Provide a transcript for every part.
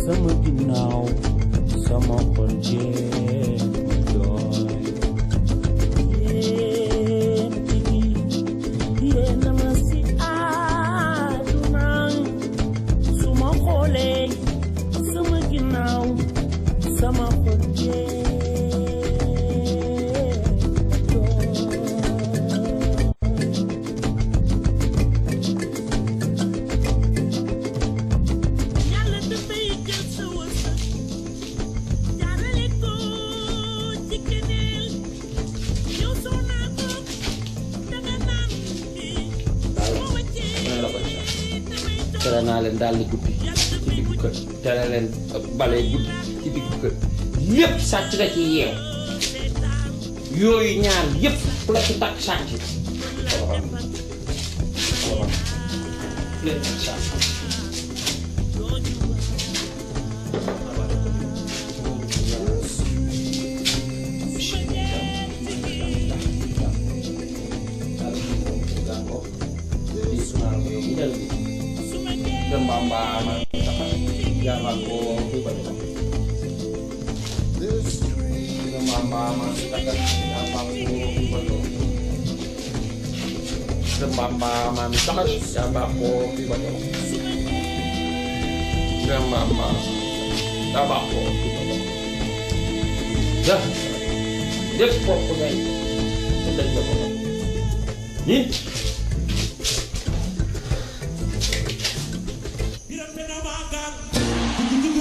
sama ginnaaw sama xol jee jooy yéen a ma si àdduna su ma xoolee sama ginnaaw sama xol jee tere naa leen daal di guddi ci diggu kër tere leen bale guddi ci diggu kër yépp sàcc da ci yeew yooyu ñaar yépp ku la ci takk sàcc Mama jangan bohong tuh banyak. Mama masih takkan apa bohong. Mama masih takkan jangan bohong tuh banyak. Mama tak bohong tuh banyak. Dah, dia pokoknya sudah bohong. Nih.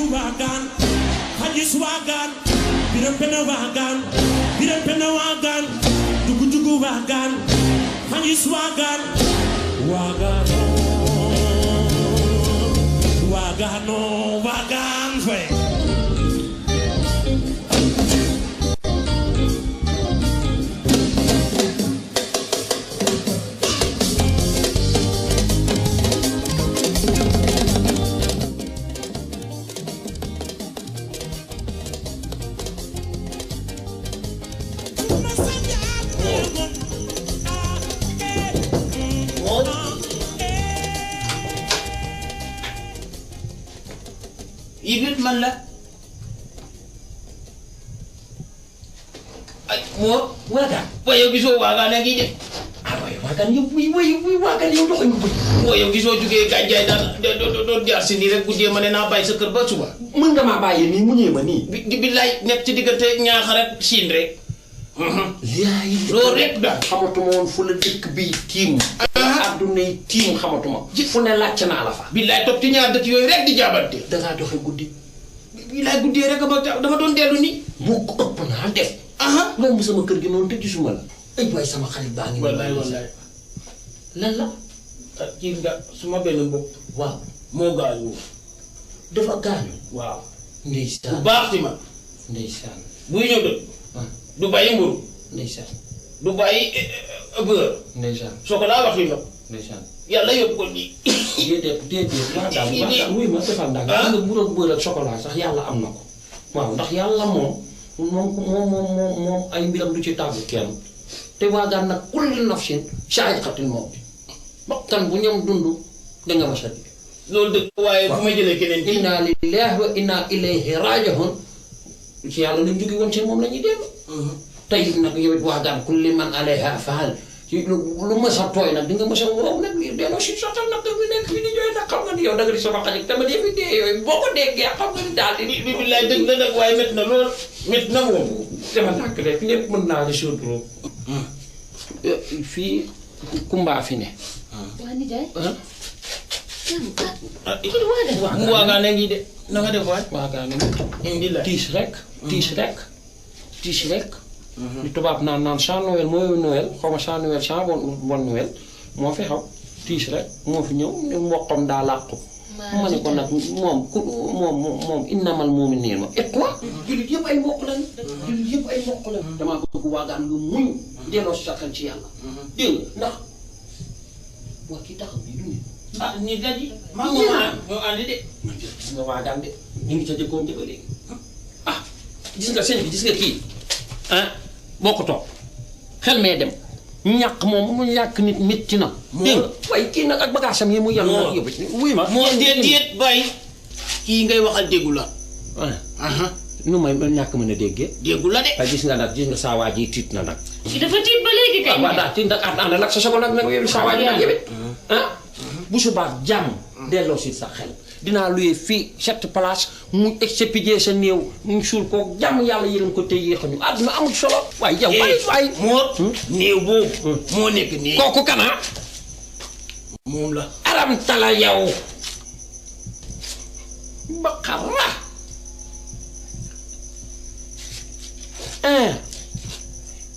Wagan, hadis wagan, biram pena wagan, dugu wagan, hadis wagan, wagan, fe. Ibit man la ay mo waga wayo giso waga na gi de ay waga ni waga ni do ngi wayo giso juge ganjay do jaar ci ni rek gudé mané na bay sa kër ba suba mën nga ma bayé ni mu ñëma ni billahi nek ci digënté ñaax rek siin rek yaay lo rek da xamatuma won fu la dëkk bi tim aduna tim xamatuma fu ne lacc na la fa billahi top ci ñaar dëkk yoy rek di jabante da nga doxé guddi billahi guddi rek dama doon delu ni bu ko ëpp na def ngam sama kër gi non te gisuma la ay way sama xarit baangi wallahi lan la ci nga suma benn mbokk waaw mo gaañu dafa gaañu waaw ndeysaan bu baax ci ma ndeysaan bu ñëw de du bàyyi mburu ndeysaan du bàyyi beurre ndeysaan chocolat wax li nga ndeysaan yàlla yóbbu ko nii déedéet wax daal wuy ma defal ndax nga mburu ak beurre ak chocolat sax yàlla am na ko waaw ndax yàlla moom ay mbiram du ci tàggu kenn te waagaan nag kulli nafsin saa'iqatul mawt bakkan bu ñoom dund da nga masa di loolu dëgg waaye bu ma jëlee keneen inna lillahi wa inna ilayhi raji'un ci yàlla lañ jóge woon ci moom la ñuy dellu tey nag yow it waagaan kulli man alayha faal ci lu ma sa tooy nag di nga ma sa wow nag delloo si sotal nag mi nekk fi di jooy nag xam nga ni yow da nga di sama xarit tamit yëpp dee yooyu boo ko déggee xam nga ni daal di billaay dëgg la nag waaye métti na lool métti na moom dama nàkk rek lépp mën naa la sóotoo fii Kumba fi ne waa nijaay mu waagaan ne ngi de na nga def waay waagaan indi la tiis rek li tubaab naan sans Noël mooy Noël xaw ma sans Noël sans bon Noël moo fi xaw tiis rek moo fi ñëw ne mboqam daa làqu ma ne ko nag moom innamal mu'minuuna ikhwa jullit yëpp ay mbokk lañ dama ko waagaan nga muñ delloo si sa xel ci yàlla dégg nga ndax waa kii taxaw nii du nit nit la di maa ngi ñoo àndi de gis nga waagaan de ñu ngi ca jëkkoom jëkko léegi gis nga sëñ bi gis nga kii boo ko toog xel mee dem ñàkk moom mu ñàkk nit métti na dégg nga waaye kii nag ak bagaasam yi mu yem nag yóbbu wuy ma moo déet bay kii ngay waxal déggu la nu may ñàkk mën a déggee déggu la de waaye gis nga nag gis nga saa waa ji tiit na nag ci dafa tiit ba léegi kay waaw daa tiit nag ànd nag sa sogo nag nag yow saa waa ji nag yëwit bu subaa jàmm delloo si sa xel dinaa luyee fii cette place mu expédier sa néew mu suul ko jàmm yàlla yërëm ko te yéexañu àdduna amul solo waaye yow waaye moo néew boobu moo nekk nii kooku kana moom la aram tala yow ba xara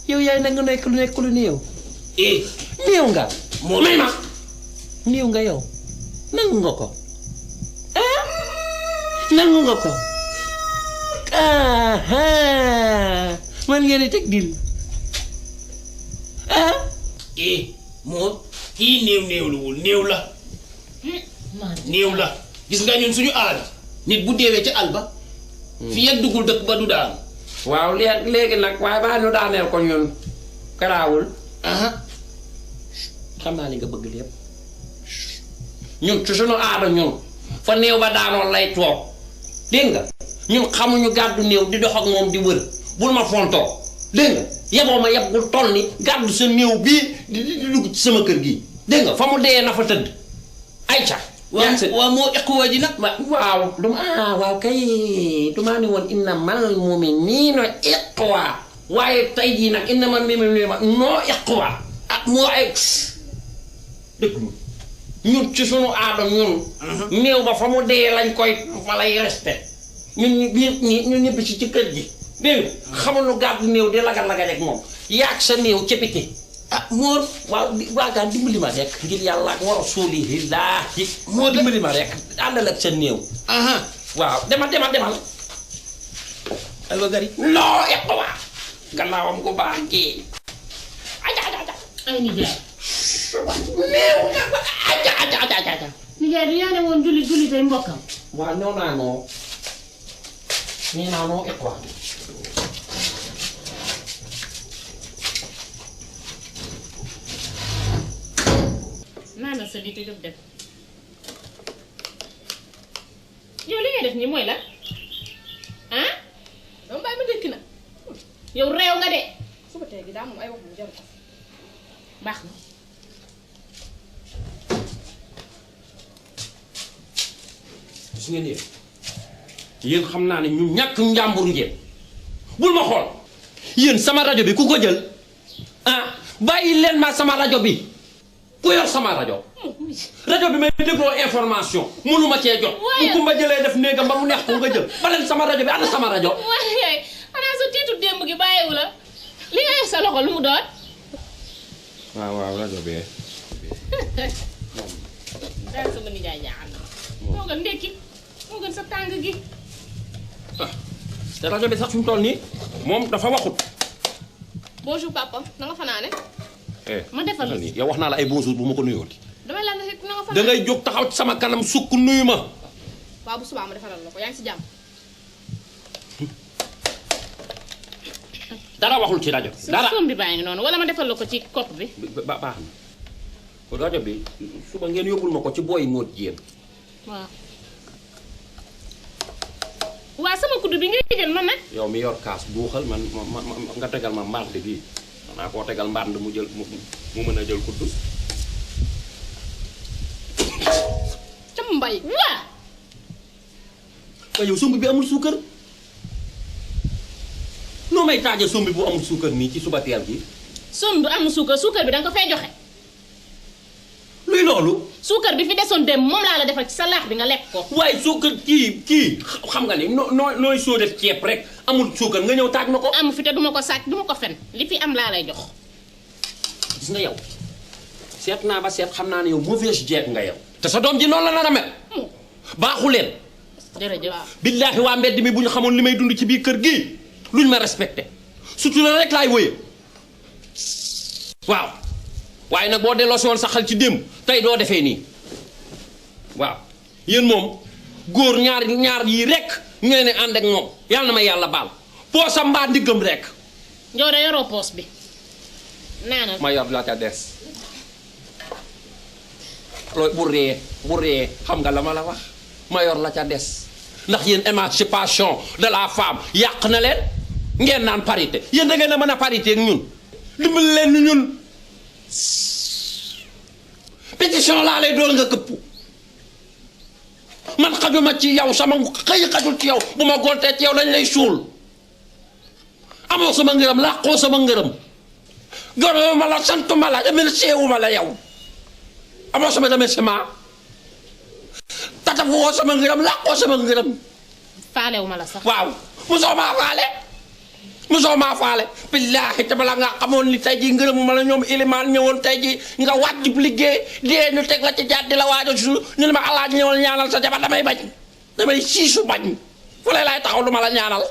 yow yaay na nga nekk lu néew néew nga moo may ma néew nga yow nangu nga ko nangu nga ko man ngeen di teg dil moo kii néew la néew la gis nga ñun suñu aada nit bu deewee ca àll ba fi yegg duggul dëkk ba du daan waaw léegi nag waaye baa ñu daaneel ko ñun garaawul xam naa li nga bëgg lépp ñun ci suñu aada ñun fa néew ba daanoon lay toog dégg nga ñun xamuñu gàddu néew di dox ak moom di wër bul ma fontoo dégg nga yeboo ma yeb bul toll ni gàddu sa néew bii di dugg ci sama kër gii dégg nga fa mu dee na fa tëdd ay ca waaw moo equwa ji nag waaw waaw kay dumaa ne woon inna mal mu'minina iqwa waaye tey jii nag inna mal mu'minina noo iqwa moo ay dëgg ñun ci sunu aada ñun néew ba fa mu dee lañ koy fa lay resté ñun ñëpp ci kër gi dégg nga xamul nu gàddu néew di laga-laga rek moom yaag sa néew ca biti Mor waaw waagaan dimbali ma rek ngir yàlla ak war a suuli laahi moo dimbali ma rek àndal ak sa néew waaw demal allo gari loo yàq waa gannaawam gu baax kii ay nijaay néew aja nijaay du yaa ne woon julli tey mbokkam waaw ñëw naa noo nii naa noo yàq waa naanal sa lii te jóg def yow li ngay def nii mooy la dama bàyyi ma dëkk na yow réew nga de suba tey gi daa moom ay wax mu jaru ko baax na gis ngeen yéen xam naa ne ñu ñàkk njàmbur ngeen bul ma xool yéen sama rajo bi ku ko jël bàyyi leen ma sama rajo bi ku yor sama rajo bi may dégloo information mënuma cee jot bu kumba jëlee def néegam ba mu neex ko nga jël ba leen sama rajo bi ana sama rajo waaye xanaa sa tiitu démb gi bàyyiwu la li nga sa loxo lu mu doon waaw rajo bi daal sama nijaay jaaxal na moo gën ndekki moo gën sa tàng gi te rajo bi sax fi mu toll nii moom dafa waxut bonjour papa na nga fanaane ma defal la yow wax naa la ay bonjour bu ma ko nuyooti damay laaj rek na nga fanaane da ngay jóg taxaw ci sama kanam sukk nuyu ma waaw bu subaa ma defaral la ko yaa ngi si jàmm dara waxul ci rajo dara soom bi bàyyi ngi noonu wala ma defal la ko ci kopp bi baax na rajo bi suba ngeen yóbbul ma ko ci booy moot jéem waaw sama kudd bi ngay jël man nag yow mi yor kaas buuxal man nga tegal ma mbànd bii xanaa koo tegal mbànd mu jël mu mën a jël kudd ca mbay waa waaye yow sombi bi amul suukar noo may taaje sombi bu amul suukar nii ci suba teel gi som du am suukar bi danga ko fay joxe luy loolu suukar bi fi desoon dem moom laa la defal ci sa laax bi nga lekk ko waaye suukar kii xam nga ni nooy soo def ceeb rek amul suukar nga ñëw taaj ma ko amu fi te duma ko sàcc duma ko fen li fi am laa lay jox gis nga yow seet naa ba seet xam naa ne yow mauvaise jeeg nga yow te sa doom ji noonu la nar a mel baaxu leen jërëjëf billaahi waa mbedd mi bu ñu xamoon li may dund ci biir kër gii luñ ma respecté sutura rek laay wëye waaw waaye nag boo delloo si woon sa xel ci démb tey doo defee nii waaw yéen moom góor ñaar yii rek ñooy ne ànd ak moom yàlla na ma yàlla baal poosam mbaa ndiggam rek. yow de yoroo poos bi naanal. ma yor la ca des looy bu ree xam nga la ma la wax ma yor la ca des ndax yéen émancipation de la femme yàq na leen ngeen naan parité yéen da ngeen a mën a parité ak ñun dimbali leen ni ñun pétition laa lay doon nga këpp man xajuma ci yow sama xëy xajul ci yow bu ma gontee ci yow dañ lay suul amoo sama ngërëm làqoo sama ngërëm gërëma ma la santuma la remercié wu ma la yow amoo sama remerciement tatafu woo sama ngërëm làqoo sama ngërëm faalewu ma la sax. waaw mosoo maa faale billaahi te bala nga xamoon ni tey ji ngërëmu ma la ñoom ilimaan ñëwoon tey ji nga wàcc liggéey dee ñu teg la ci jaat di la waajo su ñu ne ma alaaj ñëwal ñaanal sa jabar damay bañ damay siisu bañ fu lay laay taxaw du ma la ñaanal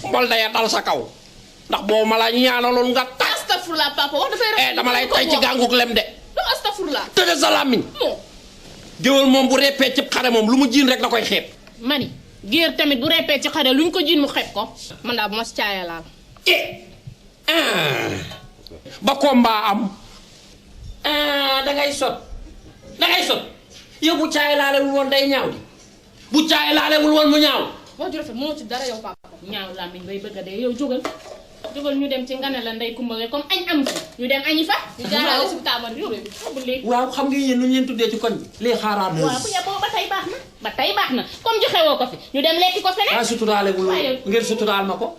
mbol daya dal sa kaw ndax boo ma la ñaanaloon nga tas astafurlah papa wax dafay dama lay tay ci gànguk lem de astafurlah tëdd sa làmmiñ géwél moom bu reppee ci xare moom lu mu jiin rek da koy xeeb mani géer tamit bu reppee ci xare luñ ko jiin mu xeeb ko man daal bu ma si caaya laal ba combat am dangay sot yow bu caay laalewul woon day ñaaw di bu caay laalewul woon mu ñaaw wax ju rafet mënoo ci dara yow papa ñaaw làmmiñ bay bëgg a dee yow jógal ñu dem ci ngane la ndey kumba comme añ am fi ñu dem añi fa ñu jaarale si taamar yow léegi waaw xam nga yéen lu ñu leen tuddee ci koñ bi les xaaraat waaw bu yeboo ba tey baax na comme joxe woo ko fi ñu dem lekki ko feneen waaw suturaalewul ngeen suturaal ma ko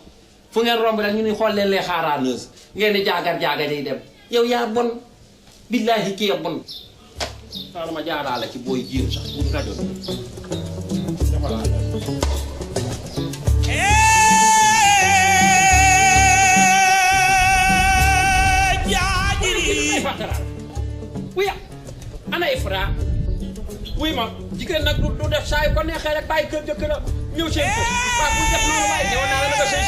fu ngeen romb rek ñu ni xool leen les xaaraaneuse ngeen di jaagar yi dem yow yaa bon billaahi kii ya bon xaaral ma jaaraale ci booy jiir sax bu rajo wuya ana Ifra wuy ma jigéen nag du def saa yu ko neexee rek bàyyi kër jëkkëram ñëw seen kër waaw bu def noonu waaye ñëw naa la nga sëy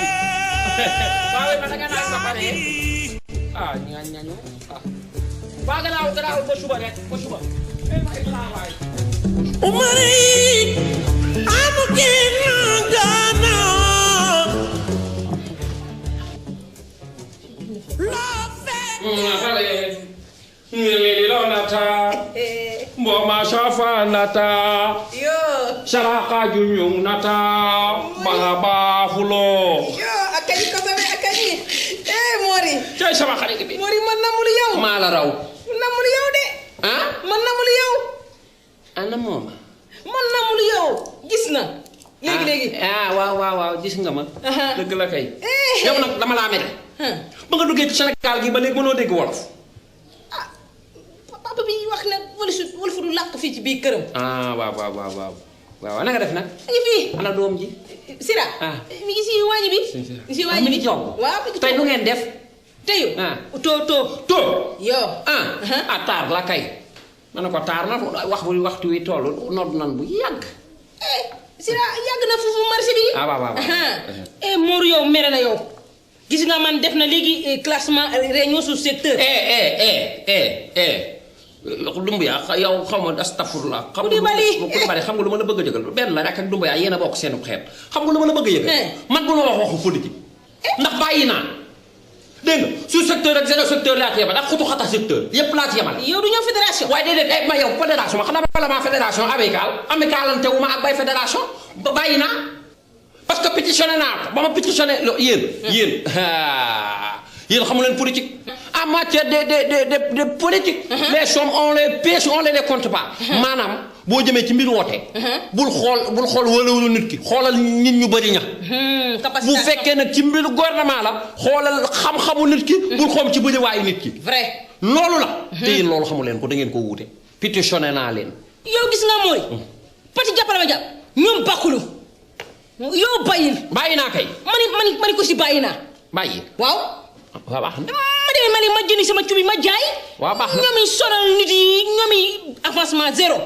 bi waaw ma da nga naan ba pare ñaañu waa gannaaw ba suba rek ba suba ma Ifra waay umari amu gana Mboma shafa nata yo sharaka junyung nata bangaba fulo yo akani ko sabe akani mori cay sama xarit bi mori man namul yow mala raw namul yow de man namul yow ana moma man namul yow gis na léegi waaw gis nga ma dëgg la kay yow nag dama laa mere ba nga duggee ci Sénégal gi ba léegi mënoo dégg wolof papa bi wax na wolof du làkk fii ci biir këram waaw na nga def nag ngi fii ana doom ji Sira mi ngi si waañi bi mi ngi toog waaw tey nu ngeen def teyu to yo taar la kay ma ne ko taar na waxtu wi toll nodd nan bu yàgg Sira yàgg na foofu marché bi waaw Mor yow mere na yow gis nga man def na léegi classement réunion sous secteur Dumbuya yow xaw ma astafurlah xam nga lu ma la bëgg a jëgal benn la rek ak Dumbuya yéen a bokk seenu xeet xam nga lu ma la bëgg a yëgal man bu ma wax waxu politique ndax bàyyi naa dégg nga sous secteur ak zéro secteur laa ci yemal ak xutu xata secteur yépp laa ci yemal yow du ñëw fédération waaye déedéet ma yow fédération ma xanaa bala maa fédération amicalante wu ma ak bay fédération bàyyi naa parce que pétitionné naa ko ba ma pétitionné yéen xamu leen politique en matière de politique les sommes on les pêche on les compte pas maanaam boo jëmee ci mbir woote bul xool wala nit ki xoolal nit ñu bëri ña bu fekkee nag ci mbiru gouvernement la xoolal xam-xamu nit ki bul xoom ci bëri waayu nit ki vrai loolu la te yéen loolu xamu leen ko da ngeen ko wuute pétitionné naa leen yow gis nga mooy pati jàppale ma jàpp ñoom bakkulu yow bàyyi naa kay mani ko si bàyyi naa waaw baax na ma demee ma jëndi sama cubi ma jaay waaw baax na ñoom sonal nit yi ñoom avancement zéro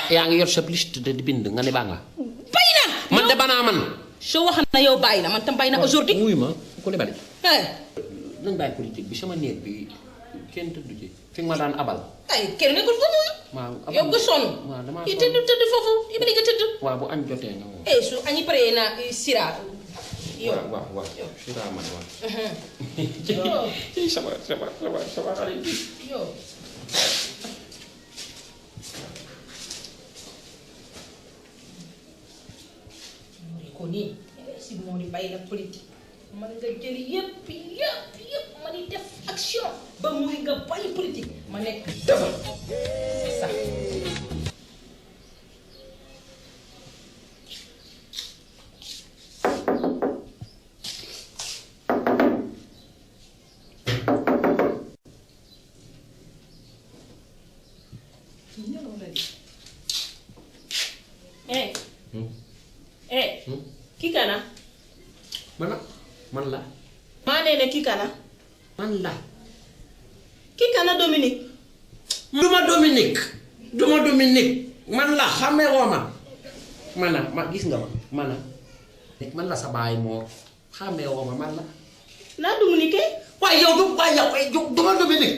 yaa ngi yor sa liste de bind nga ne baa nga bàyyi naa man de banaa man soo wax na yow bàyyi na man tam bàyyi na aujourd'hui. wuy ma ku le bari. nañ bàyyi politique bi sama néeg bi kenn tëdd ci fi nga ma daan abal. ay kenn nekkul foofu. waaw yow nga sonn. waaw damaa yi tëdd foofu yi ma nga tëdd. waaw bu añ jotee nga moom. su añi paree na sira. yow waaw sira man waaw. sama xarit bi. yow. ko nii si moo di bàyyi la politique man nga jël yëpp ma di def action ba muy nga bàyyi politique ma nekk defal c'est ça. kii kana man la maa ne kii kana man la kii kana Dominique duma Dominique man la xamee woo ma gis nga ma man la sa baay moo xamee woo ma man la naa Dominique waaye yow duma Dominique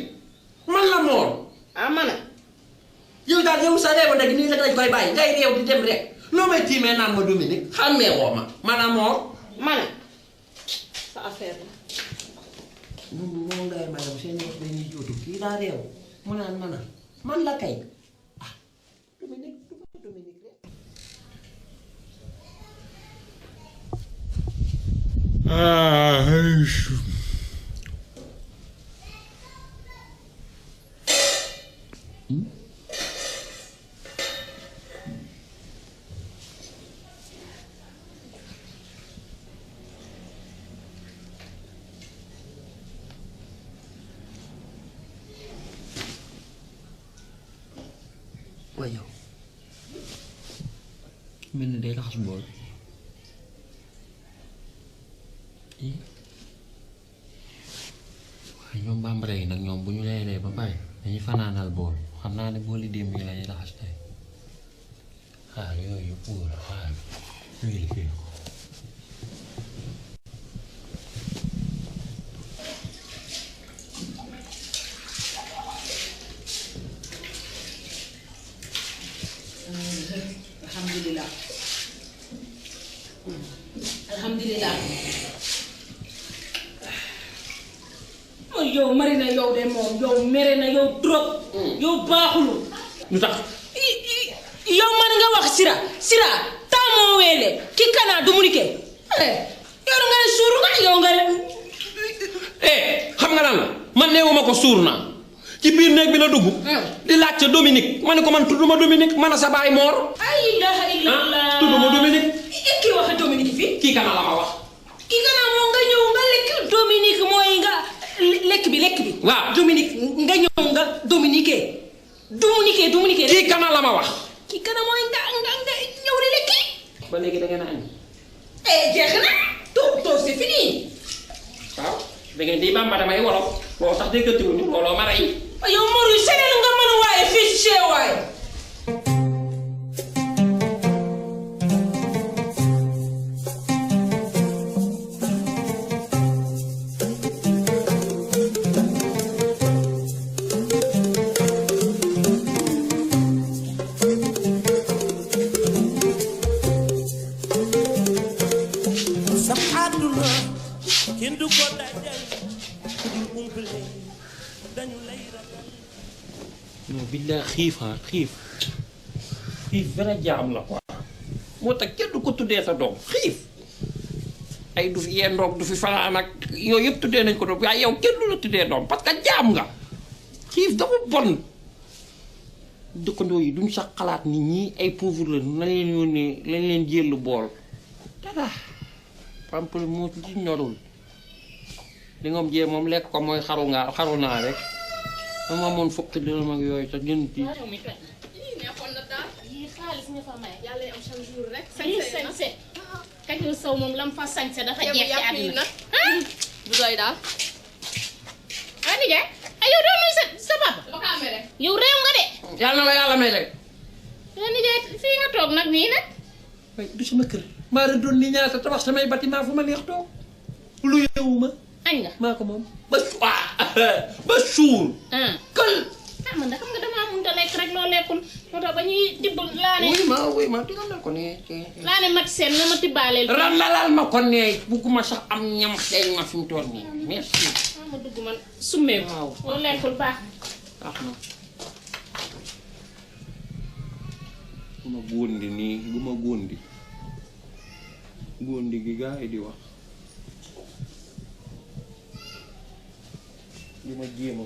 man la moor mana yow daal yow sa réew nag nii la dañ koy bàyyi ngay réew di dem rek loo may tiimee naan ma Dominique xamee woo man a moor mana sa affaire la moo ngay ma yow seen wax dañuy jootu kii daa réew mu naan man la kay Dominique rek waaye yow mel ni day raxas bool waaye ñoom bambara yi nag ñoom bu ñu leeree ba pare dañuy fanaanal bool xam naa ne booli démb yi lañuy raxas tey yooyu yëpp wóor ñuy liggéey ko alhamdulillah yow mari na yow de moom yow mere na yow trop yow baaxul lu tax yow man nga wax sira taa moo weele ki kana Dominique yow nga ne suur nga yow nga xam nga lan la man neewuma ko suur naa ci biir néeg bi la dugg di laajte Dominique ma ne ko man tudduma Dominique man a sa baay moor ay ilaha illallah tudduma Dominique kii wax Dominique fii kii kana la ma wax kii kana moo nga ñëw nga lekk Dominique mooy nga lekk bi waaw Dominique nga ñëw nga Dominique kii kana la ma wax kii kana mooy nga ñëw di lekki ba léegi da ngeen a añ jeex na to c'est fini waaw da ngeen di bamba damay wolof loolu tax déggatiwuñu looloo ma rey yow Mor yu seneen nga mën a waaye fii ci waaye non billaay xiif vrai jaam la quoi moo tax kenn du ko tuddee sa doom xiif ay du fi yendoog du fi fanaan ak yooyu yëpp tuddee nañ ko doom waaye yow kenn du la tuddee doom parce que jaam nga xiif dafa bon dëkkandoo yi duñ sax xalaat nit ñi ay pauvre la na leen yónnee lañ leen jël bool dara pampal moo ci ñorul li nga jee moom lekk ko mooy xaru naa rek dama amoon fukki dërëm ak yooyu sax jënd ci xaalis nga fa may yàlla am chaque jour rek sañse kañu saw moom lam fa sañse dafa jeex ci àddina du doy daal ani jaay ay yow doo nuy sa papa yow réew nga de yàlla na la yàlla may rek yow ni jaay fii nga toog nag nii nag waaye du sama kër maa la doon ni ñaata tabax samay bâtiment fu ma neex toog lu yewuma añ nga maa ko moom ba suur kël man da xam nga damaa mënut a lekk rek loo lekkul moo tax ba ñuy tibb laane wuy ma tigalal ko ne laane mat seen nga ma tibbaaleel randalal ma ko ne bugguma sax am ñam xeeñ ma fi mu toll nii merci ma dugg man summeeku loo lekkul baax baax na lu ma góondi nii lu ma góondi gi gaa yi di wax lu ma jéema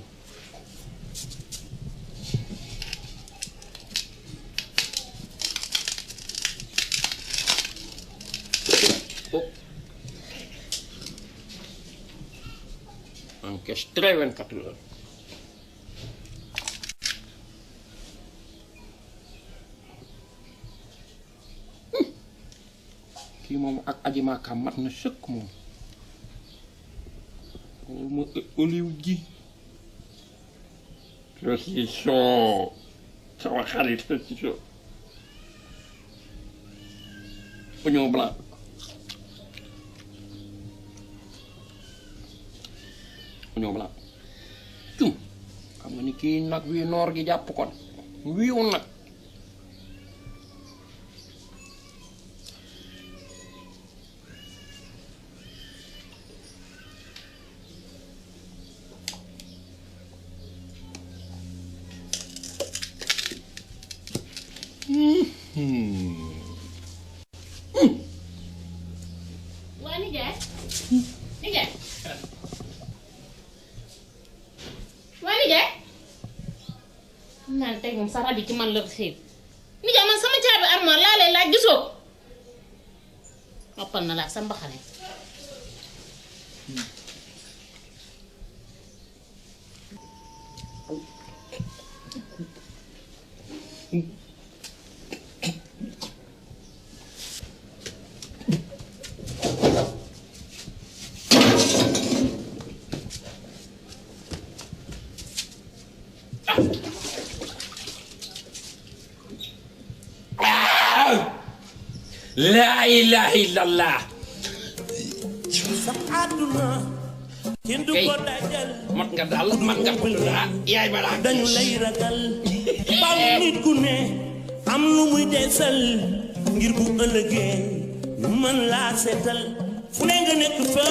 encaisse 24 heures kii moom ak aji maaka mat na sëkk moom ma olive ji saucisson sama xarit saucisson oignon blanc oignon blanc cum xam nga ni kii nag wi noor gi jàpp kon wiiw nag waa nijaay nijaay waa nijaay xam naa ne tey moom sa rabi ci man la xiib nijaay man sama caabi armoire laa lay laaj gisoo noppal na laa sa mbaxane laa ilaaha illallah kay mat nga daal yaay balaa dañu lay ragal baw nit ku ne am lu muy desal ngir bu ëllëgee ñu mën laa seetal fu ne nga nekk fa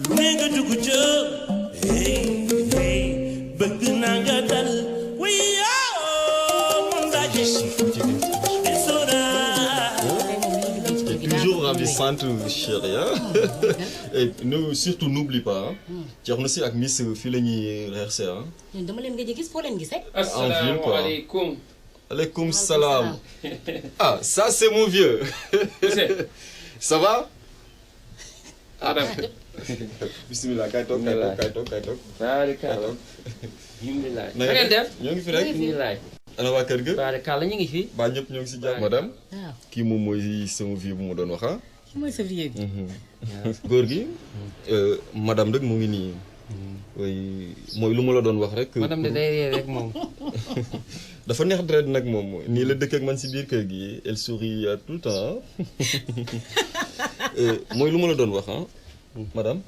lu ne nga dugg ca hey hey bëgg naa nga dal ravissante chérie et nous surtout n'oublie pas Thierno Sy ak Miss fii la ñuy rehearsé ñun dama leen gëj a gis foo leen gisee. asalaamaaleykum. Aleykoum salam. Ah ça c'est mon vieux. Ça va. Adam. Bismillah kay toog kay toog. Barikalla. Alhamdulillah. na ngeen def ñoo ngi fi rek. Alhamdulillah. ana waa kër ga. Barikalla ñu ngi fi. ba ñëpp ñoo ngi si jàmm. madame. waaw kii moom mooy sama vieux bu mu doon wax ah. ki mooy sa vieux bi. góor gi. madame rek mu ngi nii. mooy lu ma la doon wax rek. madame de day ree rek moom. dafa neex deret nag moom nii la dëkk ak man si biir kër gi elle sourit tout le temps mooy lu ma la doon wax ah madame.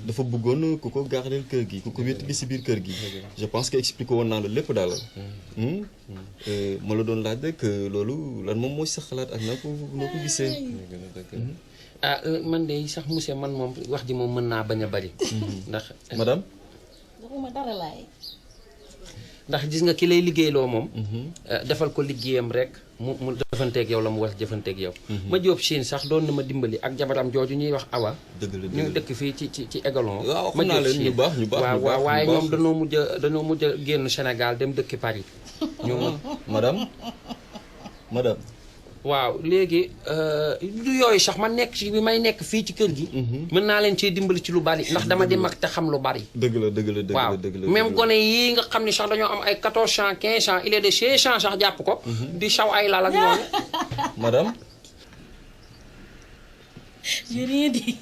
dafa bëggoon ku ko gardeel kër gi ku ko wéttali si biir kër gi. je pense que expliqué woon naa la lépp daal. ma la doon laaj rek loolu lan moom mooy sa xalaat ak noo ko gisee. ah man de sax monsieur man moom wax ji moom mën naa bañ a bari. ndax madame. waxuma dara laay. ndax gis nga ki lay liggéeyloo moom. defal ko liggéeyam rek mu defanteeg yow la mu war a jëfanteeg yow. ma jóob Chine sax doon na ma dimbali ak jabaram jooju ñuy wax Awa. dëgg la ñu dëkk fii ci Aiglon. waaw xam naa leen ñu baax waaw waaye ñoom dañoo mujj a génn Sénégal dem dëkki Paris. ñoom madame. waaw léegi du yooyu sax ma nekk ci bi may nekk fii ci kër gi. mën naa leen cee dimbali ci lu bari ndax dama di mag te xam lu bari. dëgg la waaw même gone yii nga xam ni sax dañoo am ay 14 ans 15 ans il est de 16 ans sax jàpp ko. di saw ay lal ak ñoom. madame. j'ai rien dit.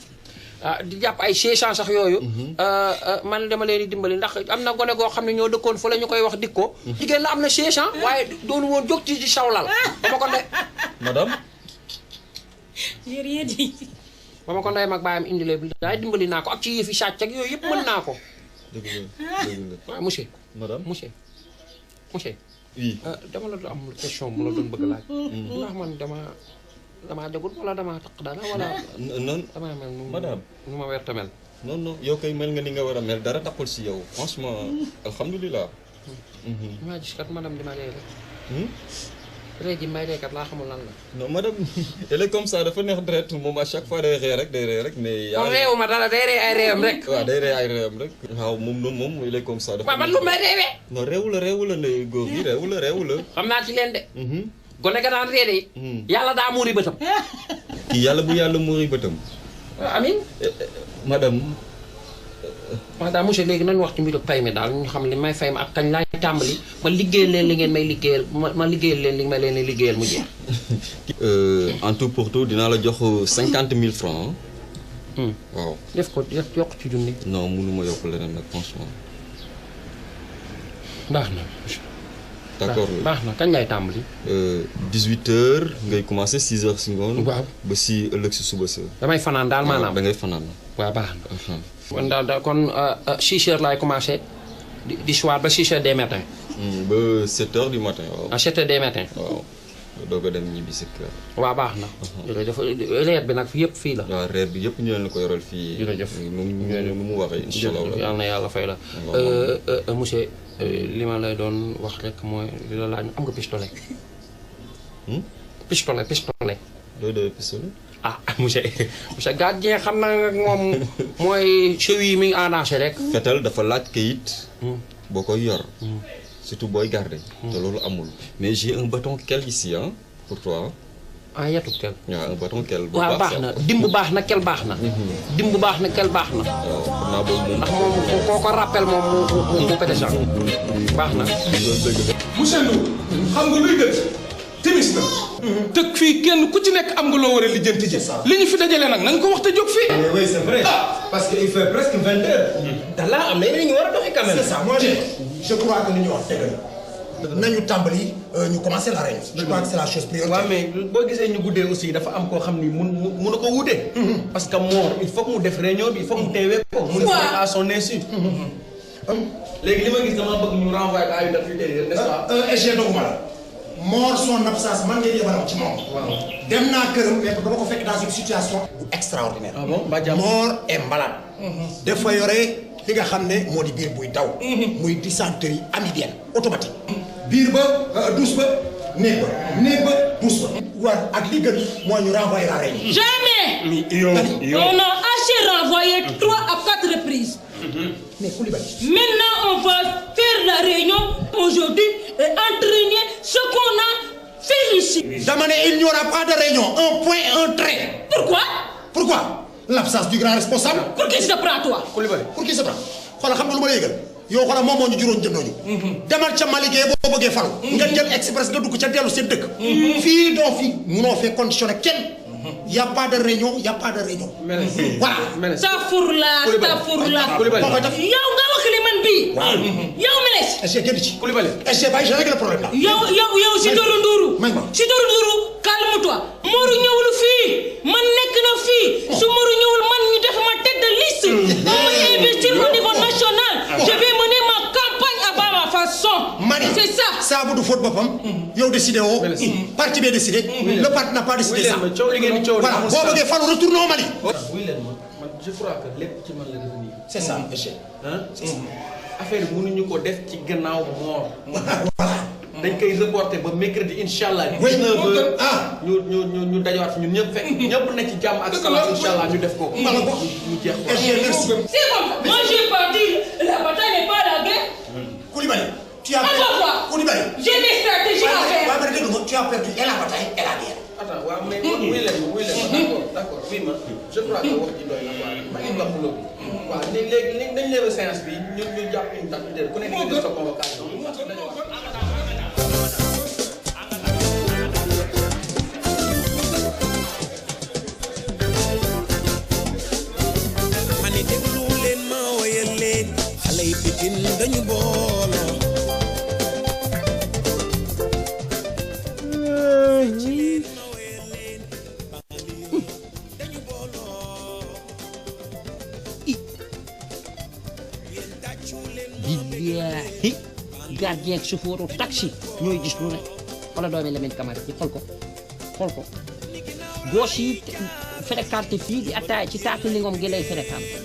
di jàpp ay 600 sax yooyu. man dama leen di dimbali ndax am na gone goo xam ne ñoo dëkkoon fa la ñu koy wax dikko. jigéen la am na 600 waaye doonu woon jóg ci sawlal ba ma ko ndey. madame. ba ma ko ndey mag baayam indilee bi daay dimbali naa ko ak ci yëfi sàcc ak yooyu yëpp mën naa ko. dëgg la waaw monsieur. madame monsieur. oui. dama la am question bu la doon bëgg laaj. ndax man damaa jagut wala damaa taq dara wala. non damaa mel madame. nu ma werta mel. non yow kay mel nga ni nga war a mel dara taxul si yow franchement alhamdulilah. maa gis kat madame di ma ree rek. ree ji may ree kat laa xamul lan la. non madame elle est comme ça dafa neex deret moom à chaque fois day ree rek mais. moom réewu ma dara day ree ay réewam rek. waaw day ree ay réewam rek. waaw moom il est comme ça. dafa waaw man lu may reewee. non réewu la ne góor gi réewu la. xam naa ci leen de. gone ga daan ree de. yàlla daa muuri bëtam. kii yàlla bu yàlla muuri bëtam. amiin. madame. monsieur léegi nañu wax ci mbiru pay mi daal ñu xam li may fay ma ak kañ laay tàmbali ma liggéeyal leen li ngeen may liggéeyal ma liggéeyal leen li ma leen liggéeyal mu jeex. en tout pour tout dinaa la jox 50 000 francs. waaw. def ko yokk ci junni. non mënuma yokk leneen nag franchement. baax na. d'accord baax na kañ lay tàmbali. 18h ngay commencer 6h si ngoon. waaw ba si ëllëg si suba sa. damay fanaan daal maanaam da ngay fanaan. waaw baax na. kon daal kon 6h laay commencé di soir ba 6h des matin. ba 7h du matin waaw. à 7h des matin. waaw doog a dem ñibbi si kër. waaw baax na. jërëjëf reer bi nag yëpp fii la. waaw reer bi yëpp ñu leen ko yoral fii. jërëjëf nu mu waxee incha allah. yal na yàlla fay la. monsieur li ma lay doon wax rek mooy li la laaj am nga pistolet. pistolet. doo doy pistolet. ah monsieur gardien xam naa nga moom mooy cheville yi mi ngi endancé rek. fetal dafa laaj kayit. boo koy yor. surtout booy garder. te loolu amul. mais j'ai un bâton kel ici hein pour toi. ah yatu kel. waaw un bâton kel. bu waaw baax na dimb baax na kel baax na. dimb baax na kel baax na. waaw xam naa boobu moom. ndax moom koo ko rappel moom mu pétéchan baax na. monsieur Ndour xam nga luy dëgg timis na. tëg fii kenn ku ci nekk am nga loo war a lijjanti ji. li ñu fi dajale nag nañ ko wax te jóg fii. oui c'est vrai. parce que il fait presque 20 heures. te là am na yeneen ñu war a doxee quand même. c'est ça moi je crois que li ñu wax dëgg la. nañu tàmbali ñu commencer la réunion. je crois que c'est la chose prioritaire. waaw mais boo gisee ñu guddee aussi dafa am koo xam ni mun na ko wuute. parce que moom il faut que mu def réunion bi il faut que mu teewee ko. mu def à son insu. léegi li ma gis dama bëgg ñu renvoyer à une date ultérieure n'est-ce pas. SG doguma la. Mor son absence man ngeen yebal ci moom. waaw dem naa këram mais dama ko fekk dans une situation extraordinaire. ah bon ba jàmm Mor est malade. dafa yore li nga xam ne moo di biir buy daw. muy dysenterie amibienne automatique. biir ba douche ba néeg ba douche ba. waaw ak li gën mooy ñu renvoyer la réunion. Jamais. On a assez renvoyé 3 à 4 reprises. Mais Koulibaly. Maintenant, on va faire la réunion aujourd'hui et entraîner ce qu'on a fait ici. Dama ne il n'y aura pas de réunion, un point, un trait. Pourquoi? L'absence du grand responsable. Pour qui se prend toi? Koulibaly. Pour qui se prend? xoolal xam nga lu ma la yëgal yow xoolal moom moo ñu juróon jëndoo ñu. demal ca Malick boo bëggee falu. nga jël express nga dugg ca dellu seen dëkk. fii doo fi munoo fee conditionné kenn. y' a pas de réunion y' a pas de réunion. voilà. Stafurla. yow nga wax li man bii. waaw yow Meles. est-ce que génn ci. Koulibaly est-ce que bàyyi je règle le problème là. yow si Dóoru Nduuru. si Dóoru Nduuru calme-toi. Moru ñëwul fii man nekk na fii su Moru ñëwul man ñu def ma tête de liste. on va investir au niveau national. je vais mener ma campagne à ma façon. c'est ça. saabu du faute boppam. yow décidé woo. parti bi décidé. le parti n'a pas décidé ça. voilà boo bëggee falu retourne au Mali. man je crois que lépp ci man la revenir. c'est ça monsieur. affaire bi mënuñu ko def ci gannaaw Mor. dañ koy reporter ba mercredi incha allah. 19h ñu dajawaat ñun ñëpp fekk ñëpp na ci jàmm ak salaam incha allah ñu def ko. ñu jeex ko. merci. c'est comme ça. moi j'ai pas dit la bataille n'est pas la guerre. Koulibaly. tu as Koulibaly. j'ai des stratégies à faire. waaw dégg nga tu as perdu et la bataille et la guerre. attends waaw mais wuy leen ma d'accord oui ma je crois que wax ji doy na waaw ma ngi wax loolu. waaw léegi nañ lever séance bi ñu jàpp une date ku nekk ñu def sa convocation. gardien chauffeur taxi ñooy gis lu ne wala doomi Lamine Camara ci xool ko gauche yi fréquenté fii di attaay ci taatu lingom gi lay fréquenté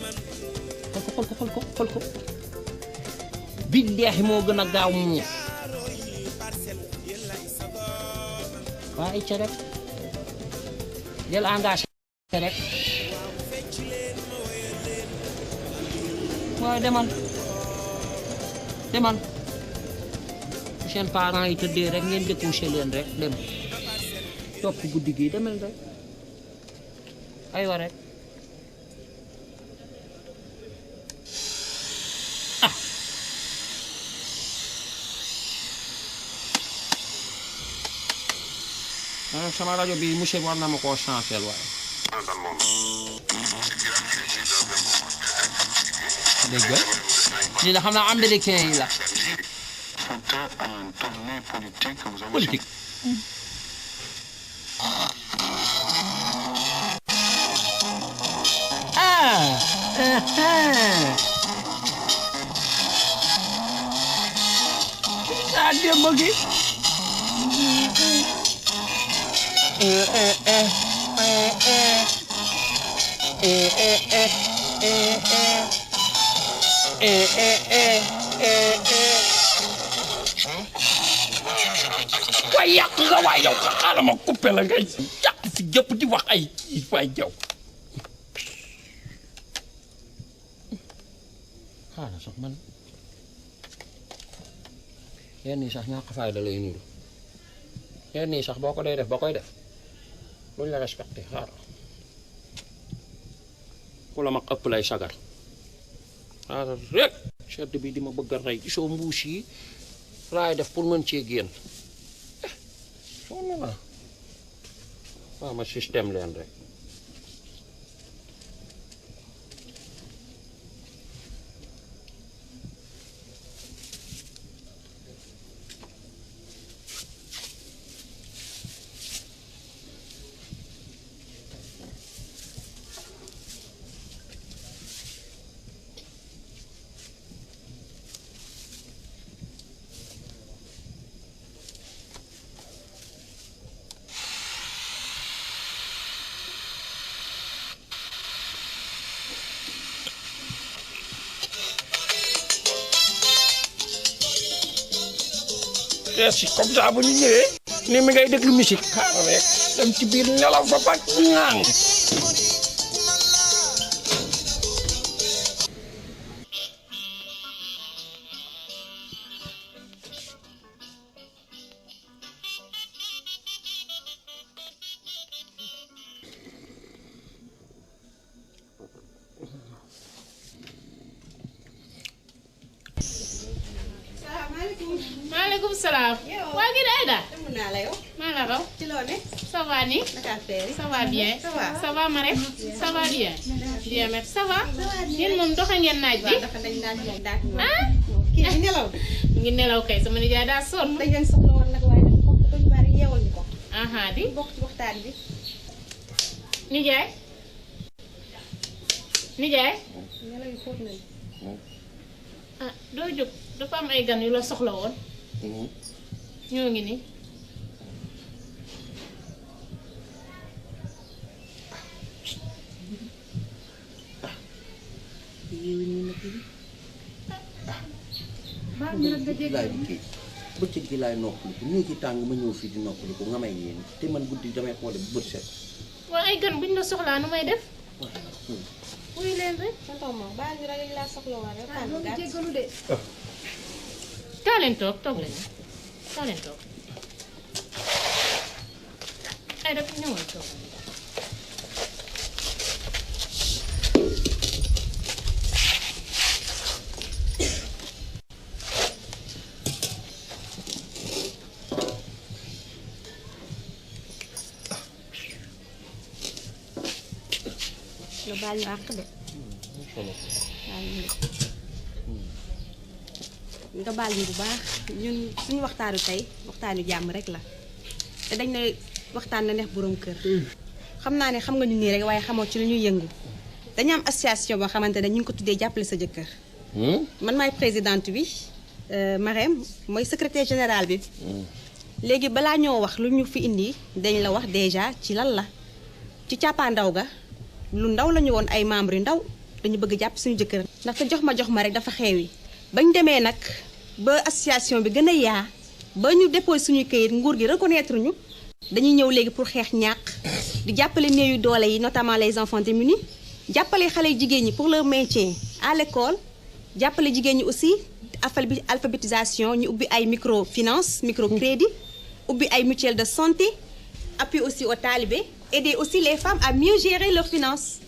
xool ko billaahi moo gën a gaaw muus waaye ca rek jël engagé rek waaye demal seen parents yi tëddee rek ngeen découché leen rek dem topp guddi gi demal rek aywa rek sama rajo bi monsieur war na ma koo changer waaye. dégg nga lii la xam naa américain yi la. politique. démb gi. waaye yàq nga waay yow xaaral ma coupé la ngay yàq si jëpp di wax ay kii waay yow xaaral sax man yenn yi sax ñàkk fayda lay nuru yenn yi sax boo ko dee def ba koy def luñ la respecté xaaral ku la mag ëpp lay sagar xaaral rek sedd bi di ma bëgg a rey gisoo mbuus yi laay def pour mën cee génn sonn naa waaw ma système leen rek si comme ça bu ñu ñëwee ni mi ngay déglu musique xaaral rek dem ci biir nelaw ba ba ngaan maaleykum salaam. waa gi de Aïda. mën naa la yow. maa la raw. ci loo ne. ça va nii. naka affaire yi. ça va bien. ça va ma rek. ça va bien. bien merci ça va. yéen moom doxe ngeen naaj bi. waaw dafa dañ naaj moom daal di ah. kii bi nelaw. mu ngi nelaw kay sama nijaay daa sonn. dañ leen soxla woon nag waaye dafa bokk dañu bari yeewal ñu ko. di. bokk ci waxtaan bi. nijaay. nijaay. nelaw yi fóot nañu. ah doo jóg dafa am ay gan yu la soxla woon. ñoo ngi nii. bëccëg gi laay noppaliku ñu ci tàng ma ñëw fii di noppaliku nga may yéen te man guddi damay xoole bu bët set. waaw ay gan buñ la soxlaa nu may def. wuy leen rek. tonton Mor baal ñu ragal laa soxla woon rek. ah loolu jéggalu de. kaa leen toog leen kaa leen toog. ay dafa ñëwal toog. nga baal ñu àq de. nga baal ñu bu baax ñun suñu waxtaanu tey waxtaanu jàmm rek la te dañ ne waxtaan na neex borom kër. xam naa ne xam nga ñu nii rek waaye xamoo ci lu ñuy yëngu dañu am association boo xamante ne ñu ngi ko tuddee jàppale sa jëkkër. man maay présidente bi Marème mooy secrétaire général bi. léegi balaa ñoo wax lu ñu fi indi dañ la wax déjà ci lan la ci càppaandaw ga lu ndaw la ñu woon ay membres yu ndaw dañu bëgg jàpp suñu jëkkër. ndaxte jox ma rek dafa xeewi bañ demee nag ba association bi gën a yaa ba ñu déposé suñuy këyit nguur gi reconnaître ñu dañuy ñëw léegi pour xeex ñàkk di jàppale néew yu doole yi notamment les enfants démunis jàppale xale yu jigéen ñi pour leur maintien à l'école jàppale jigéen ñi aussi alphabétisation ñu ubbi ay microfinance microcrédit ubbi ay mutuelle de santé appui aussi aux talibés aider aussi les femmes à mieux gérer leurs finances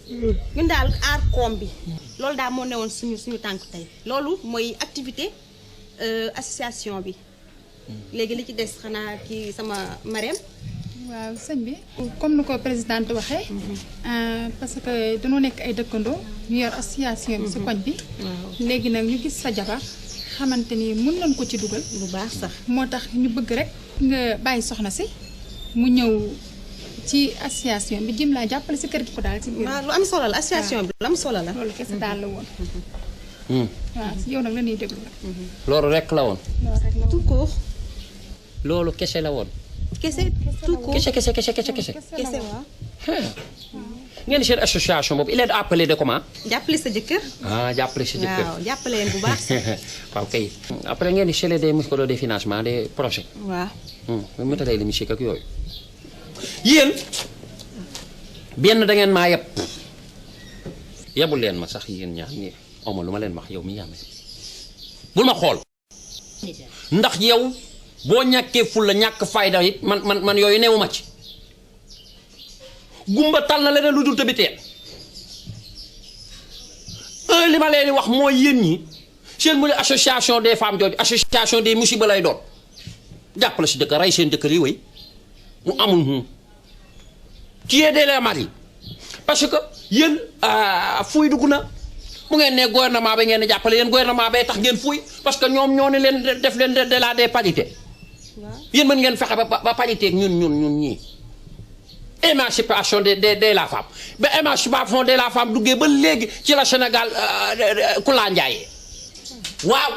ñun daal aar koom bi loolu daal moo newoon suñu tànku tey loolu mooy activité association bi léegi li ci des xanaa kii sama Marème. waaw sëñ bi comme ni ko présidente waxee parce que dañoo nekk ay dëkkandoo ñu yor association bi si koñ bi léegi nag ñu gis sa jabar xamante ni mën nañ ko ci dugal bu baax sax moo tax ñu bëgg rek nga bàyyi soxna si mu ñëw ci association bi jëm laa jàppale si kër gi ko daal ci biir. waaw lu am solo la association bi lu am solo la. loolu kese daal la woon. waaw yow nag la ñuy déglu la. loolu rek la woon. loolu rek la woon tout court. loolu kese la woon. kese tout court kese waaw. ngeen seen association boobu il est appelé de comment. jàppale sa jëkkër. jàppale sa jëkkër waaw jàppale leen bu baax. waaw kay. après ngeen di sceller des muscles de financement des projets. waaw. mu métalee li musique ak yooyu. yéen benn da ngeen maa yeb. yebul leen ma sax yéen ñaar ñii aw ma lu ma leen wax yow mi yàmme bul ma xool. ndax yow boo ñàkkee ful la ñàkk fayda it man yooyu neewu ma ci. gumba tal na leneen lu dul tëbitee li ma leen di wax mooy yéen ñi seen mu ne association des femmes jooju association des musiba lay doon jàppale si dëkk rey seen dëkk yi wéy mu amul ci aider les maris parce que yéen fuuy dugg na bu ngeen ne gouvernement ba ngeen di jàppale yéen gouvernement bay tax ngeen fuuy parce que ñoom ñoo ne leen def leen de la des parité yéen mën ngeen fexe ba parité ak ñun ñii émancipation de la femme ba émancipation de la femme duggee ba léegi ci la Sénégal ku laa njaayee waaw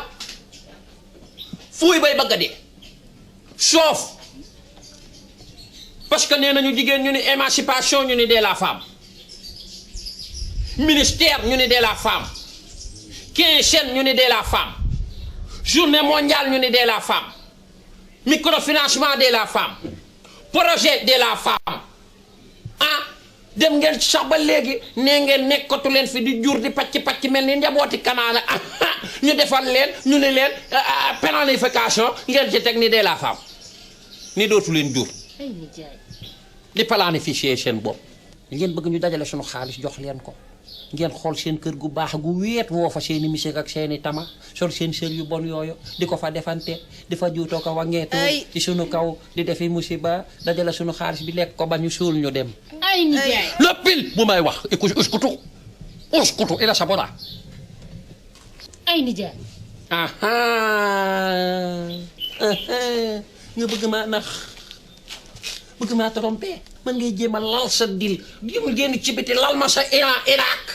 fuuy bay bëgg a dee sauf parce que nee nañu jigéen ñu ni émancipation ñu ni de la femme ministère ñu ni de la femme quinzaine ñu ni de la femme journée mondiale ñu ni de la femme microfinancement de la femme projet de la femme dem ngeen sax ba léegi nee ngeen nekkatu leen fi di jur di pàcc mel ni njabooti kanaana ñu defal leen ñu ne leen planification ngeen ci teg ni de la femme ni dootu leen jur di planifier seen bopp ngeen bëgg ñu dajale suñu xaalis jox leen ko ngeen xool seen kër gu baax gu weet woo fa seeni misik ak seeni tama sol seen sër yu bon yooyu di ko fa defante di fa juutoo ko wangeetu ci suñu kaw di defi musiba dajale suñu xaalis bi lekk ko ba ñu suul ñu dem ay nijaay le pile bu may wax uskutu ila sabora ay nijaay nga bëgg maa nax bëgg maa trompé man ngay jéem a lal sa dil jéem a génn ci biti lal ma sa Irak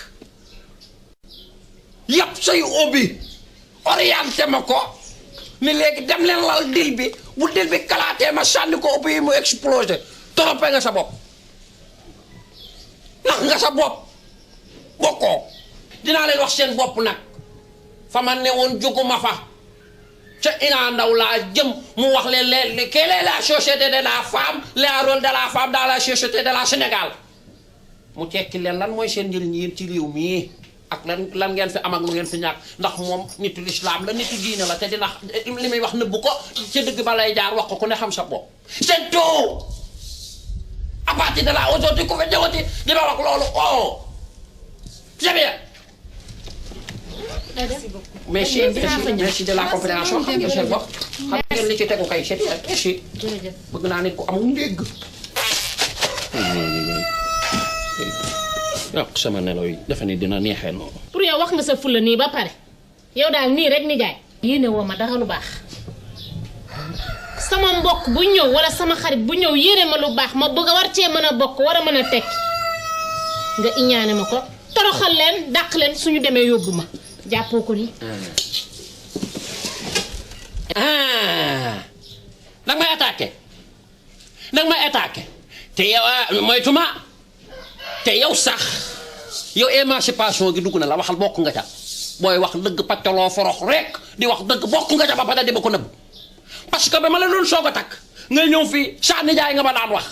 yàpp say ubbi orienté ma ko ni léegi dem leen lal dil bi bu dil bi kalaatee ma sànni ko ubbi yi mu explosé trompé nga sa bopp nax nga sa bopp bokkoo dinaa leen wax seen bopp nag fa ma ne woon jóguma fa ca Ina Ndaw laa jëm mu wax leen quelle est la société de la femme le rôle de la femme dans la société de la Sénégal mu tekki leen lan mooy seen njëriñ yéen ci réew mii ak lan ngeen fi am ak lu ngeen fi ñàkk ndax moom nitu lislaam la nitu diine la te dina li muy wax nëbbu ko ci dëgg ba lay jaar wax ko ku ne xam sa bopp c'est tout à partir de là aujourd'hui ku fi ñëwati di ma wax loolu c'est bien. Merci de la compréhension xam ngeen seen bopp xam ngeen li ci tegu kay c'est merci bëgg naa nit ku amul dégg yàq sama nelaw yi defe ni dina neexee noonu pour yow wax nga sa fulla nii ba pare yow daal nii rek nijaay yéene woo ma dara lu baax sama mbokk bu ñëw wala sama xarit bu ñëw yéene ma lu baax ma bëgg a war cee mën a bokk war a mën a tekki nga iñaane ma ko toroxal leen dàq leen suñu demee yóbbu ma jàppoo ko nii nag may attaqué te yow moytuma te yow sax yow émancipation gi dugg na la waxal bokk nga ca booy wax dëgg pàccaloo forox rek di wax dëgg bokk nga ca ba pare di ba ko nëbb parce que ba ma la doon soog a takk nga ñëw fii saa nijaay nga ma daan wax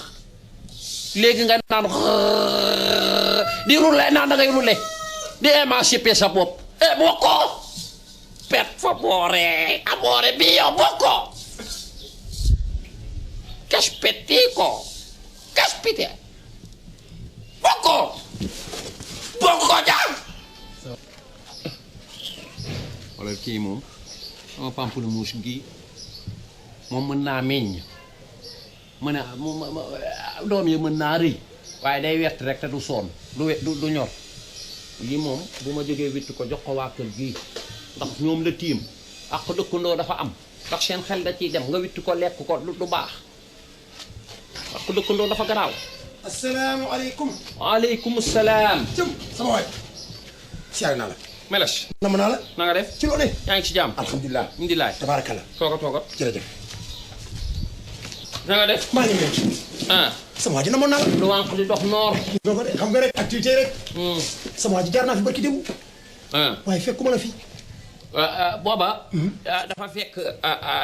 léegi nga naan di rouler naan da ngay rouler di émanciper sa bopp bokkoo pet fa boore amoore bi yow bokkoo caspetico caspite bokkoo ja wala kii moom sama pamplemousse gi moom mën naa meññ mën a doom yi mën naa rëy waaye day wert rek te du sonn du ñor lii moom bu ma jógee witt ko jox ko waa kër gii ndax ñoom la tiim ak dëkkandoo dafa am ndax seen xel da ciy dem nga witt ko lekk ko du baax ak dëkkandoo dafa garaaw. asalaamaaleykum. waaleykum salaam. jëm sama waay. siyaare naa la. Meles. nama naa la. na nga def. ci loo ne. yaa ngi ci jàmm. alhamdulilah. alhamdulilah. tabaarakalla. tooga. jërëjëf. na nga def. maa ngi leen. sama waa ji namoon naa la. lu wànq di dox noor. doo ko de xam nga rek activité rek. sama waa ji jaar naa fi barki démb. waaye fekkuma la fi. booba. dafa fekk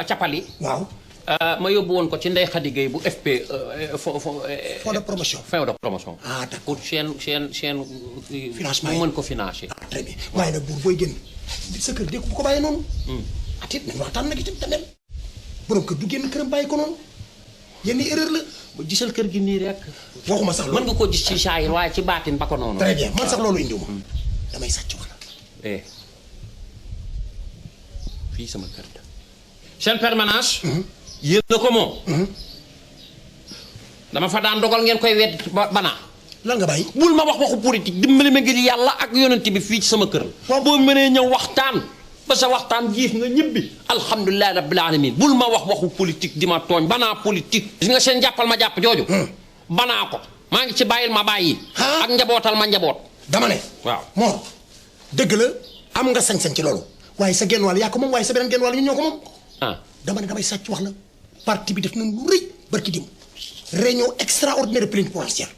capali. waaw. ma yóbbu woon ko ci Ndeye Khady Gueye bu FP. fond de promotion. fin de promotion. d'accord pour seen. financement mu mën ko financer. très bien waaye nag buur booy génn sa kër dégg bu ko bàyyee noonu. atit nañ waxtaan nag itam tamit. borom kër du génn këram bàyyi ko noonu. yenn erreur la. ba gisal kër gi nii rek. waxuma sax loolu mën nga koo gis ci saayir waaye ci baatin ba ko noonu. très bien man sax loolu indiwuma. damay sàcc wax la. fii sama kër la. seen permanence. yéen na ko moom. dama fa daan dogal ngeen koy wedd banaa. lan nga bàyyi. bul ma wax waxu politique dimbali ma ngir yàlla ak yonent bi fii ci sama kër. waaw boo mënee ñëw waxtaan. ba sa waxtaan jiif nga ñibbi. alhamdulilah rabbil alamin bul ma wax waxu politique di ma tooñ banaa politique. gis nga seen jàppal ma jàpp jooju. banaa ko maa ngi ci bàyyil ma bàyyi. ak njabootal ma njaboot. dama ne. waaw Mor dëgg la am nga sañ-sañ ci loolu. waaye sa genn wàll yaa ko moom waaye sa beneen genn wàll ñun ñoo ko moom. dama ne damay sàcc wax la. parti bi def nañ lu rëy barki dim réunion extraordinaire plénipotentiaire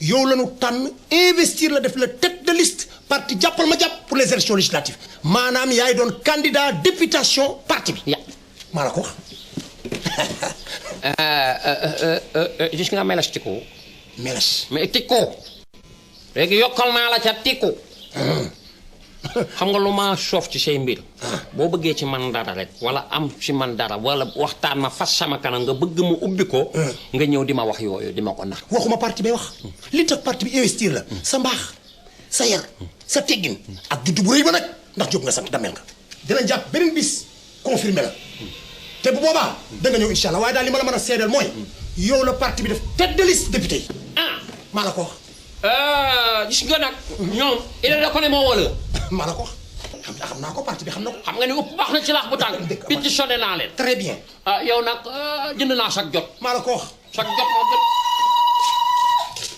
yow la ñu tànn investir la def la tête de liste parti jàppal ma jàpp pour les élections législatives maanaam yaay doon candidat députation parti bi. maa la ko wax. gis nga meles tikku. meles. mais tikku. léegi yokkal naa la ca tikku. xam nga lu ma soof ci say mbir. boo bëggee ci man dara rek wala am ci man dara wala waxtaan ma fas sama kanam nga bëgg mu ubbi ko. nga ñëw di ma wax yooyu di ma ko nax. waxuma parti bay wax. li tax parti bi investir la. sa mbaax sa yar sa teggin ak juddu bu rëy ba nag ndax jóg nga sant damel nga. dinañ jàpp beneen bis confirmé la. te bu boobaa da nga ñëw incha allah waaye daal li ma la mën a seedeel mooy. yow la parti bi def tête de liste député yi. maa la ko wax. gis nga nag. ñoom il da ko ne moo wala. maa la ko wax. xam naa ko parti bi xam na ko. xam nga ni ëpp baax na ci laax bu tàng. picc sonné naa leen. très bien. yow nag jënd naa sag jot. maa la ko wax. sag jot moo gën.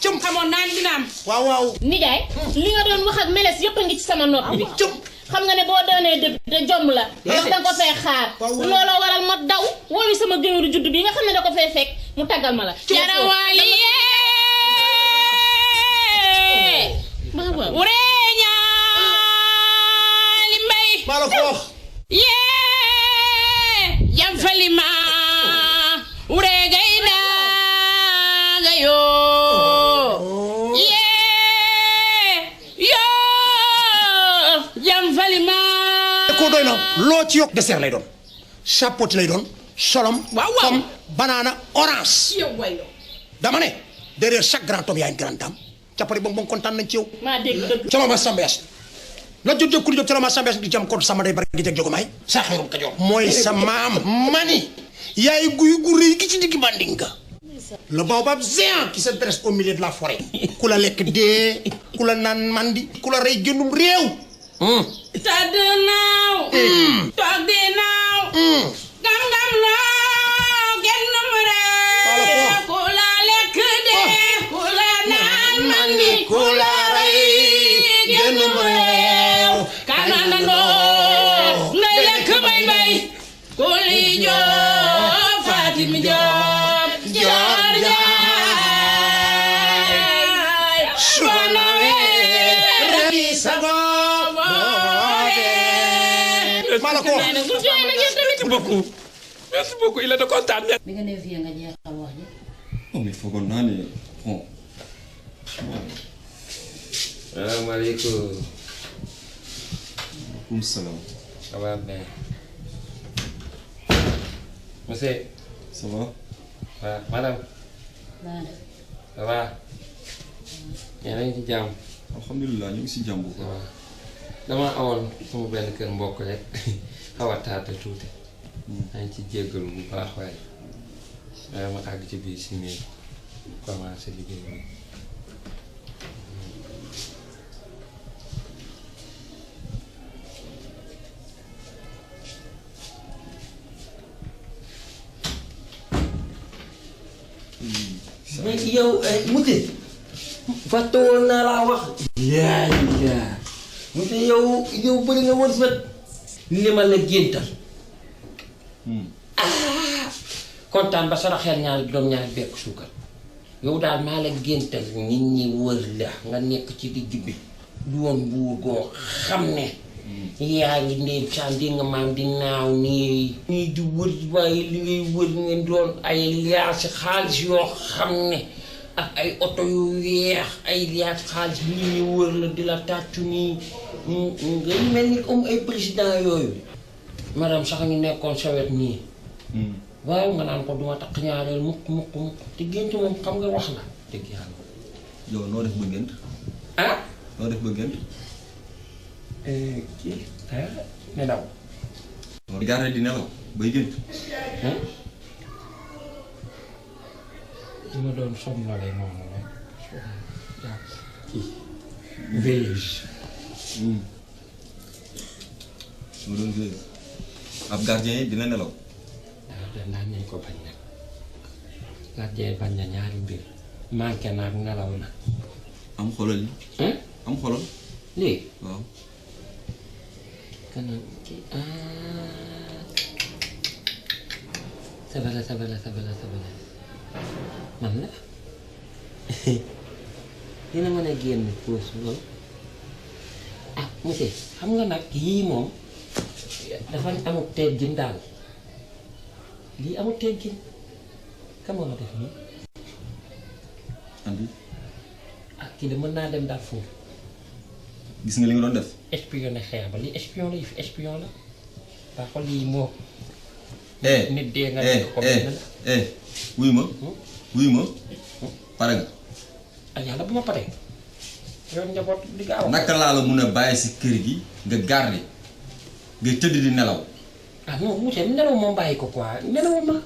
cëm xamoon naa ni dina am. waaw. nijaay li nga doon wax ak meles yëpp a ngi ci sama nopp bi. xam nga ne boo doonee député jomb la. ndax da nga ko fee xaar. looloo waral ma daw woowi sama géwéru judd bi nga xam ne da ko fee fekk mu taggal ma la. yarawaali maa la ko wax. jam falima wure gayna gayo jam falima ko doy na loo ci yokk dessert lay doon chapeau lay doon solom comme banana orange dama ne derrière chaque grand homme y a une grande dame cappari bong bong kontaan nañ ci yow maa dégg dëgg colo ma sambees la jot ku di jóg colo ma sambees di jam contre sama day bari gi jeg jogumaay sa xeerum ka jox mooy sa maam mani yaay guy gu rëy gi ci digg bandinga le baobab géant qui se dresse au milieu de la forêt ku la lekk dee ku la naan mandi ku la rey génnum réew tàdd naaw toog di naaw gam-gam naaw génnum réew ku la lekk dee ku la naan mandi ku la rey génnum réew kananandoo ngay lekk bay bay ku li Merci beaucoup. Merci beaucoup. Il est de content. bi nga ne fii nga jeexal wax ji. non mais foogoon naa ne bon. salaamaaleykum. maaleykum salaam. ça va bien. monsieur. ça va. waaw madame. ça va. yéen a ngi ci jàmm. alhamdulilah ñu ngi si jàmm. waaw dama awoon sama benn kër mbokk rek xaw a taata tuuti. maa ngi ci jéggalu bu baax waaye. waaye ma àgg ci biir si néeg commencé liggéey bi. mais yow Mouté fàtte woon naa laa wax. yaa yaa Mouté yow bëri nga wërsëg. li ma la géntal. kontaan ba sara xel ñaari doom ñaari bekk suukar yow daal maa la géntal nit ñi wër la nga nekk ci digg bi doon buur goo xam ne yaa ngi ndéem saan di nga maam di naaw nii ñii di wër waaye li ngay wër ngeen doon ay liaasi xaalis yoo xam ne ak ay oto yu weex ay liaasi xaalis nit ñi wër la di la tàccu nii ngay mel ni comme ay président yooyu madame sax ñu nekkoon sawet nii waaw nga naan ko duma takk ñaareel mukk te gént moom xam nga wax la dëgg yàlla. yow noo def ba gént. ah. noo def ba gént. kii nelaw. di garé di nelaw bay gént. li ma doon somnale noonu rek. kii. veilleuse. mu doon veilleuse. ab gardien yi dina nelaw. danaa nañ ko bañ nag gardien bañ na ñaari mbir manqué naag nelaw na am xolal yi am xolal lii waaw kanam ki sabala man la dina mën a génn puus loolu ah monsieur xam nga nag yii moom dafa amul teggin daal lii amul teggin kam nga def nii andi ah kii de mën naa dem daal foofu gis nga li nga doon def espionné xeex ba lii espion la yi fi espion la daa ko lii moo nit dee nga nekk ko wuy ma pare nga ak yàlla bu ma paree yoon njaboot di gaaw naka laa la mun a bàyyi si kër gi nga garder ngay tëdd di nelaw ah non Mouté nelaw moom bàyyi ko quoi nelaw ma.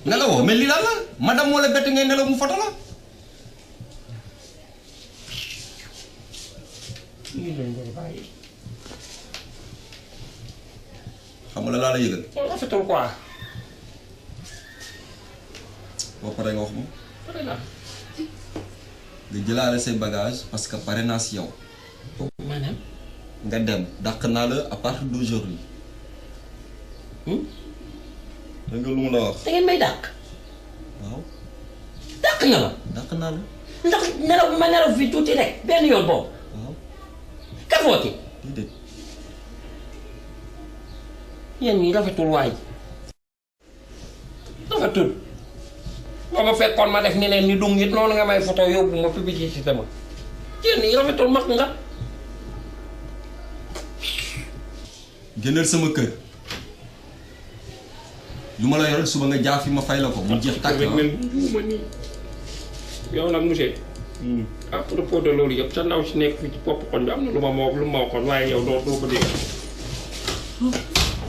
nelawoo mais lii daal la madame moo la bett ngay nelaw mu foto la. lii lañ koy bàyyi. xam nga la laa la yëgal. rafetul quoi. boo paree nga wax ma. pare naa. nga jëlaale say bagages parce que pare naa si yow. maanaam. nga dem dàq naa la à partir d'aujourd'hui. dégg nga lu mun a wax. da ngeen may dàq. waaw. dàq nga ma. dàq naa la. ndax nelaw bi ma nelaw fii tuuti rek benn yoon boobu. waaw. kafooti. déedéet. yéen ñi rafetul waay. rafetul. boo ma fekkoon ma def ni leen ni dung it noonu nga may photo yóbbu ma publicité ma. yéen ñi rafetul mag nga. génneel sama kër. lu ma la yoral suba nga jaar fi ma fay la ko mu jeex tàkk yow nag monsieur. à propos de loolu yëpp sa ndaw si nekk fii ci bopp koñ bi am na lu ma waxoon waaye yow doo ko dégg.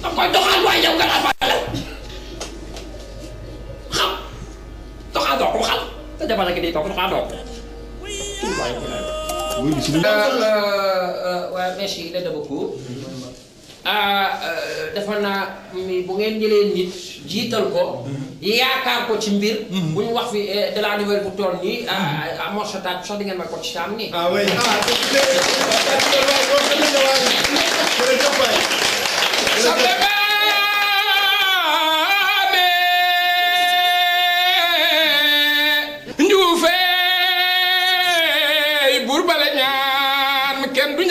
da koy doxal waaye yow nga la fay la xam doxal doo ko xam te jamono gi di toog doxal doo ko. waaw merci il est de beaucoup. dafa naa bu ngeen jëlee nit jiital ko yaakaar ko ci mbir bu ñu wax fi de la nouvelle bu toll nii amoon sa taat sax di ngeen ma ko ci saam nii ah oui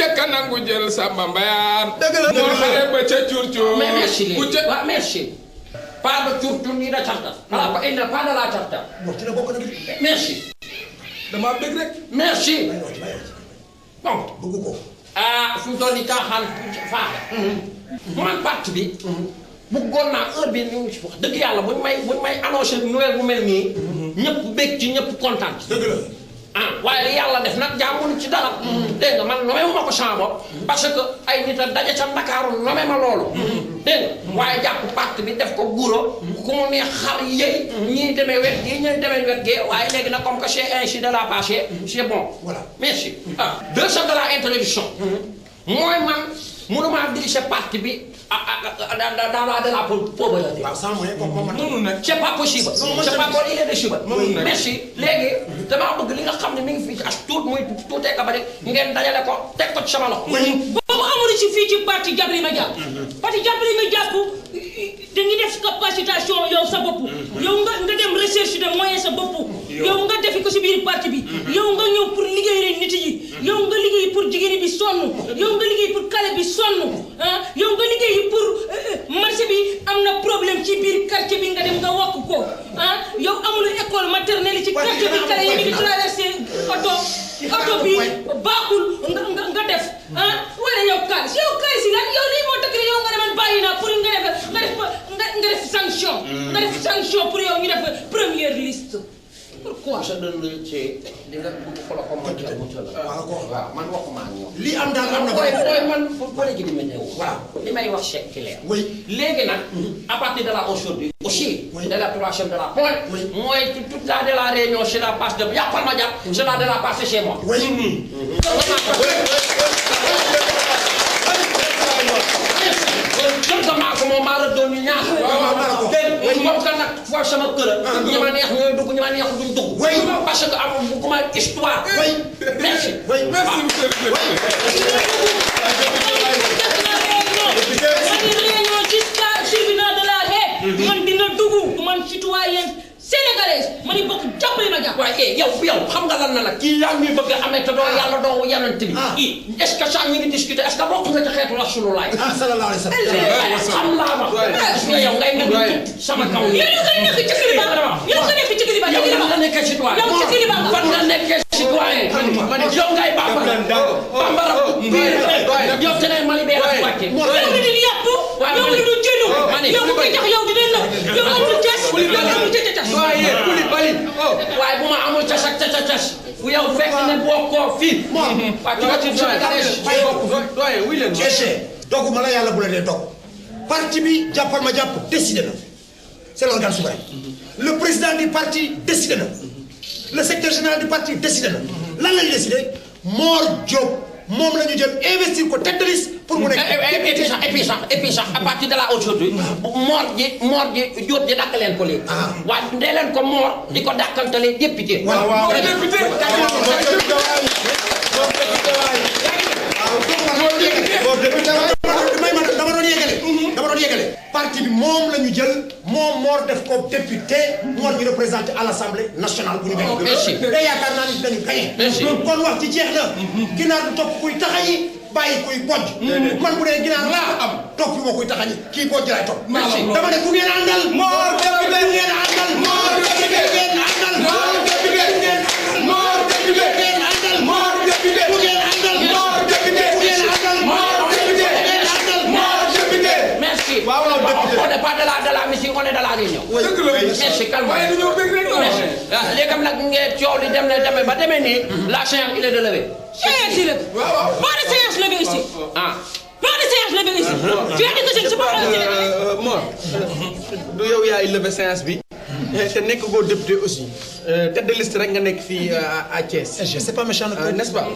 njëkk a nangu jël Samba Mbayaan. dëgg la moo xare ba ca curcur. mais merci léegi waaw merci. pas de curcur ni da carta. voilà pas il n'est pas de la carta. merci. dama bëgg rek. merci. bon. bëgg ko. ah fu mu toll nii caaxaan faaxe. man parti bi. bëggoon naa heure bi ñu ngi ci wax dëgg yàlla buñ may annoncé nouvelle bu mel nii. ñëpp bég ci ñëpp kontaan ci. dëgg la. ah waaye li yàlla def nag jàmmuñu ci dara. dégg nga man nomee ma ko sama bopp parce que ay nit a daje ca Ndakaaru nomee ma loolu. dégg nga waaye jàpp parti bi def ko guro. ku mu neex xar yëy. ñii demee wet gii ñii demee wet gee waaye léegi nag comme que c'est ainsi de la passé c'est bon. voilà merci. ah deuxième de la introduction. mooy man mënuma diriger parti bi dans la pauvreté. waaw sans moyen comme moom c'est pas possible. c'est pas possible. merci léegi damaa bëgg li nga xam ne mi ngi fii as tuut muy tuutee ka ba rek ngeen dajale ko teg ko ci sama loxo. boobu amul ci fii ci parti Jàppale ma jàpp. parti Jàppale ma jàpp dañuy def capacitation yow sa bopp. yow nga dem recherche de moyen sa bopp. yow nga defi ko si biir parti bi. yow nga ñëw pour liggéey nit yi. yow nga liggéey pour jigéen bi sonn. yow nga liggéey pour kale bi sonn. ah yow nga liggéey pour marché bi am na problème ci biir quartier bi nga dem nga wokk ko. ah yow amul école maternelle ci quartier bi kale yi ngi traversé oto bi baaxul nga def. ah wala yow kaalis yi lan yow lii moo tax yow nga demal bàyyi naa pour nga def sanction. nga def sanction pour yow ñu def première liste. pourquoi. sa dënn ci di nga dugg fa la ko mën a waaw man waxuma ak ñoom. li am daal am na mooy man pour léegi di ma ñëw. waaw li may wax c'est clair. oui léegi nag. à partir de là aujourd'hui aussi. de la troisième de la point. mooy toute la de la réunion c'est la passe de Jàppal ma jàpp. c'est la de la passe chez moi. oui. moom maa la doon ñu ñaar. dégg nga moom nag foo sama kër. ñi ma neex ñooy dugg ñi ma neex duñ dugg. parce que amul bëgguma histoire. merci. man dina dugg man citoyen sénégalaise ma ni bokk Jàppale ma jàpp. waaye yow xam nga lan na nag kii yaa ngi bëgg a amee te doo yàlla doo yanant bi. est ce que sax ñu ngi discuter est ce que bokk nga ci xeetu Rasulullah. sallallahu alayhi wa sallam. xam laa ma. est-ce que yow ngay nekk sama kaw nii. yow nga nekk ci kiliba yow nga nekk ci kiliba yow nga nekkee citoyen. yow ci kiliba fan nga nekkee citoyen. yow ngay bambara. bambara. yow te ne Mali bee la wàcce. yow nga di yàpp. yow nga du jëlu. yow nga koy tax yow di leen la. yow amul cas. yow amul cas. waaye bu ma amul cas ak cas bu yow fekk ne bokkoo fii. wuy leen dogu ma la yàlla bu la dee dog parti bi Jàppal ma jàpp décidé na c'est l'organe souverain. le président du parti décidé na. le secrétaire général du parti décidé na. lan lañu décidé Mor Diop moom la ñu jël investir ko tête de liste pour mu nekk. et puis sax à partir de là aujourd'hui Mor ji Diop ji dàkk leen ko léegi. waaye ndee leen ko Mor di ko dàkkantalee député. waaw député. dama doon yegale parti bi moom la ñu jël moom Mor def ko député Mor ñu représenté à l'Assemblée nationale bu ñu gagné. te yaakaar naa ni dinañu gagné. kon wax ci jeex na. ginaar du topp kuy taxañi bàyyi kuy bojj. man bu dee ginaar laa am topp moo kuy taxañi kii bojj laay topp. dama ne ku ngeen àndal. Mor député ku ngeen àndal. Mor député ku ngeen àndal. Mor député ku ngeen àndal. Mor député ku ngeen àndal. Mor député ku ngeen àndal. Mor député ku ngeen àndal. Mor député ku ngeen àndal. Mor député. merci. waaw on n'est pas de la mission on est de la réunion. merci calme. merci. léegi nag ngeen coow li dem na demee ba demee nii. la séance il est de levée. séance il est. pas de séance levée ici. pas de séance levée ici. tu as dit que je ne sais pas. Mor du yow yaay levé séance bi. te nekk goo député aussi. tête de liste rek nga nekk fii à Thiès. c'est pas méchant n'est-ce pas.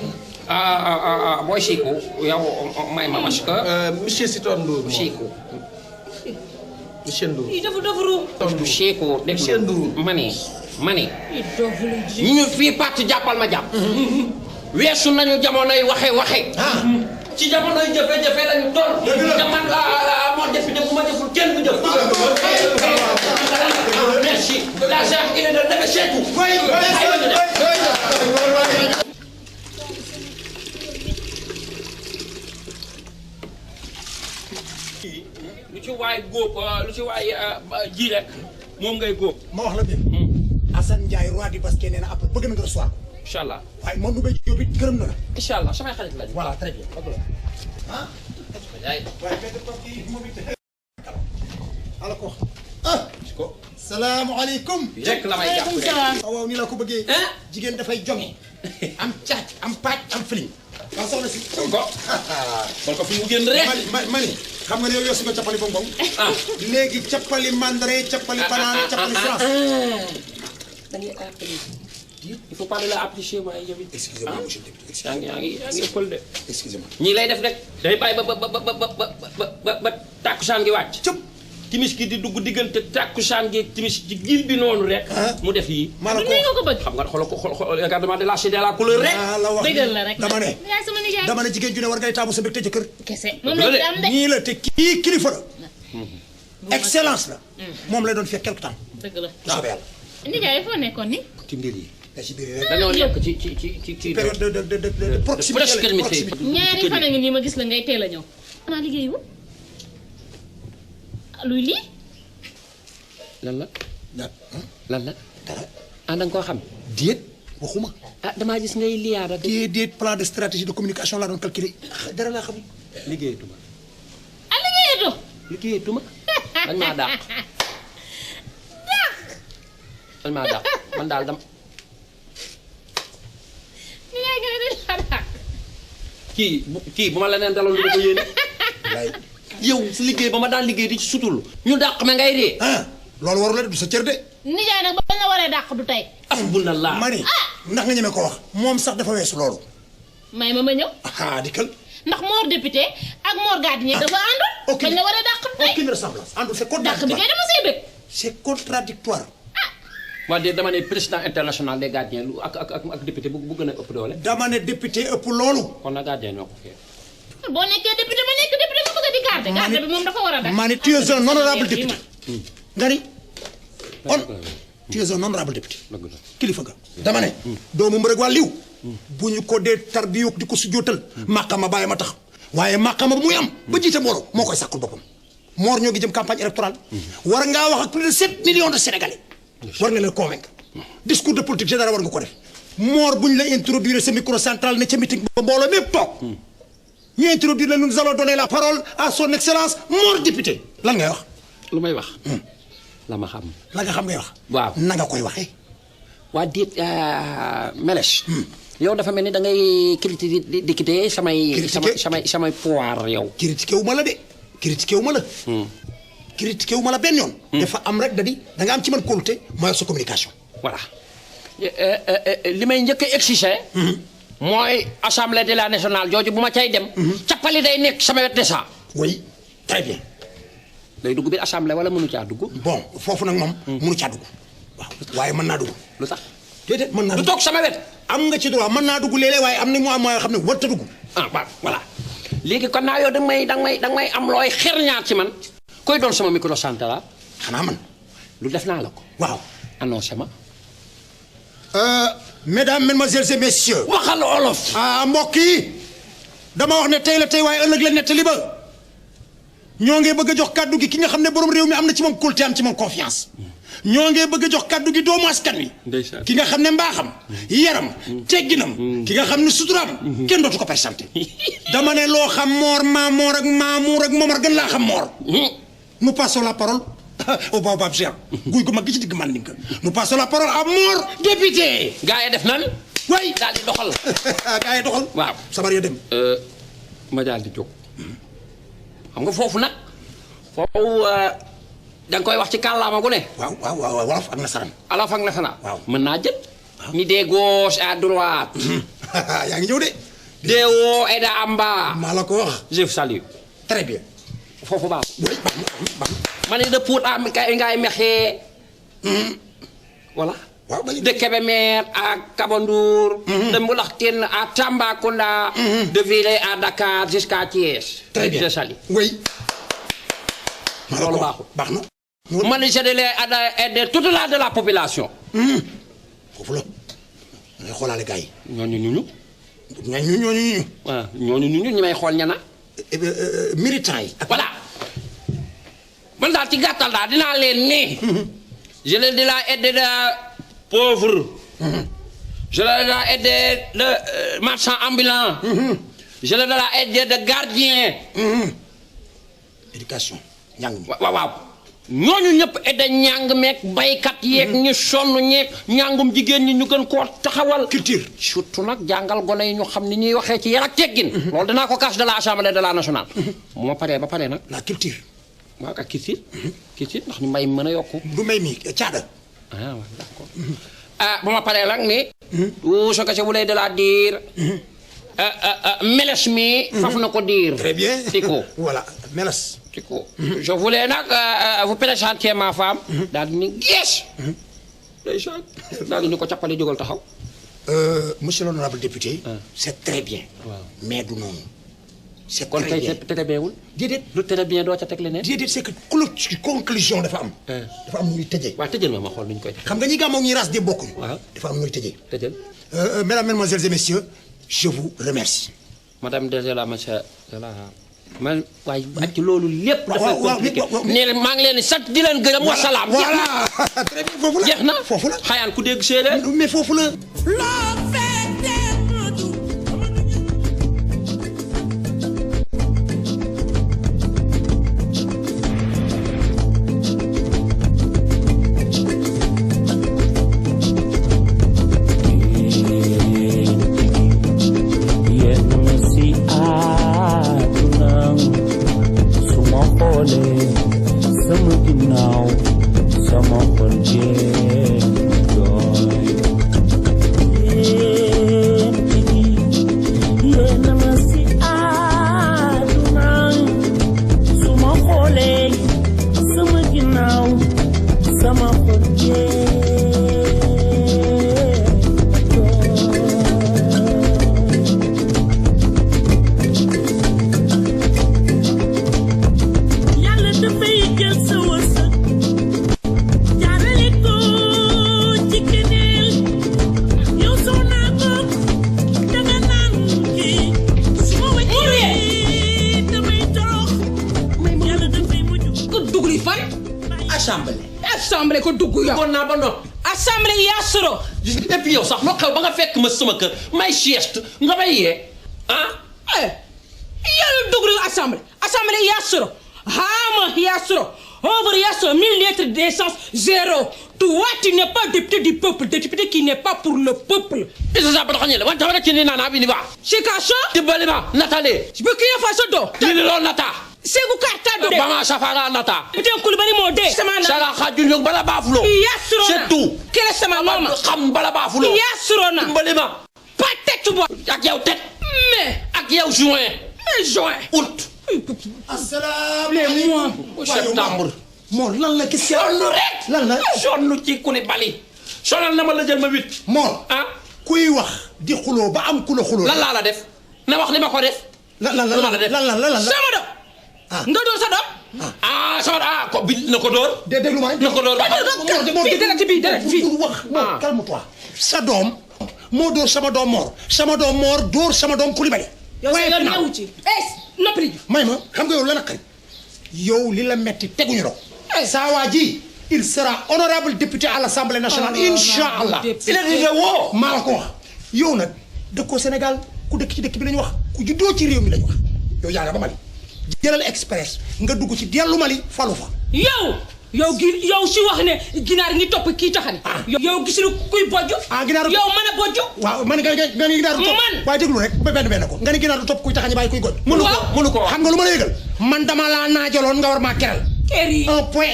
booy Chico yow may ma parce que. monsieur Sitor Ndour. Chico. monsieur Ndour. dafa ru. Chico monsieur Ndour. mani. ñu fii parti Jàppal ma jàpp. weesu nañu jamonoy waxe. ci jamonoy jafe-jafe lañu toll. te man moo député bu ma deful kenn bu jëf. merci. la séance il est de levée c'est tout. ci waay góob lu ci waay ji rek moom ngay góob. ma wax la dégg. Assane Ndiaye roi du basket nee na après bëgg na nga recevoir. incha allah waaye moom du bay jóob it gërëm na la. incha allah samay xarit lañu. voilà très bien. ah. ala ko ah. salaamaaleykum. rek la may jàpp waaw ni la ko bëggee. jigéen dafay jonge am caac am paaj am filim. waaw soxna si. kon ko fi mu génn rek. mani xam nga ne yow su nga cappali bonbon. léegi cappali mandarin cappali banane cappali France. da ngay appeler. il faut pas la appeler chez moi yow it. excusez-moi monsieur le député. yaa ngi ëppal de. excusez-moi. ñii lay def rek. day bàyyi ba tàkkusaan gi wàcc. timis ki di dugg diggante tàkkusaan gi timis ci gil bi noonu rek. mu def yi. maa la ko bëgg. xam nga xool regardement de la shade de la couleur rek. dëggal la rek dama ne jigéen ju ne war ngay taamu sa mbégte jëkkër. kese moom la ci am de. nii la te kii kilifa la. excellence la. moom lay doon fekk quelque temps. dëgg la soobee yàlla. Ndiaye foo nekkoon ni. ci mbir yi. ci biir rek dañoo nekk ci période de proximité. ñaari fan a ngi nii ma gis la ngay teel a ñëw. xanaa liggéeyu luy lii. lan la. lan la. ah da nga koo xam. déet waxuma. ah damaa gis ngay liyaara. déet plan de stratégie de communication laa doon calculer. dara laa xam. liggéeyatuma. ah liggéeyatoo. liggéeyatuma. dañ maa dàq. dañ maa dàq man daal dam. kii bu ma la neen daloon du ma ko yéene. yow si liggéey ba ma daan liggéey di ci sutul ñu dàq ma ngay dee. loolu warul la du sa cër de. nijaay nag ba nga waree dàq du tey. alhamdulilah. ma ni ndax nga ñeme ko wax moom sax dafa weesu loolu. may ma ñëw. dikkal. ndax Mor député ak Mor gardien dafa àndul. bañ la waree dàq du tey. aucune ressemblance àndul c'est contradictoire. dàq bi kay dama see bëgg. c'est contradictoire. waa de dama ne président international des gardiens lu ak député bu gën a ëpp doole. dama ne député ëpp loolu. kon nag gardien ñoo ko fee. boo nekkee député ma nekk député ma bëgg a di garde garde bi moom dafa war a def. maa ne tu es un honorable député. nga ni tu es un honorable député. kilifa nga. dama ne. doomu mbërëg waa liw. bu ñu ko dee tarbiyu di ko sujjóotal. màqama bàyyi ma tax. waaye màqama bu muy am. ba jiite mbooloo moo koy sàkkul boppam. Mor ñoo ngi jëm campagne électorale. war ngaa wax ak plus de 7 millions de sénégalais. war nga leen convaincre. discours de politique générale war nga ko def. Mor bu ñu la introduire sa micro central ne ca meeting ba mbooloo mépp toog. ñu introduire la nous allons donner la parole à son excellence Mor député. lan ngay wax. lu may wax. la ma xam. la nga xam ngay wax. waaw na nga koy waxee. waa déet Mélèche. yow dafa mel ni da ngay critiquer samay pouvoir yow. critiqué wu ma la de. critiqué wu ma la. critiqué wu ma la benn yoon. dafa am rek da nga am ci man kóolute mooy sa communication. voilà li may njëkk a exiger. mooy assemblée de la nationale jooju bu ma cay dem. cappali day nekk sama wet de saa. oui très bien. day dugg biir assemblée wala mënu caa dugg. bon foofu nag moom. mënu caa dugg. waaw waaye mën naa dugg. lu tax. déedéet mën naa dugg du toog sama wet. am nga ci droit mën naa dugg léeg-léeg waaye am na mooy xam ne warut a dugg. waaw voilà. léegi kon naa yow danga may am looy xer ñaar ci man. koy doon sama micro central. xanaa man. lu def naa la ko. waaw. annoncé ma. mesdames mesdemoiselles et messieurs. waxal olof. mbokk yi dama wax ne tey la tey waaye ëllëg la nettali ba ñoo ngi bëgg a jox kàddu gi ki nga xam ne borom réew mi am na ci moom kóolute am ci moom confiance. ñoo ngi bëgg a jox kàddu gi doomu askan wi. ki nga xam ne mbaaxam yaram tegginam ki nga xam ne suturaam kenn dootu ko présenté. dama ne loo xam Mor Maamoor ak Maamour ak Momar gën laa xam Mor. nous passons la parole au baobab géant. guy gu mag gi ci digg man Lincoln. nous passons la parole à Mor député. gaa yi def nan. way daal di doxal. gaa yi doxal. waaw sabar ya dem. ma daal di jóg. xam nga foofu nag foofu da nga koy wax ci kàllaama gu ne. waaw wolof ak nasaraan. wolof ak nasaraan. waaw mën naa jël. ni de gauche à droite. yaa ngi ñëw de. de haut et d'en bas. maa la ko wax. je vous salue. très bien. foofu baax. ma ne de Pout à ngay mexee. voilà. waaw de Kébémer à Kabondour. de Mboulaktine à Tambacounda. de Villers à Dakar jusqu'à Thiès. très bien je salue. oui. loolu baaxul baax na. man je de aider toute la population. foofu la. ngay xoolaale gars yi. ñooñu. waaw ñooñu ñu may xool ñana. militants yi. voilà. ci gàttal daal dinaa leen ni je leur de la aide de pauvre je leur de la aide de marchand ambulant je leur de la aide de gardien éducation njàng mi waaw ñooñu ñëpp aide ñàng meeg baykat yeeg ñu sonn ñeeg ñàngum jigéen ñi ñu gën koo taxawal culture surtout nag jàngal gone yi ñu xam ni ñuy waxee ci yar ak teggin loolu dinaa ko casse de l'Assemblée de la nationale bu ma paree ba pare nag la culture waaw ak culture ndax ñu mbay mën a yokku du mbay mi caada ah waaw d'accord bu ma paree nag ni tout ce que je voulais de la dire meles mi faf na ko dire très bien Tiko voilà meles Tiko je voulais nag vous présenter ma femme daal di ni gees ndeysaan daal di ni ko cappale jógal taxaw monsieur l'honorable député c'est très bien mais du noonu c'est très bien kon tey très bien wul déedéet lu très bien doo ca teg leneen déedéet c'est que conclusion dafa am dafa am ñuy tëjee waaw tëjal ma xool nu ñu koy teg xam nga ñi gàmmoog ñi race de bokkuñu waaw dafa am ñuy tëjee tëjal mesdames, mesdemoiselles et messieurs je vous remercie madame Désela monsieur man waaye ak ci loolu lépp dafa compliqué ne maa ngi leen di sant di leen gërëm wasalaam voilà très bien foofu la jeex na foofu la xayaan ku dégg séeréer mais foofu la assemblée ko dugg yow. kon naa ba noppi. assemblée yaa soro. et puis yow sax loo xew ba nga fekk ma sama kër may sieste nga may yee ah. yàlla dugg assemblée assemblée yaa soro Hama yaa soro over yaa soro 1000 lettres d'essence 0. Toi tu n'es pas député du peuple député qui n'est pas pour le peuple. Isa sa bata xanyele wanta wala kini nana bini ba. Shikasho. Tibalima natale. Burkina Faso do. Tini lo nata. Segu karta do. Bama safara nata. Putain Koulibaly mo de. Sala khadjul yok bala bafulo. Yasrona. C'est tout. Quel est sama mama? Xam bala bafulo. Yasrona. Tibalima. Pas tête bo. Ak yow tête. Mais ak yow juin. Juin. Août. Assalamu les mois. Septembre. Mor lan la gis sonn rek lan la sonn ci Koulibaly sonal na ma la jël ma 8 Mor ah kuy wax di xuloo ba am ku la xuloo lan laa la def na wax li ma ko def lan la def lan sama doom nga doon sa doom sama ko bi na ko door déglu ma na ko door bi dara fii wax Mor calme-toi sa doom moo door sama doom Mor door sama doom Koulibaly yow sa yoon newu ci noppi may ma xam nga yow la naqari yow li la metti teguñu ro saa waa ji il sera honorable député à l'Assemblée nationale Inch'Allah. il a dit woo maa la ko wax yow nag dëkkoo Sénégal ku dëkk ci dëkk bi lañu wax ku juddoo ci réew mi lañu wax yow yaa nga ba Mali jëlal express nga dugg ci dellu Mali falu fa yow si wax ne ginaar ngi topp kii taxani yow gis na kuy bojj ginaar yow mën a bojj waaw man nga ni ginaar du topp waaye déglu rek ba benn ko nga ni ginaar du topp kuy taxani bàyyi kuy goj mënu ko xam nga lu ma la yëgal man dama laa naajaloon nga war maa keral un point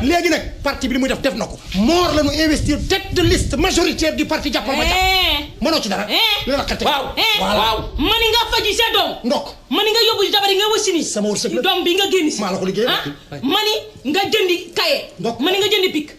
léegi nag parti bi li muy def na ko Mor la ñu investir tête de liste majoritaire du parti jàppal ma jàpp mënoo ci dara li la xatte waaw mani nga faji sa doom ndok mani nga yóbbu jabar yi nga wasini sama wërsëg la doom bi nga génn si maa la ko liggéey mani nga jëndi kaye mani nga jëndi pik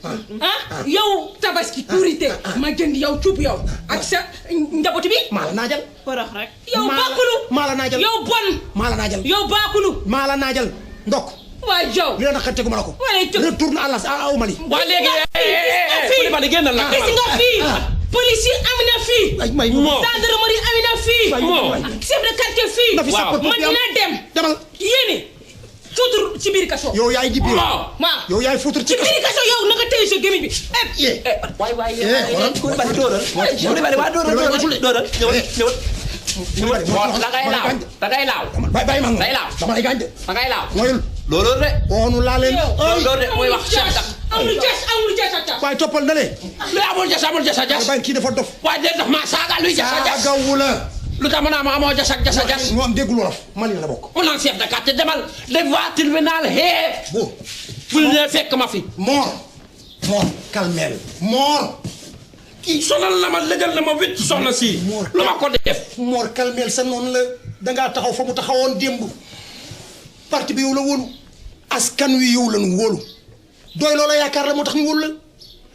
yow tabaski kurité ma jëndi yow cuub yow ak sa njaboot bi maa la naajal farax rek yow baakulu maa la naajal yow bon maa la naajal yow baakulu maa la naajal ndok waa Jow li la naqari tegu ma la ko retourne au Mali waa léegi Koulibaly génnal la gis nga fii police yi am na fii gendarmerie am na fii chef de quartier fii man dina dem demal yéene futur ci biir kaso. yow yaay di biir. waaw yow yaay futur ci biir kaso yow na nga téye sa gémmiñ bi. waay waay ku bari dóoral. waa dóoral ñëwal. da ngay laaw. bàyyi ma day laaw. dama lay gaañ de. da ngay laaw. mooyul. loolu de. woonu laa leen. loolu de mooy wax Cheikh Dak. amul jas ak jas. waaye toppal na le. lu amul jas. bàyyi kii dafa dof. waaye de daf maa saaga luy jas. saagawu la. lu tax ma naa ma amoo jas. mu am déggul wolof Mali la bokk. mu naan chef de quartier demal dem waa tribunal hee. bul ne fekk ma fi. Mor calmel. Mor. kii sonal na ma lëgal na ma wicc soxna si. lu ma ko def. Mor calmel sa noonu la dangaa taxaw fa mu taxawoon démb. parti bi yow la wóolu. askan wi yow la nu wóolu. doy loola yaakaar la moo tax ñu wóolu la.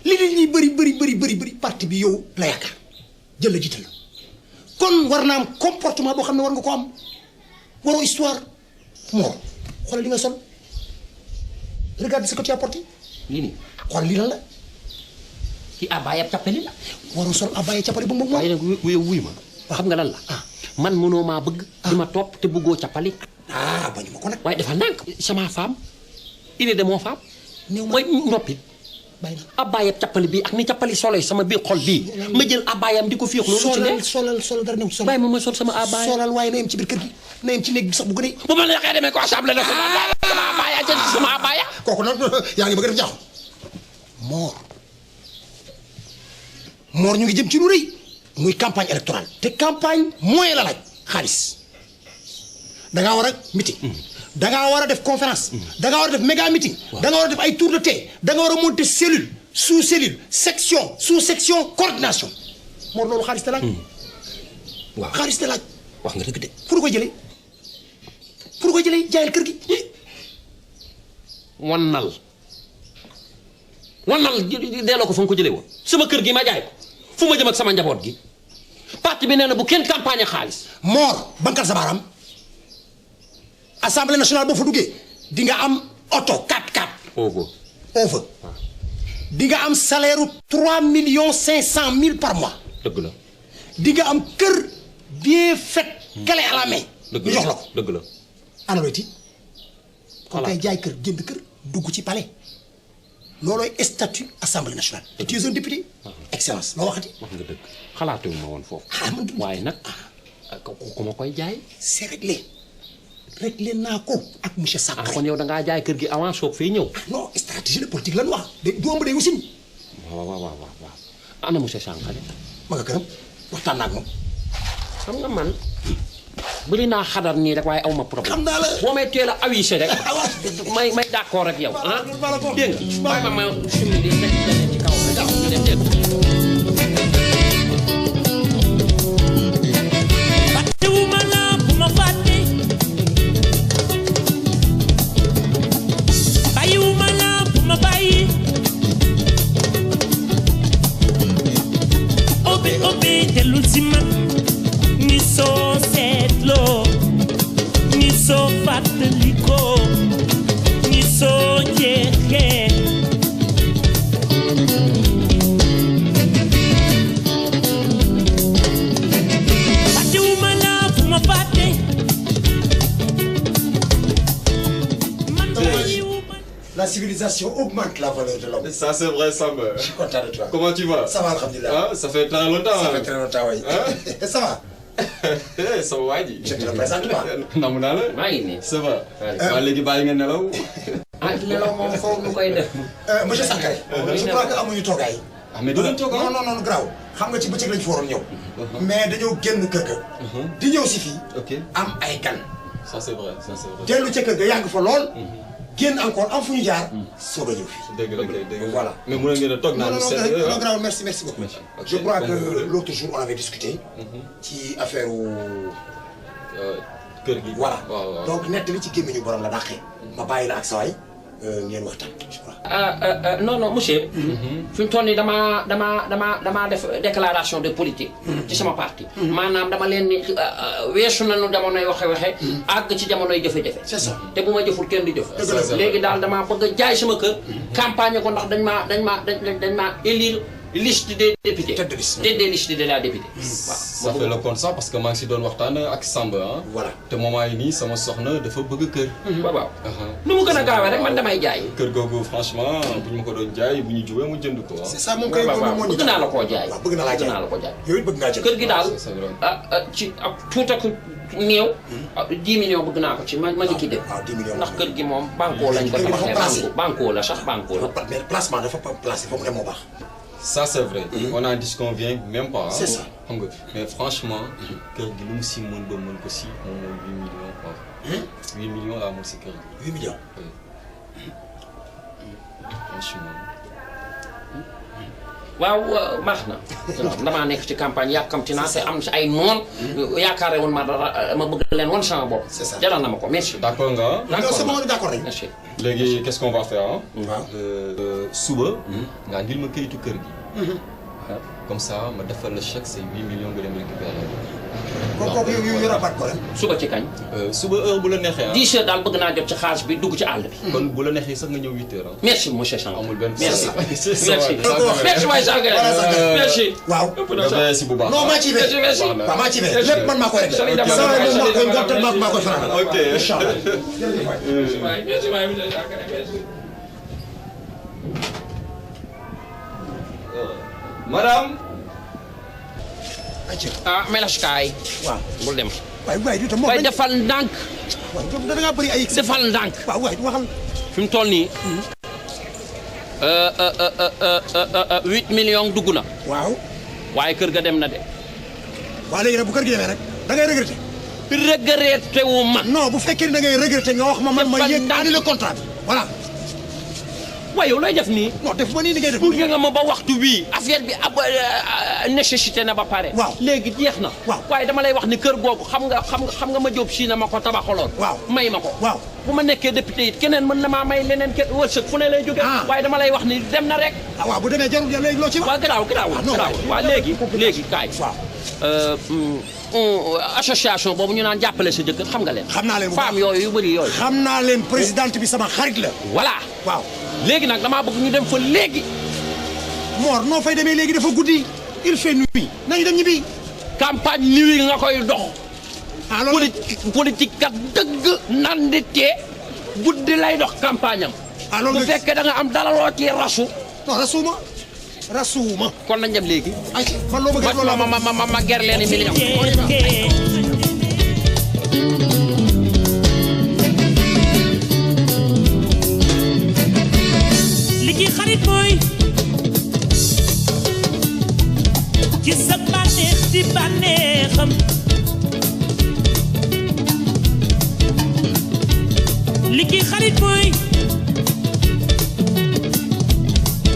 li nit ñi bëri parti bi yow la yaakaar jël la jiital la. kon war naa am comportement boo xam ne war nga ko am waroo histoire Mor xoolal li nga sol regarde ce que tu as porté. lii nii xool lii lan la. ci abaya cappali la. waroo sol abaya cappali ba mu waaye nag wuy ma. xam nga lan la. man mënoo maa bëgg. di ma topp te bëggoo cappali. bañu ma ko nag. waaye dafa nànk sama femme il est de mon femme. néew mooy noppi. bàyyi na abaya cappali bii ak ni cappali solo sama biir xol bii. ma jël abayam di ko féex loolu. ci ne solal dara new sol. bàyyi ma sol sama abaya. solal waaye na yem ci biir kër gi na yem ci néeg bi sax bu gënee. bu ma neexee demee ko assemblée nationale sama abaya jël ci sama abaya. kooku nag yaa ngi bëgg a def jaaxu. Mor ñu ngi jëm ci lu rëy muy campagne électorale. te campagne moyen la laaj xaalis. dangaa war a meeting. dangaa war a def conférence. dangaa war a def méga meeting. dangaa war a def ay tour de thé. dangaa war a monter cellule sous cellule section sous section coordination. Mor loolu xaalis te laaj. waaw xaalis te laaj. wax nga dëgg de. pour ko jëlee jaayal kër gi. wannal delloo ko fa nga ko jëlee woon. sama kër gi ma jaay ko fu ma jëm ak sama njaboot gi. parti bi nee na bu kenn campagne xaalis. Mor bankal sa baaraam. assemblée nationale boo fa duggee di nga am oto 4x4. oo fa di nga am salaire u 3,500,000 par mois. dëgg la. di nga am kër bien fait. clé à la main. dëgg ñu jox la ko dëgg la. ana looy tiit. kon kay jaay kër jënd kër dugg ci palais. loolooy statut assemblée nationale. te tu es un député. excellence loo waxati. wax nga dëgg xalaatuñu ma woon foofu. waaye nag ku ma koy jaay. c'est réglé naa ko ak monsieur Sankharé. kon yow da ngaa jaay kër gi avant soog fii ñëw. non stratégie de politique lan wax de du ëmb day wusin. waaw ana monsieur Sankharé. ma nga këram waxtaan naa ak moom. xam nga man bëri naa xadar nii rek waaye aw ma problème. xam naa la boo may teel a avisé rek. may d'accord ak yow ah. dégg nga bàyyi ma suñu di nekk ci kaw rek ñu dem dégg. fàttewuma la bu ma fàtte. bàyyiwuma la bu ma bàyyi. obe dellul si man. ni soo seetloo. ni soo fàttalikoo. ni soo jeexee. fàttewuma la bu ma fàtte. La civilisation augmente la valeur de l'homme. Ça c'est vrai, Sam. Je suis content de toi. Comment tu vas? Ça va, alhamdoulilah. Ça fait très longtemps. Ça fait très longtemps, oui. Ça va? Ça va, Wadi. Je te le présente pas. Namu naa la. maa ngi nii. Ça va. waa léegi bàyyi nga nelaw. nelaw moom foofu lu koy def. monsieur Sankharé. je crois que amuñu toogaay. mais du leen toogaay. non graw xam nga ci bëccëg lañ fi waroon ñëw. mais dañoo génn kër ga. di ñëw si fii. am ay gan. ça c'est vrai. dellu ca kër ga yàgg fa lool. génn encore am fu ñu jaar. soog a ñëw fii. dëgg voilà. mais mën ngeen a toog naan. non graw merci beaucoup. je crois que l'autre jour on avait discuté. ci affaire kër gi. voilà donc nett li ci gémmiñu borom la dàqee. ma bàyyi la ak sa waay ngeen waxtaan je crois. non monsieur. fi mu toll nii damaa def déclaration de politique. ci sama parti. maanaam dama leen ni weesu nañu jamonoy waxe àgg ci jamonoy jafe-jafe. c'est ça te bu ma jëful kenn di jëf. léegi daal damaa bëgg a jaay sama kër. campagne ko ndax dañ maa élire liste des députés. Tête de liste de la députée. ça fait le compte ça parce que maa ngi si doon waxtaan ak Samba ah. voilà te moment yi nii sama soxna dafa bëgg kër. waaw nu mu gën a gaawee rek man damay jaay. kër googu franchement bu ñu ma ko doon jaay bu ñu jubee mu jënd ko. c'est ça moom kay moo ñu bëgg naa la koo jaay. bëgg naa la la ko jaay. yow it bëgg ngaa jënd kër gi daal ci ak tuut ak néew. 10 millions bëgg naa ko ci ma liquidé. 10 millions ndax kër gi moom banco lañ ko tabaxee banco la sax banco la. mais placement dafa placé foofu ne moo baax. ça c'est vrai. on en disconvient même pas. c'est ça xam nga mais franchement. kër gi lu mu si mën ba mën ko si moom mooy 8 millions quoi. 8 millions laa mën si kër gi. 8 millions. oui franchement. waaw baax na. damaa nekk ci campagne yàkkamti naa te am ci ay noon. yaakaare woon ma dara ma bëgg leen woon sama bopp. c'est ça jaral na ma ko merci. d'accord nga. d'accord rek. merci. léegi qu'est-ce qu'on va faire ah. waaw suba. nga andil ma kayitu kër gi. comme ça ma defal la chèque c'est 8 millions nga dem récupérer. kooku yow yor abat ko rek. suba ci kañ. suba heure bu la neexee ah. 10 heures daal bëgg naa jot ci xaalis bi dugg ci àll bi. kon bu la neexee sax nga ñëw 8 heures ah. merci monsieur Sango. amul benn merci merci. merci waay Sango. merci. waaw. merci bu baax. non maa ci fee. merci waaw maa ci fee lépp man maa koy réglé. maa koy faral. ok inchallah. merci waay monsieur Sango merci. madame. ah Mélache kaay. waaw bul dem. waay du tam moom waaye defal ndànk. waaw da ngaa bëri ay. defal ndànk. waaw waay waxal. fi mu toll nii. 8 millions dugg na. waaw. waaye kër ga dem na de. waaw léegi nag bu kër gi demee rek da ngay regretter. regretté wu ma. non bu fekkee da ngay regretter nga wax ma man ma yéeg annulé contrat bi voilà. waaye yow looy def nii. non def ma nii ni ngay def. bëgg nga ma ba waxtu bii affaire bi ab nécessité na ba pare. waaw léegi jeex na. waaw waaye dama lay wax ni kër googu xam nga ma jóob si na ma ko tabaxaloon. waaw may ma ko. waaw bu ma nekkee député it keneen mën na maa may leneen wërsëg fu ne lay jóge. waaye dama lay wax ni dem na rek. ah waaw bu demee jarul léegi loo ci wax. waaw garaaw. waaw léegi kaay. waaw. association boobu ñu naan jàppale sa jëkkër xam nga leen. xam naa leen bu baax femme yooyu yu bëri yooyu. xam naa leen présidente bi sama xarit la. voilà. waaw. léegi nag damaa bëgg ñu dem fa léegi. Mor noo fay demee léegi dafa guddi. il fait nuit. nañu dem ñibbi. campagne nuit nga koy dox. ah loolu politique kat dëgg nandite guddi lay dox campagne am. ah loolu bu fekkee da nga am dara loo ci rasu. non rasuuma. kon nañ dem léegi. ay fan loo bëgg ma ger leen i million. li ci xarit mooy ci sa bànneex di bànneexam li ci xarit mooy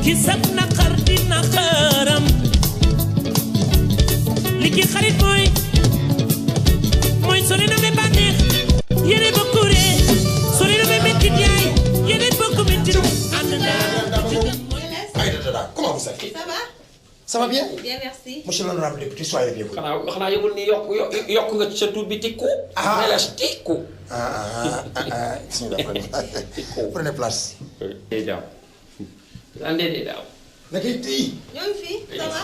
ci sa naqar di naqaram li ci xarit mooy sori na me bànneex yéene bokku ree sori na me mettit yaay yéene bokku mettit ànd naa. Comment vous allez? Ça va? Ça va bien? Bien, merci. Monsieur l'honorable député, soyez bienvenu. xanaa yëgul ni yokk nga ci sa tur bi tikku. Mélache tikku. Prenez place. Andee daaw. naka it yi. ñoo ngi fi. Ça va?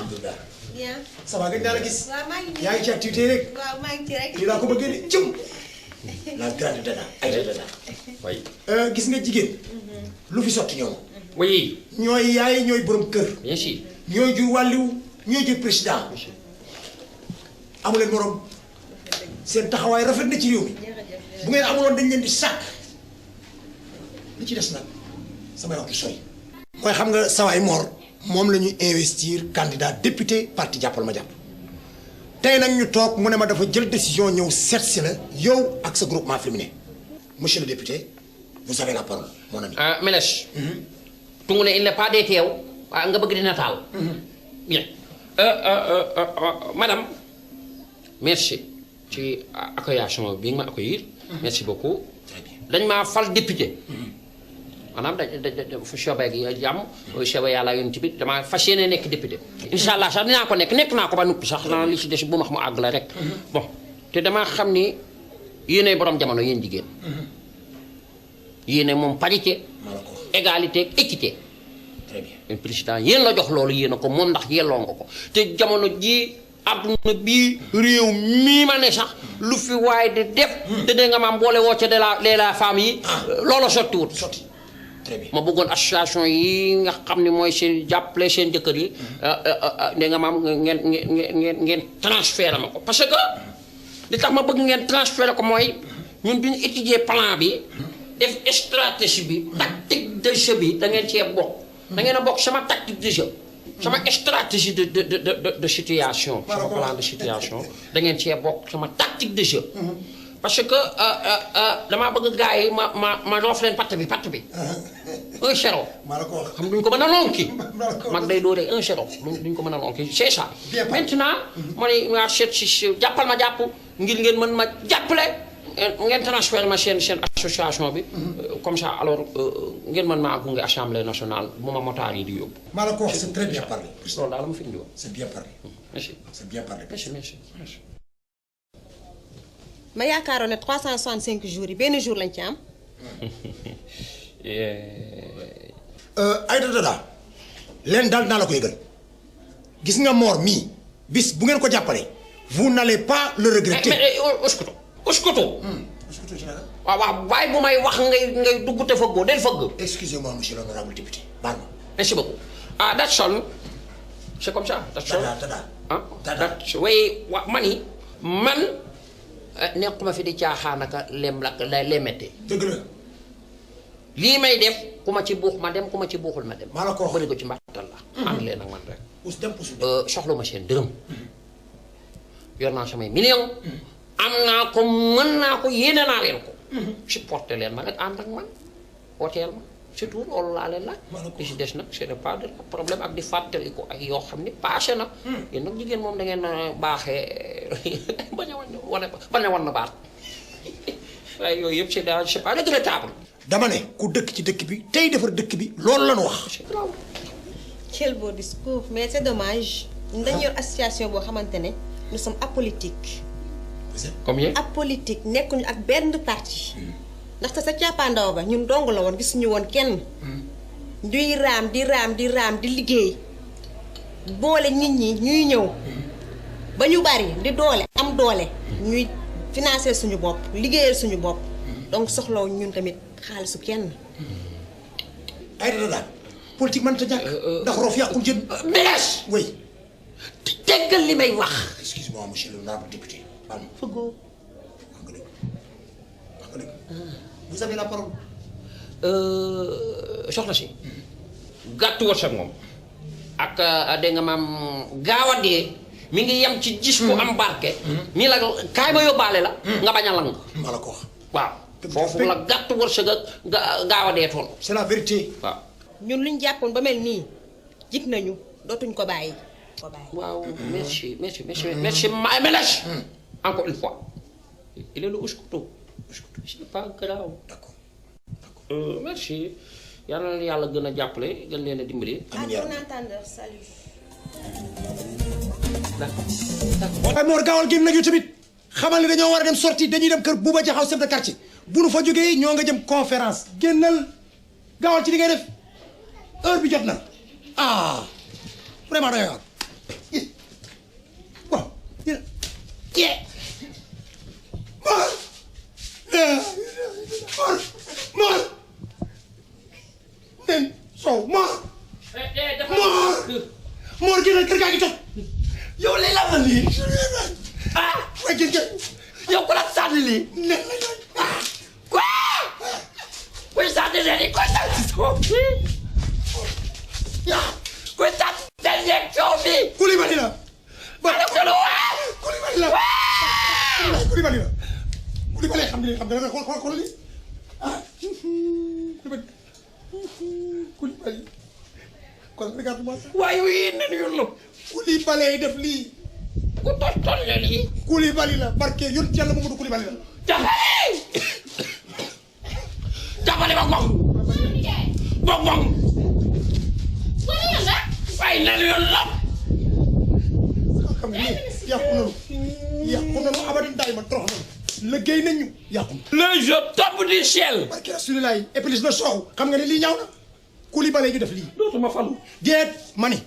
Bien. Ça va gëj naa la gis. waaw maa ngi nii. yaa ngi ci activité rek. waaw maa ngi ci rek. lii laa ko bëggee de jëm. la grande dana ay dana. oui. gis nga jigéen. lu fi sotti ñoom. oui. ñooy yaay ñooy borom kër. bien sûr. ñooy jur wàlliw ñooy jur président. amu leen morom. seen taxawaay rafet na ci réew mi. bu ngeen amuloon dañ leen di sàkk. li ci des nag samay wax du sooy. mooy xam nga sawaay Mor moom la ñuy investir candidat député parti jàppal ma jàpp. tey nag ñu toog mu ne ma dafa jël décision ñëw seet si la yow ak sa groupement féminin. monsieur le député vous avez la parole mon ami. Mélache. tungu ne il n'est pas des teew nga bëgg di nataal. bien madame merci ci accueillation bi nga ma accueillir. merci beaucoup. dañ maa fal député. maanaam fu soobee gi jàmm. soobee yàlla yonent bi damaa fas yéene nekk député. incha allah sax dinaa ko nekk naa ko ba noppi sax dana li ci des bu ma mu àgg la rek. bon te damaa xam ni yéenay borom jamono yéen jigéen. yéene moom parité. égalité équité. président yéen la jox loolu yéen a ko moom ndax yelloo nga ko te jamono ji àdduna bii réew mii ma ne sax lu fi waaye di def te dégg nga maam boole woo ca de la femme yi loolu sottiwut ma bëggoon association yi nga xam ne mooy seen jàppale seen jëkkër yi dégg nga maam ngeen transféré ma ko parce que li tax ma bëgg ngeen transféré ko mooy ñun duñu étudier plan bi def stratégie bi tactique de jeu bi da ngeen cee bokk da ngeen a bokk sama tactique de jeu sama stratégie de situation sama plan de situation da ngeen cee bokk sama tactique de jeu parce que damaa bëgg gars yi ma roof leen patt bi 1-0 xam duñ ko mën a lonki mag day dooree 1-0 duñ ko mën a lonki c'est ça maintenant ma ne ma seet si jàppal ma jàpp ngir ngeen mën ma jàppale ngeen transféré ma seen association bi comme ça alors ngeen mën maa gunge assemblée nationale bu ma motaar yi di yóbbu. maa la ko wax c'est très bien parlé. loolu daal la ma fi indi woon. c'est bien parlé. merci c'est bien parlé. merci. ma yaakaaroon ne 365 jours yi benn jour lañ ci am. Aïda Dada leen daal naa la ko yëgal gis nga Mor mii bis bu ngeen ko jàppalee vous n'allez pas le regretter. mais Ouskoto. waaw waaye bu may wax ngay dugg te fëggoo del fëgg. excusez-moi monsieur l'honorable député baal ma. merci beaucoup that's all c'est comme ça. that's all that's way mani man nekkuma fi di caaxaanaka lemete. dëgg la. lii may def ku ma ci buux ma dem ku ma ci buuxul ma dem. maa la ko wax bëri ko ci mbattal la. ànd leen ak man rek. us dem us soxla ma seen dërëm. yor naa samay million am naa ko mën naa ko yéene naa leen ko. supporté leen ma nag ànd ak man wooteel ma surtout loolu laa leen laaj. li si des nag ce n'est pas de problème ak di fàttali ko ak yoo xam ni passé na. yéen nag jigéen moom da ngeen baaxee bañ a wan na baat waaye yooyu yëpp c'est pas regrettable. dama ne ku dëkk ci dëkk bi tey defar dëkk bi loolu la ñu wax. quel beau discours mais c'est dommage dañu yor association boo xamante ne nous sommes apolitiques. combien apolitique nekkuñu ak benn parti ndaxte sa càppaandaw ba ñun dong la woon gisuñu woon kenn ñuy raam di liggéey boole nit ñi ñuy ñëw ba ñu bari di doole am doole ñuy financer suñu bopp liggéeyal suñu bopp donc soxlaw ñun tamit xaalisu kenn. Aïda Dada politique man ta ñàkk ndax roof yàqul jën. Ménage. oui. teggal li may wax. excuse-moi monsieur l'honorable député. Fëggoo. vous avez la parole. soxna si. gàttu wërsëg moom. ak dégg nga maam gaaw a dee mi ngi yem ci gis ko am barke. nii la kaay ma yóbbaale la. nga bañ a lang. maa la ko wax. waaw. foofu la gàttu wërsëg ak gaaw a dee tool. c'est la vérité. waaw. ñun luñ jàppoon ba mel nii jig nañu dootuñ ko bàyyi. waaw merci Ménage. Encore une fois. Il est le Ouskoto. C'est pas grave. D'accord. Merci. Yàlla na yàlla gën a jàppale gën leen a dimbali. amiin bon entendeur salut. waaye Mor gaawal génn nañu tamit xamal ni dañoo war a dem sortie dañuy dem kër Bouba Jaxaw chef de quartier bu nu fa jógee ñoo nga jëm conférence génnal gaawal ci li ngay def heure bi jot na vraiment doy waar waaw Mor nen sow Mor génnal kër gaa ngi toj yow lii la ma lii waaye gën yow ku la sànni lii nen la ñooy quoi kuy sànni leen yi kuy sànni soow bi kuy sànni leen soow bi Koulibaly la Koulibaly la Koulibaly xam nga xool lii Koulibaly kon regarde-moi ça waaye yii nen yu lu Koulibaly def lii ku toj leen lii Koulibaly la barke yoon ci Yàlla Mamadou Koulibaly la jàppale ba gong waaye nen yu lu xam nga nii yàqu nañu abadan daay ma torox nañu liggéey nañu yàqu le jeu tombe du ciel barke Rasulullah et puis na soow xam nga ne lii ñaaw na Coulibaly gi def lii. dootuma falu. déet mani.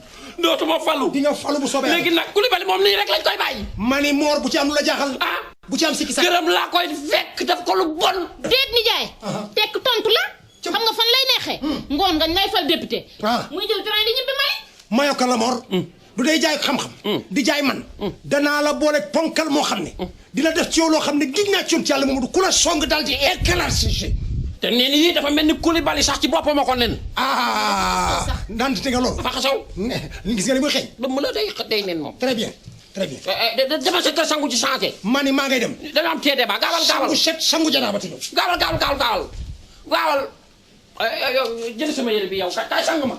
dootuma falu. di nga falu bu soobee. léegi nag Coulibaly moom nii rek lañ koy bàyyi. mani Mor bu ci am lu la jaaxal. bu ci am sikki sax. gërëm laa koy fekk def ko lu bon. déet nijaay. tekk tontu la. xam nga fan lay neexee. ngoon nga ngay fal député. muy jël train di ñibbi Mali. mayo ka la Mor. du day jaay xam-xam. di jaay man. danaa la boole ponkal moo xam ne. dina def ci yow loo xam ne giñ naa ci yoon ci yàlla Mamadou ku la song daal di éclaircir. te neen yii dafa mel ni Coulibaly sax ci boppam a ko nen. naan te nga loolu. fa xasaw. gis nga ni muy xëy. ba mu la day nen moom. très bien très bien. dama sa kër sangu ci changé. mani maa ngay dem. dana am teede ba gaawal gaawal. sangu set sangu janaaba ti ñëw. gaawal. jël sama yére bi yow kay sang ma.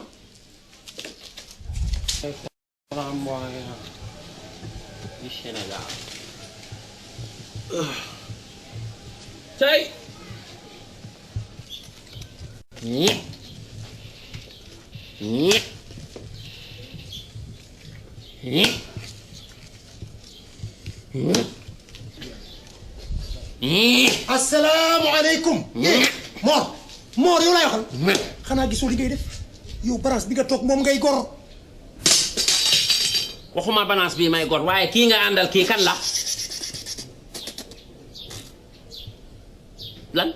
du Sénégal. tey. asalaamaaleykum. Mor yow laay waxal. xanaa gisoo li ngay def yow balance bi nga toog moom ngay gor. waxuma balance bii may gor waaye kii nga àndal kii kan la lan.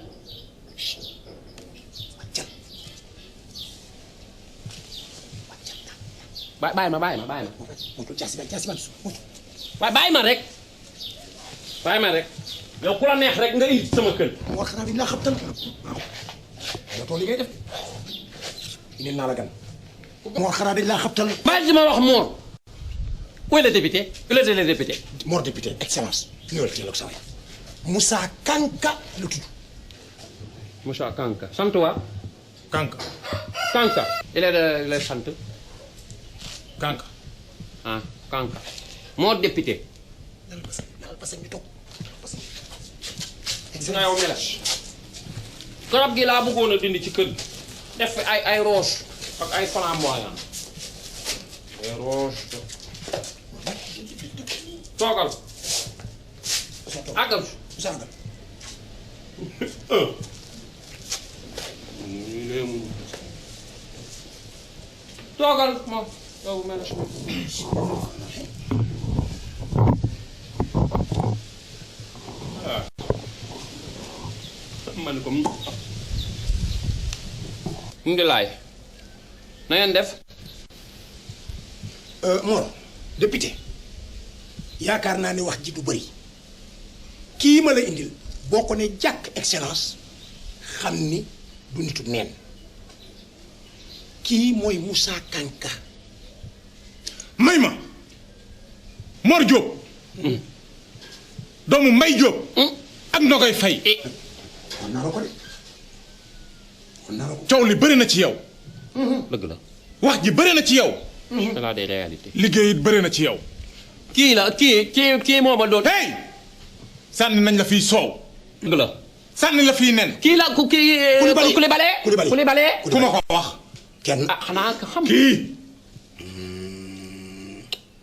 bàyyi ma. waaye bàyyi ma rek. yow ku la neex rek nga indi sama kër. Mor xanaa bi laa xam tan yow tool li ngay def indil naa la gan. Mor xanaa dañ laa xabtal. bàyyi di ma wax Mor. où est le député? où est le député? Mor député excellence. ñëwal teel ak sa waay. Moussa Kanka la tudd. Moussa Kanka sant waa. Kanka. il est sant. Kanka. ah Kanka. Mor député. yàlla basa ñu toog. gis nga yow Mélas. garab gi laa bëggoon a dindi ci kër gi. def ay roche ak ay flamboyant. ay roche. toogal. àggal. toogal moom yow Mélas. man ko mu ngi laay na ngeen def. Mor député yaakaar naa ne wax ji du bëri kii ma la indil boo ko ne jàkk excellence xam ni du nitu neen kii mooy Moussa Kanka. may ma Mor Diop. doomu Mbay Diop. ak Ndogoy Fay. coow li bëri na ci yow. dëgg la. wax ji bëri na ci yow. c'est la des réalités. liggéey it bëri na ci yow. kii la kii moo ma doon. hey sànni nañ la fiy soow. dëgg la. sànni la fiy nen. kii la ku kii. Coulibaly. ku ma ko wax. kenn ah xanaa xam. kii.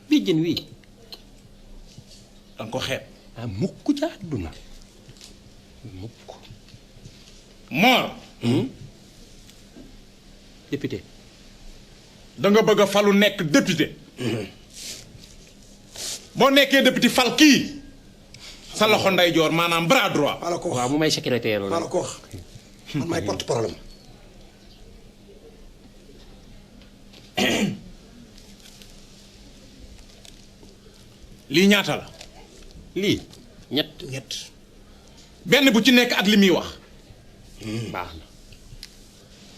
bii jën wii. danga ko xeeb. ah mukk ca àdduna mukk. Mor. député. da nga bëgg a falu nekk député. boo nekkee député fal kii. sa loxo ndeyjoor maanaam bras droit. maa la ko wax waaw mu may secrétaire maa la ko wax man maay porte problème. lii ñaata la. lii ñett. benn bu ci nekk ak li muy wax. baax na.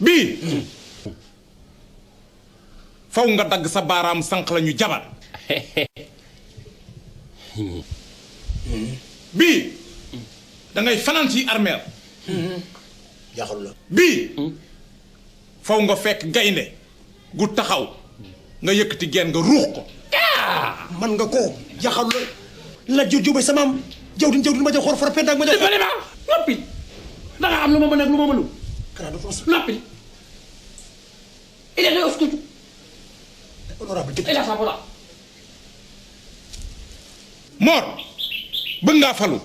bii. faw nga dagg sa baaraam sànq la ñu jabar. bii. da ngay fanaan ci armeel. jaxul la. bii. faw nga fekk gaynde gu taxaw nga yëkkati geen nga ruux ko. man nga ko jaxal la jur jubay sama am jawdin ma jox xor fara pentak ma jox dimbali ma noppi da nga am lu ma mën ak lu ma mënul noppi il est de oskutu honorable il a sa bola Mor bëgg ngaa falu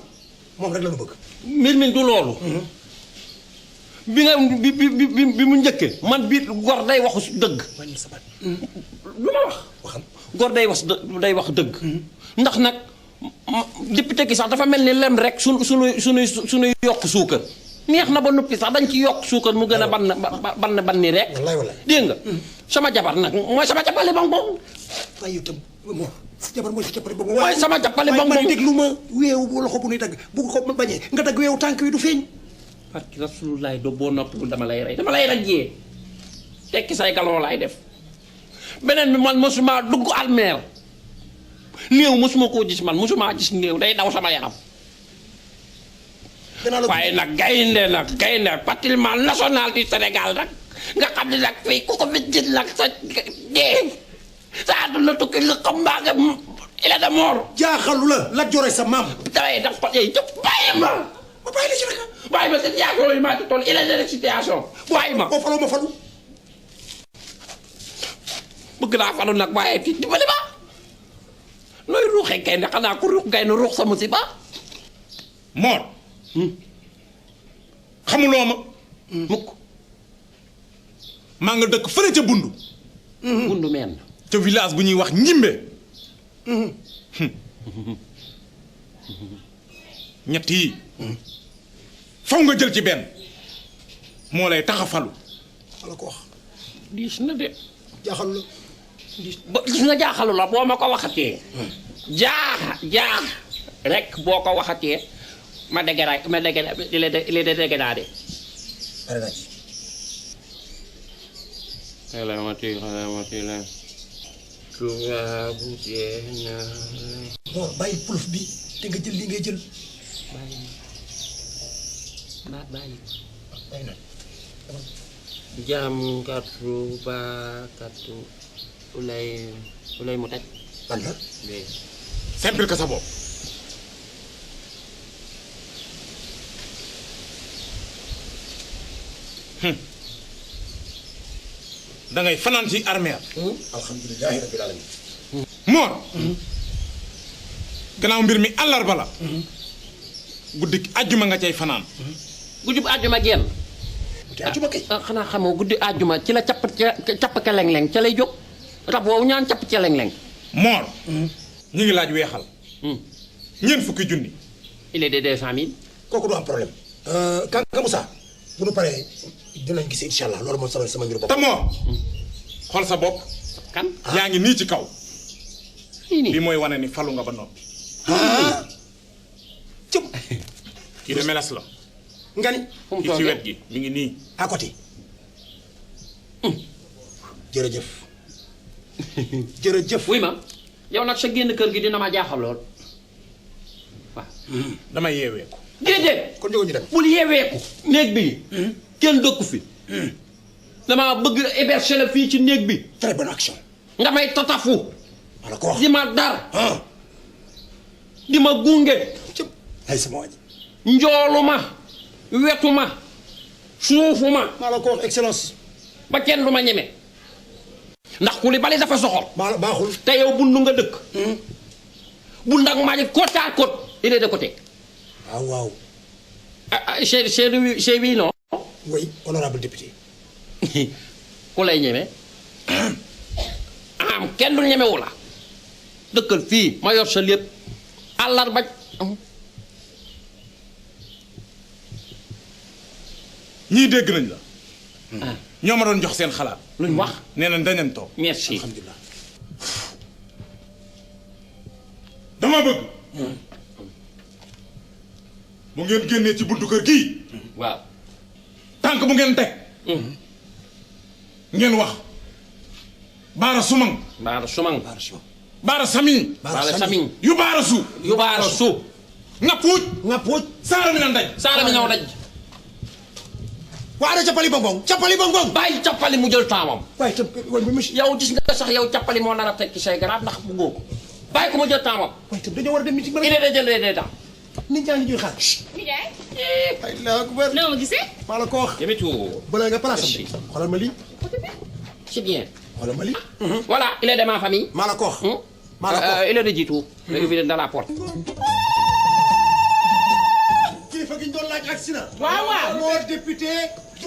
moom rek la ñu bëgg mbir mi du loolu bi nga bi mu njëkkee man bii gor day waxu dëgg. lu ma wax. gor day wax dëgg. ndax nag député gi sax dafa mel ni lem rek suñuy yokk suukar. neex na ba noppi sax dañ ci yokk suukar mu gën a ban ni rek. dégg nga sama jabar nag mooy sama jàppale bong bong. waaye yow tam moo sa jabar mooy sa jàppale bong bong. mooy sama jàppale bong bong waaye man déglu ma weewu loxo bu nuy dagg bu ko bañee nga dagg weewu tànk wi du feeñ. parce que rasulullah do boo noppul dama lay rajee tekki say galon laay def beneen bi man mosuma dugg almeer néew mosuma koo gis man mosuma gis néew day daw sama yaram waaye nag gaynde patrimoine national du Sénégal nag nga xam ne nag fii ku ko fi gis nag sa dee sa àdduna tukki la xam mbaa nga il est de mort jaaxalu la jore sa maam daway daf ko yey bàyyi ma bàyyi la ci naka bàyyi ma situation yi maa ci toll il est de situation bàyyi ma boo faloo ma falu bëgg naa falu nag waaye fii dimbali ma nooy ruuxee gaynde xanaa ku ruux gaynde ruux sa musiba Mor xamuloo ma mukk maa nga dëkk fële ca bundu bundu meen ca village bu ñuy wax njimbe ñett yi faw nga jël ci benn moo lay tax a falu wala ko wax diis na de jaaxalu la gis nga jaaxalu la boo ma ko waxatee jaax rek boo ko waxatee ma dégg il est dégradé xelamati la tubaabu jeex na Mor bàyyi puluf bi te nga jël li ngay jël bàyyi na jam katu ba katu ulay mu taj ban la simple ka sa bopp da ngay fanaan ci armère alhamdulilahi rabbil alamin Mor gannaaw mbir mi àllarba la guddi àjjuma nga cay fanaan guddi bu àjjuma genn àjjuma kay xanaa xamoo guddi àjjuma ci la capp ka leng-leng ca lay jóg rab woowu ñaan capp ca leng-leng Mor ñu ngi laaj weexal ñeent fukki junni il est de 200 000 kooku du am problème Kanka Moussa bu nu paree dinañ gis incha allah loolu moom sama mbiru bopp te Mor xool sa bopp kan yaa ngi nii ci kaw bi mooy wane ni falu nga ba noppi cëm kii de melas la nga ni kii ci wet gi mi ngi nii à côté jërëjëf jërëjëf wuy ma yow nag sa génn kër gi dina ma jaaxal lool waaw dama yeeweeku déedéet kon jóge ñu dem bul yeeweeku néeg bi kenn dëkku fi dama bëgg héberger la fii ci néeg bi très bonne action nga may tatafu wala ko wax di ma dar di ma gunge ay sama waaj njoolu ma wetu ma suufu ma maa la ko wax excellence ba kenn du ma ñeme ndax ku li bali dafa soxor baaxul te yow bundu nga dëkk bund ak maa côte à côte il est de côté waaw waaw c'est lui non oui honorable député ku lay ñeme am kenn du ñemewu la dëkkal fii ma yor sa lépp àllarba ñii dégg nañ la ñoo ma doon jox seen xalaat luñ wax nee na dañu toog merci alhamdulilah dama bëgg bu ngeen génnee ci buntu kër gii waaw tànk bu ngeen teg ngeen wax baara sumang baara sumang baara samiñ baara samiñ yu baara su yu baara su nga puuj saara mi na ndaj saara mi ñëw daj waa ana cappali bonbon bàyyi cappali mu jël taamam waaye tam yow gis nga sax yow cappali moo nar a tekki say garab ndax buggoo ko bàyyi ko mu jël taamam waaye tam dañoo war a dem meeting ba il est de jël des temps nit ñaa ngi ñuy xaar Ndiaye. Allahu akbar. noo ma gisee. maa la ko wax. Yamitu. balaa nga place am. xoolal ma lii. c'est bien. xoolal ma lii. voilà il est de ma famille. maa la ko wax. maa la ko wax il est de jiitu. léegi bi dans la porte. kilifa gi ñu doon laaj accident. waaw waaw. Mor député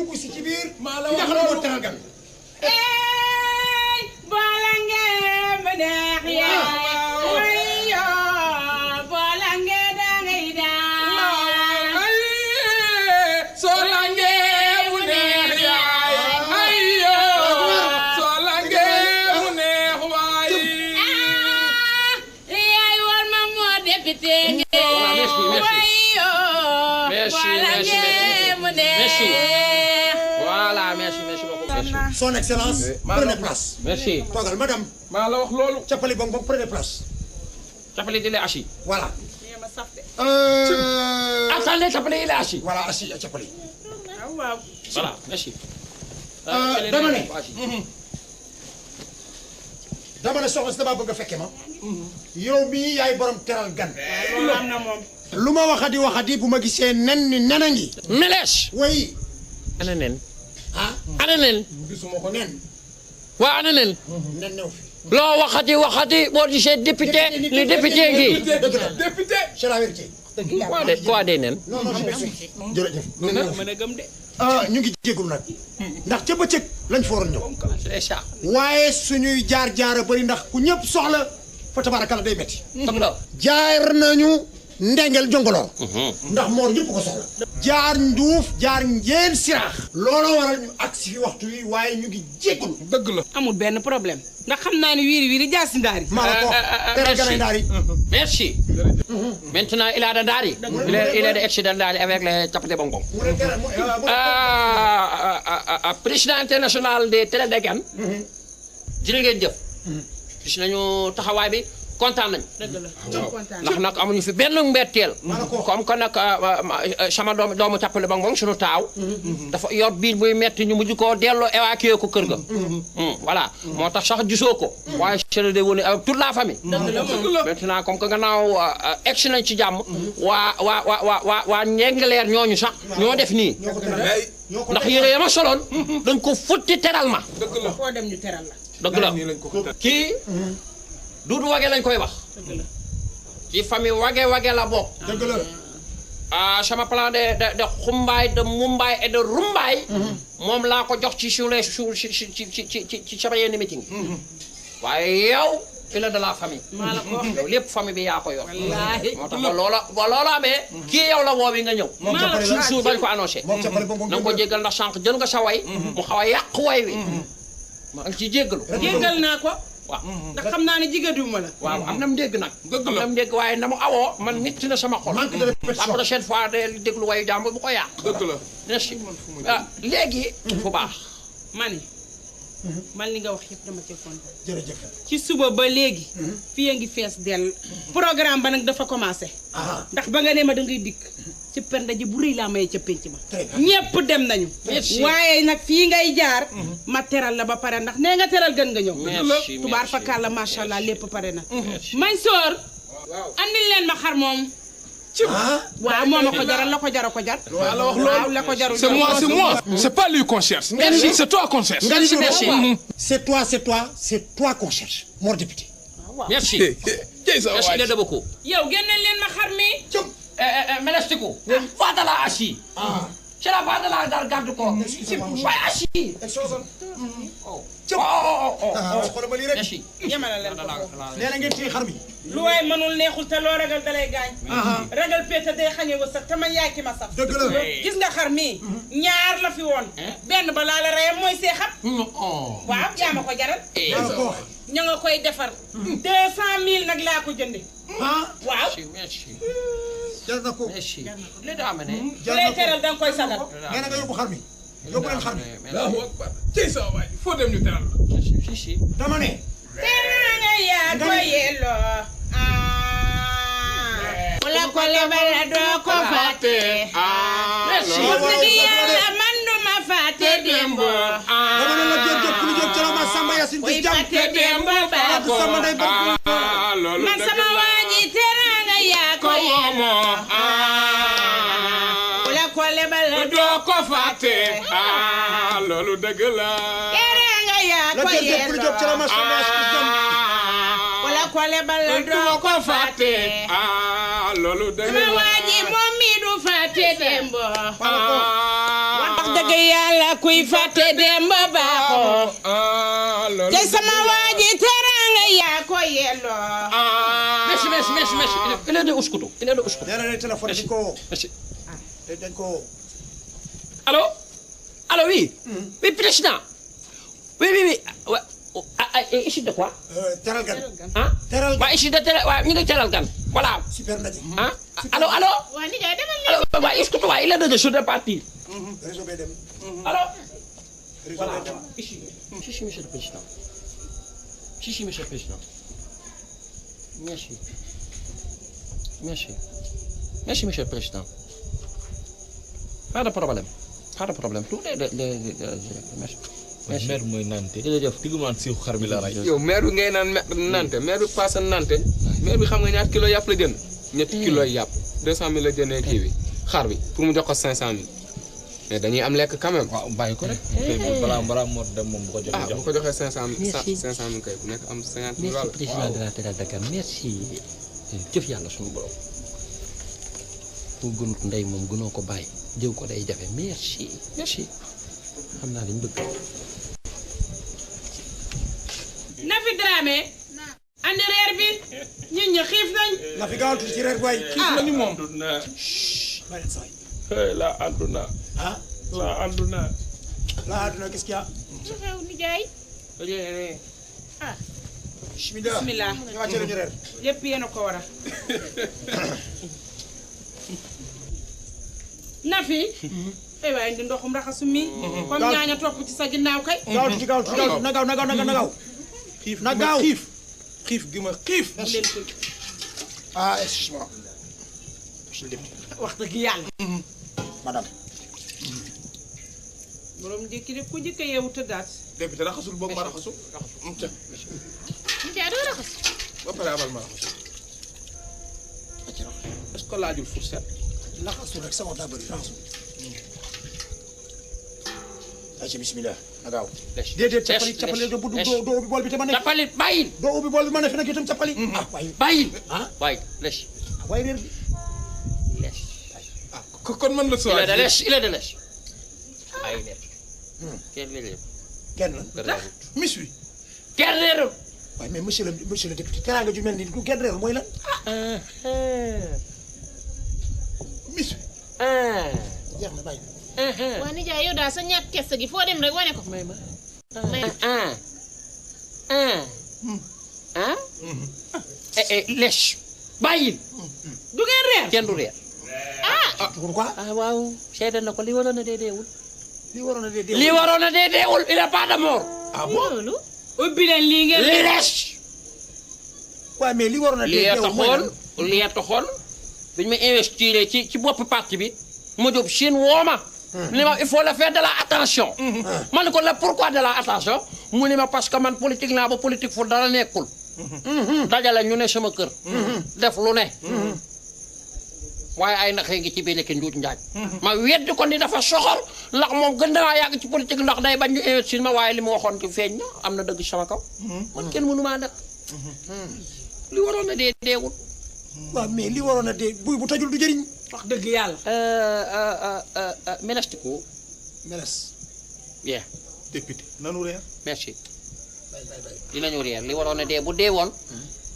dugg si ci biir. maa la nga wax xam ne moo loolu. teral gan. boole ngeen ba neex yaay wayo boole ngeen da ngay daan soo langee mu neex yaay ayo soo langee mu neex waay yaay war ma moo député ngeen wayo boole ngeen mu neex voilà merci beaucoup. Son Excellence, prenez place. Merci. Toogal madame. maa la wax loolu. Cappali bong bong prenez place. Cappali il est assis. Voilà. Attendez, Cappali il est assis. Voilà, assis Cappali. waaw. Voilà, merci. Dama ne. Dama ne soxna si dama bëgg a fekke ma. yow mii yaay borom teral gan. loolu am na moom. lu ma waxati bu ma gisee nen ni nena ngi. Mélèche. oui. ana nen. ah. ana nen. gisuma ko nen. waa ana nen. nen new fi. loo waxati boo gisee député li député ngi. député. c'est la vérité. quoi des nen. non non jërëjëf. mën a gëm de. ñu ngi jégalu nag. ndax ca bëccëg lañ fa waroon ñëw. c'est ça. waaye suñuy jaar a bëri ndax ku ñëpp soxla fa tabaarakalla day metti. jaar nañu ndengel jongoloo. ndax moor ñëpp ko soxla. jaar nduuf jaar njeen siraax. looloo waral ñu agsi fi waxtu wi waaye ñu ngi jégalu. dëgg la. amul benn problème ndax xam naa ne wiiri jaasi ndaari. maa la ko tere ganay ndaari. Merci. Maintenant, il a de Dari. Il est excédent Dari avec les Capité Bonbon. Président international des Télédégan. jërë ngeen jëf. gis nañu taxawaay bi kontaan nañu. ndax nag amuñu fi benn mbetteel. comme que nag sama doomu Capité Bonbon sunu taaw. dafa yor biir buy metti ñu mujj koo delloo évacuer ko kër ga. voilà moo tax sax gisoo ko. waaye c'est de wone avec toute la famille. maintenant comme que gannaaw egsi nañ ci jàmm. waa ñengaleer ñooñu sax ñoo def nii. ndax yére ya ma soloon. dañ ko futti teral ma. dëgg la foo dem ñu teral la. dëgg la kii Duudu Wage lañ koy wax. ci famille wage la bokk. dëgg la. sama plan de xumbaay de mumbaay et de rumbaay. moom laa ko jox ci ci sama yenn meeting. waaye yow il est de la famille. maa la ko wax yow lépp famille bi yaa ko yor. wallaahi moo tax ba loola amee. kii yow la woo bi nga ñëw. suur bañ ko annoncé. na nga ko jéggal ndax sànq jël nga sa way. mu xaw a yàq way wi. maa ngi ciy jéggalu. jéggal naa ko. waaw ndax xam naa ne jigéen ma la. waaw am na mu dégg nag. am na mu dégg waaye na mu awoo man nit na sama xol. la prochaine fois de déglu wayu jàmbur bu ko yàq. dëgg la. merci léegi. fu baax. man li nga wax yëpp dama ci kontaan. jërëjëf. ci suba ba léegi. fii a ngi fees dell. programme ba nag dafa commencé. ndax ba nga ne ma da ngay dikk. ci penda ji bu rëy laa maye ca pénc ma. ñépp dem nañu. waaye nag fii ngay jaar. ma teral la ba pare ndax nee nga teral gën nga ñëw. merci tubaar fakkaar la macha allah lépp pare na. Mansour. andil leen ma xar moom. waaw moo ma ko jaral la ko jar ko jar. waaw la ko jarul. C'est moi. C'est pas lui qu'on cherche. Merci. C'est toi qu'on cherche. Merci. C'est toi qu'on cherche. Mor député. merci. merci de beaucoup. yow génneel leen ma xar mi. Melestiku. Fadala assis. C'est la Fadala dans le garde-corps. waaye assis. xoolal ma lii rek. merci. yemale leen ko nee na ngeen téye xar mi. lu waay mënul neexul te loo ragal dalay gaañ. ragal péete day xañe wërsëg te man yaay ki ma saf. dëgg la. gis nga xar mi ñaar la fi woon. benn ba laa la reyam mooy seexam. waaw yaa ma ko jaral. ña nga koy defar. 200 000 nag laa ko jënde. waaw. merci. jar na ko. merci. li daa ma ne. bu lay teral da nga koy sagal. nee na nga yóbbu xar mi. yóbbu leen xar mi. Allahu akbar. Cey sa waay foo dem ñu teral la. si. dama ne. teral nga yaa ko yelloo. wala ko lebal la doo ko fàtte. merci. yàlla man du ma fàtte démb. dama ne la jërëjëf ku ñu jëm ci la ma Samba Yacine di jàmm. fàtte démb baax Samba day bëgg. man sama waa ji teral nga yaa ko yelloo. wala ko lebal la doo ko fàtte. loolu dëgg la. teral nga yaa ko la jërëjëf ku ñu jëm ci la ma Samba Yacine di jàmm. wala ko lebal la doo ko fàtte. loolu dëgg la. sama waa ji moom mi du fàtte démb. wax dëgg yàlla kuy fàtte demb baaxoo te sama waa ji teranga yaa ko yelloo merci il est de uskutu nee téléphone dañ ko dañ ko allô oui oui président oui ici de quoi teral gan teral gan ici de teral waaw ñu ngi teral gan voilà super ndaje allô waa nijaay demal allô waaw excuse moi il est de je dois partir réseau bay dem allô voilà ici monsieur le président monsieur le président merci monsieur le président pas de problème tout merci maire mooy nante jërëjëf tigumaan si xar mi la ray yow maire bi ngay naan nante maire bi paasa nante maire bi xam nga ñaata kilo yàpp la jënd ñetti kilo yàpp 200 000 la jëndee kii bi xar bi pour mu jox ko 500 000 mais dañuy am lekk quand même. waaw bàyyi ko rek. balaa moo dem moom bu ko joxee bu ko joxee 500 000 kay bu nekk am 50 000 merci président de la Teranga Dakar merci jëf yàlla suñu borom mu gënut ndey moom gënoo ko bàyyi jëw ko day jafe merci xam naa dañ bëgg. Nafi Dramé andi reer bi ñun ñi xiif nañ. Nafi gaawal tuuti ci reer boy. xiif nañu moom. la àdduna. la àdduna. qu'est-ce qu'il y a. lu xew nijaay. bismillah. ñu wàccee ñu reer. lépp yéen a ko war a. Nafi. waaye indi ndoxum raxasu mi. comme ñaaña topp ci sa ginnaaw kay. gaaw na gaaw. xiif gi ma xiif. excuse-moi. wax dëgg yàlla. madame. borom njëkki de ku njëkk a yeewu tëddaat. député raxasul boobu ma raxasu. nijaay doo raxas. ba pare abal ma raxasu. est-ce que laajul fourchette. raxasul rek sama daa bëri raxasul. ayca bismillah na gaaw. déedéet cappali doo ubbi bool bi te ma ne. cappali bàyyil. doo ubbi bool bi ma ne fi nag itam cappali. bàyyil. waay lèche. waay réer bi. lèche. kon man la soo il est de lèche il est de lèche. ay lèche. kenn mis wi. kenn réerul. waaye mais monsieur le député teraanga ju mel ni du kenn réerul mooy lan. mis wi. jeex na bàyyi. waa nijaay yow daal sa ñàkk kese gi foo dem rek wane ko. may ma. lèche. bàyyil. du ngeen reer. kenn du reer. pourquoi. waaw seede na ko li waroon a dee deewul. li waroon a dee deewul. li waroon a dee deewul il est pas de mort. loolu. ubbi leen lii ngeen. lèche. waaw mais li waroon a dee deewul mooy lan. li taxoon bi ñu ma investir ci bopp parti bi ma jóg Chine woo ma. ni ma il faut le faire de la attention. ma ne ko la pourquoi de la attention mu ni ma parce que man politique naa ba politique fu dara nekkul. dajale ñu ne sama kër. def lu ne. waaye ay naxee ngi ci biir lekk njuuj njaaj. ma weddi ko ni dafa soxor ndax moom gën damaa yàgg ci politique ndax day bañ ñu investir ma waaye li mu waxoon ci feeñ na am na dëgg sama kaw. man kenn mënu maa def. li waroon a dee deewul. waaw mais li waroon a dee bu tajul du jëriñ. wax dëgg yàlla. Melestiku. Meles. bien. député nanu reer. merci. dinañu reer li waroon a dee bu dee woon.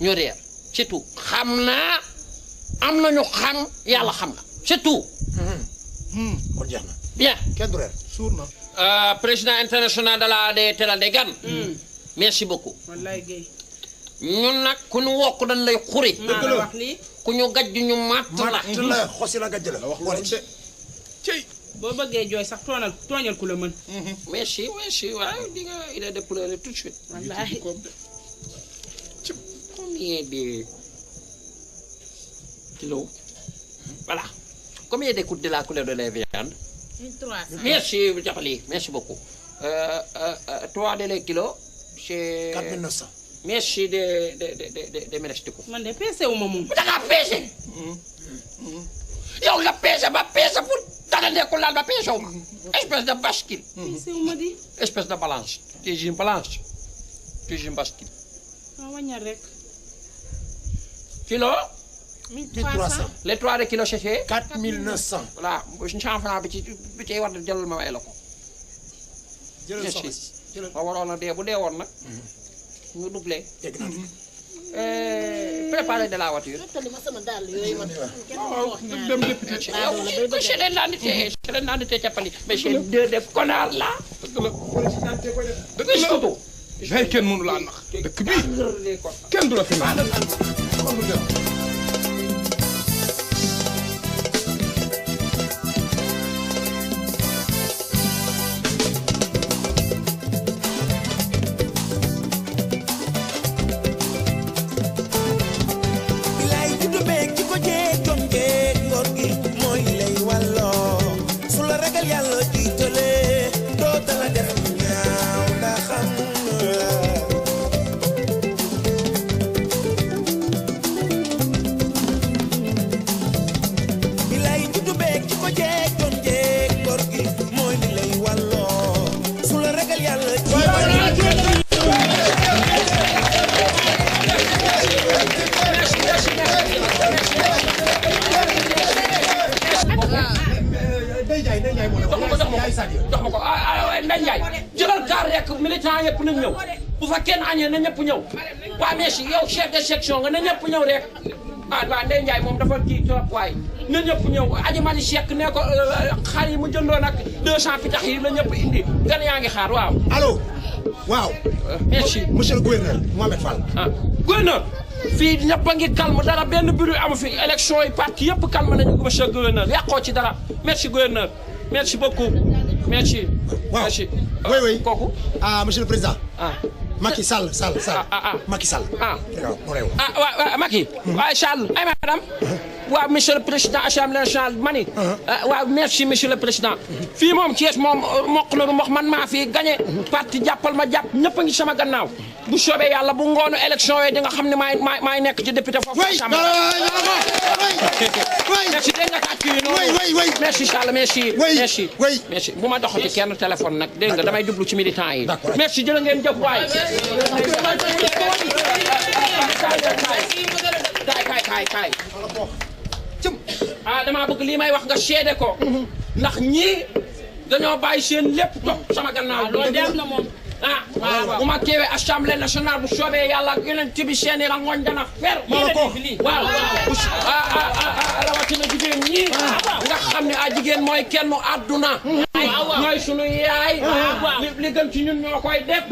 ñu reer c'est tout. xam naa am nañu xam yàlla xam na c'est tout. kon jeex na. bien. kenn du reer. suur na. président international de la des Teranga Gan. merci beaucoup. wallaay Guèye. ñun nag ku ñu wokk dañ lay xuri. dëgg la wax lii. ku ñu gajj ñu matt la. matt la xosi la gajj la wax loolu de. cey. boo bëggee jooy sax tooñal ku la mën. merci waaye di nga il est de pleurer tout de suite. wallaahi. combien de kilos. voilà. combien d'écoutes de la couleur de la viande. 300. merci Diakhali merci beaucoup. 3 de les kilos. c'est 4900. merci de Melestiku. man de peese wu ma moom. da ngaa peese. yow nga peese ba peese pour dara nekkul laal ba peese wu ma. espèce de bascule. peese wu ma di. espèce de balance. tu es une balance. tu es une bascule. waaw wàññal rek. kilo. 1300. les 3 de kilo c'est 4900. voilà 100 francs bi ci war a jëlal ma way la ko. jëlal soxna si jëlal ma waroon a dee bu dee woon nag ñu doublé préparé de la voiture ma sama dàll yooyu ma dem député yow c'est l'identité cappali mais c'est deux de connard là dëgg la jay kenn mënu laa nax dëkk bi kenn du la fi nax bilaay juddu beeg ci ko jeeg jom jeeg ngor gi mooy lay wàlloo su la ragal yàlla jiitale doo tala def ñaaw ndax xam la bilaay juddu beeg ci ko jeeg jom jeeg ngor gi mooy li lay wàlloo su la ragal yàlla jox ma ko Ndeye Ndiaye jëlal kaar rek militant yëpp nañ ñëw bu fa kenn añee na ñëpp ñëw waa mais yow chef de section nga na ñëpp ñëw rek waa Ndeye Ndiaye moom dafa kii trop waaye na ñëpp ñëw aji mali Cheikh ne ko xar yi mu jëndoon ak 200 pitax yi la ñëpp indi gan yaa ngi xaar waaw allo waaw merci monsieur le gouverneur Mohamed Fall gouverneur fii ñëpp a ngi calme dara benn bureau amu fi élection yi parti yëpp calme nañu monsieur gouverneur yàqoo ci dara merci gouverneur merci beaucoup merci. waaw merci. oui oui kooku. monsieur le président. Macky Sall. Macky Sall. waaw Macky. waaw Sall ay madame. waaw monsieur le président assemblée nationale mani. waaw merci monsieur le président. fii moom Thiès moom mokk na lu wax man maa fi gagné. parti jàppal ma jàpp ñëpp a ngi sama gannaaw. bu soobee yàlla bu ngoonu élection yi di nga xam ne maay nekk ci député foofu. merci dégg nga kàcc yi noonu. merci Sall merci. merci bu ma doxati kenn téléphone nag dégg nga damay jublu ci militant yi. merci jërë ngeen jëf waay. kaay. damaa bëgg lii may wax nga seede ko. ndax ñii dañoo bàyyi seen lépp topp sama gannaaw. loolu dem na moom. waaw bu ma teewee assemblée nationale bu soobee yàlla ak yeneen bi seen i rangoñ dana fer. waaw rawatina jigéen ñi. nga xam ne jigéen mooy kenn àdduna. mooy sunu yaay. li gën ci ñun ñoo koy def.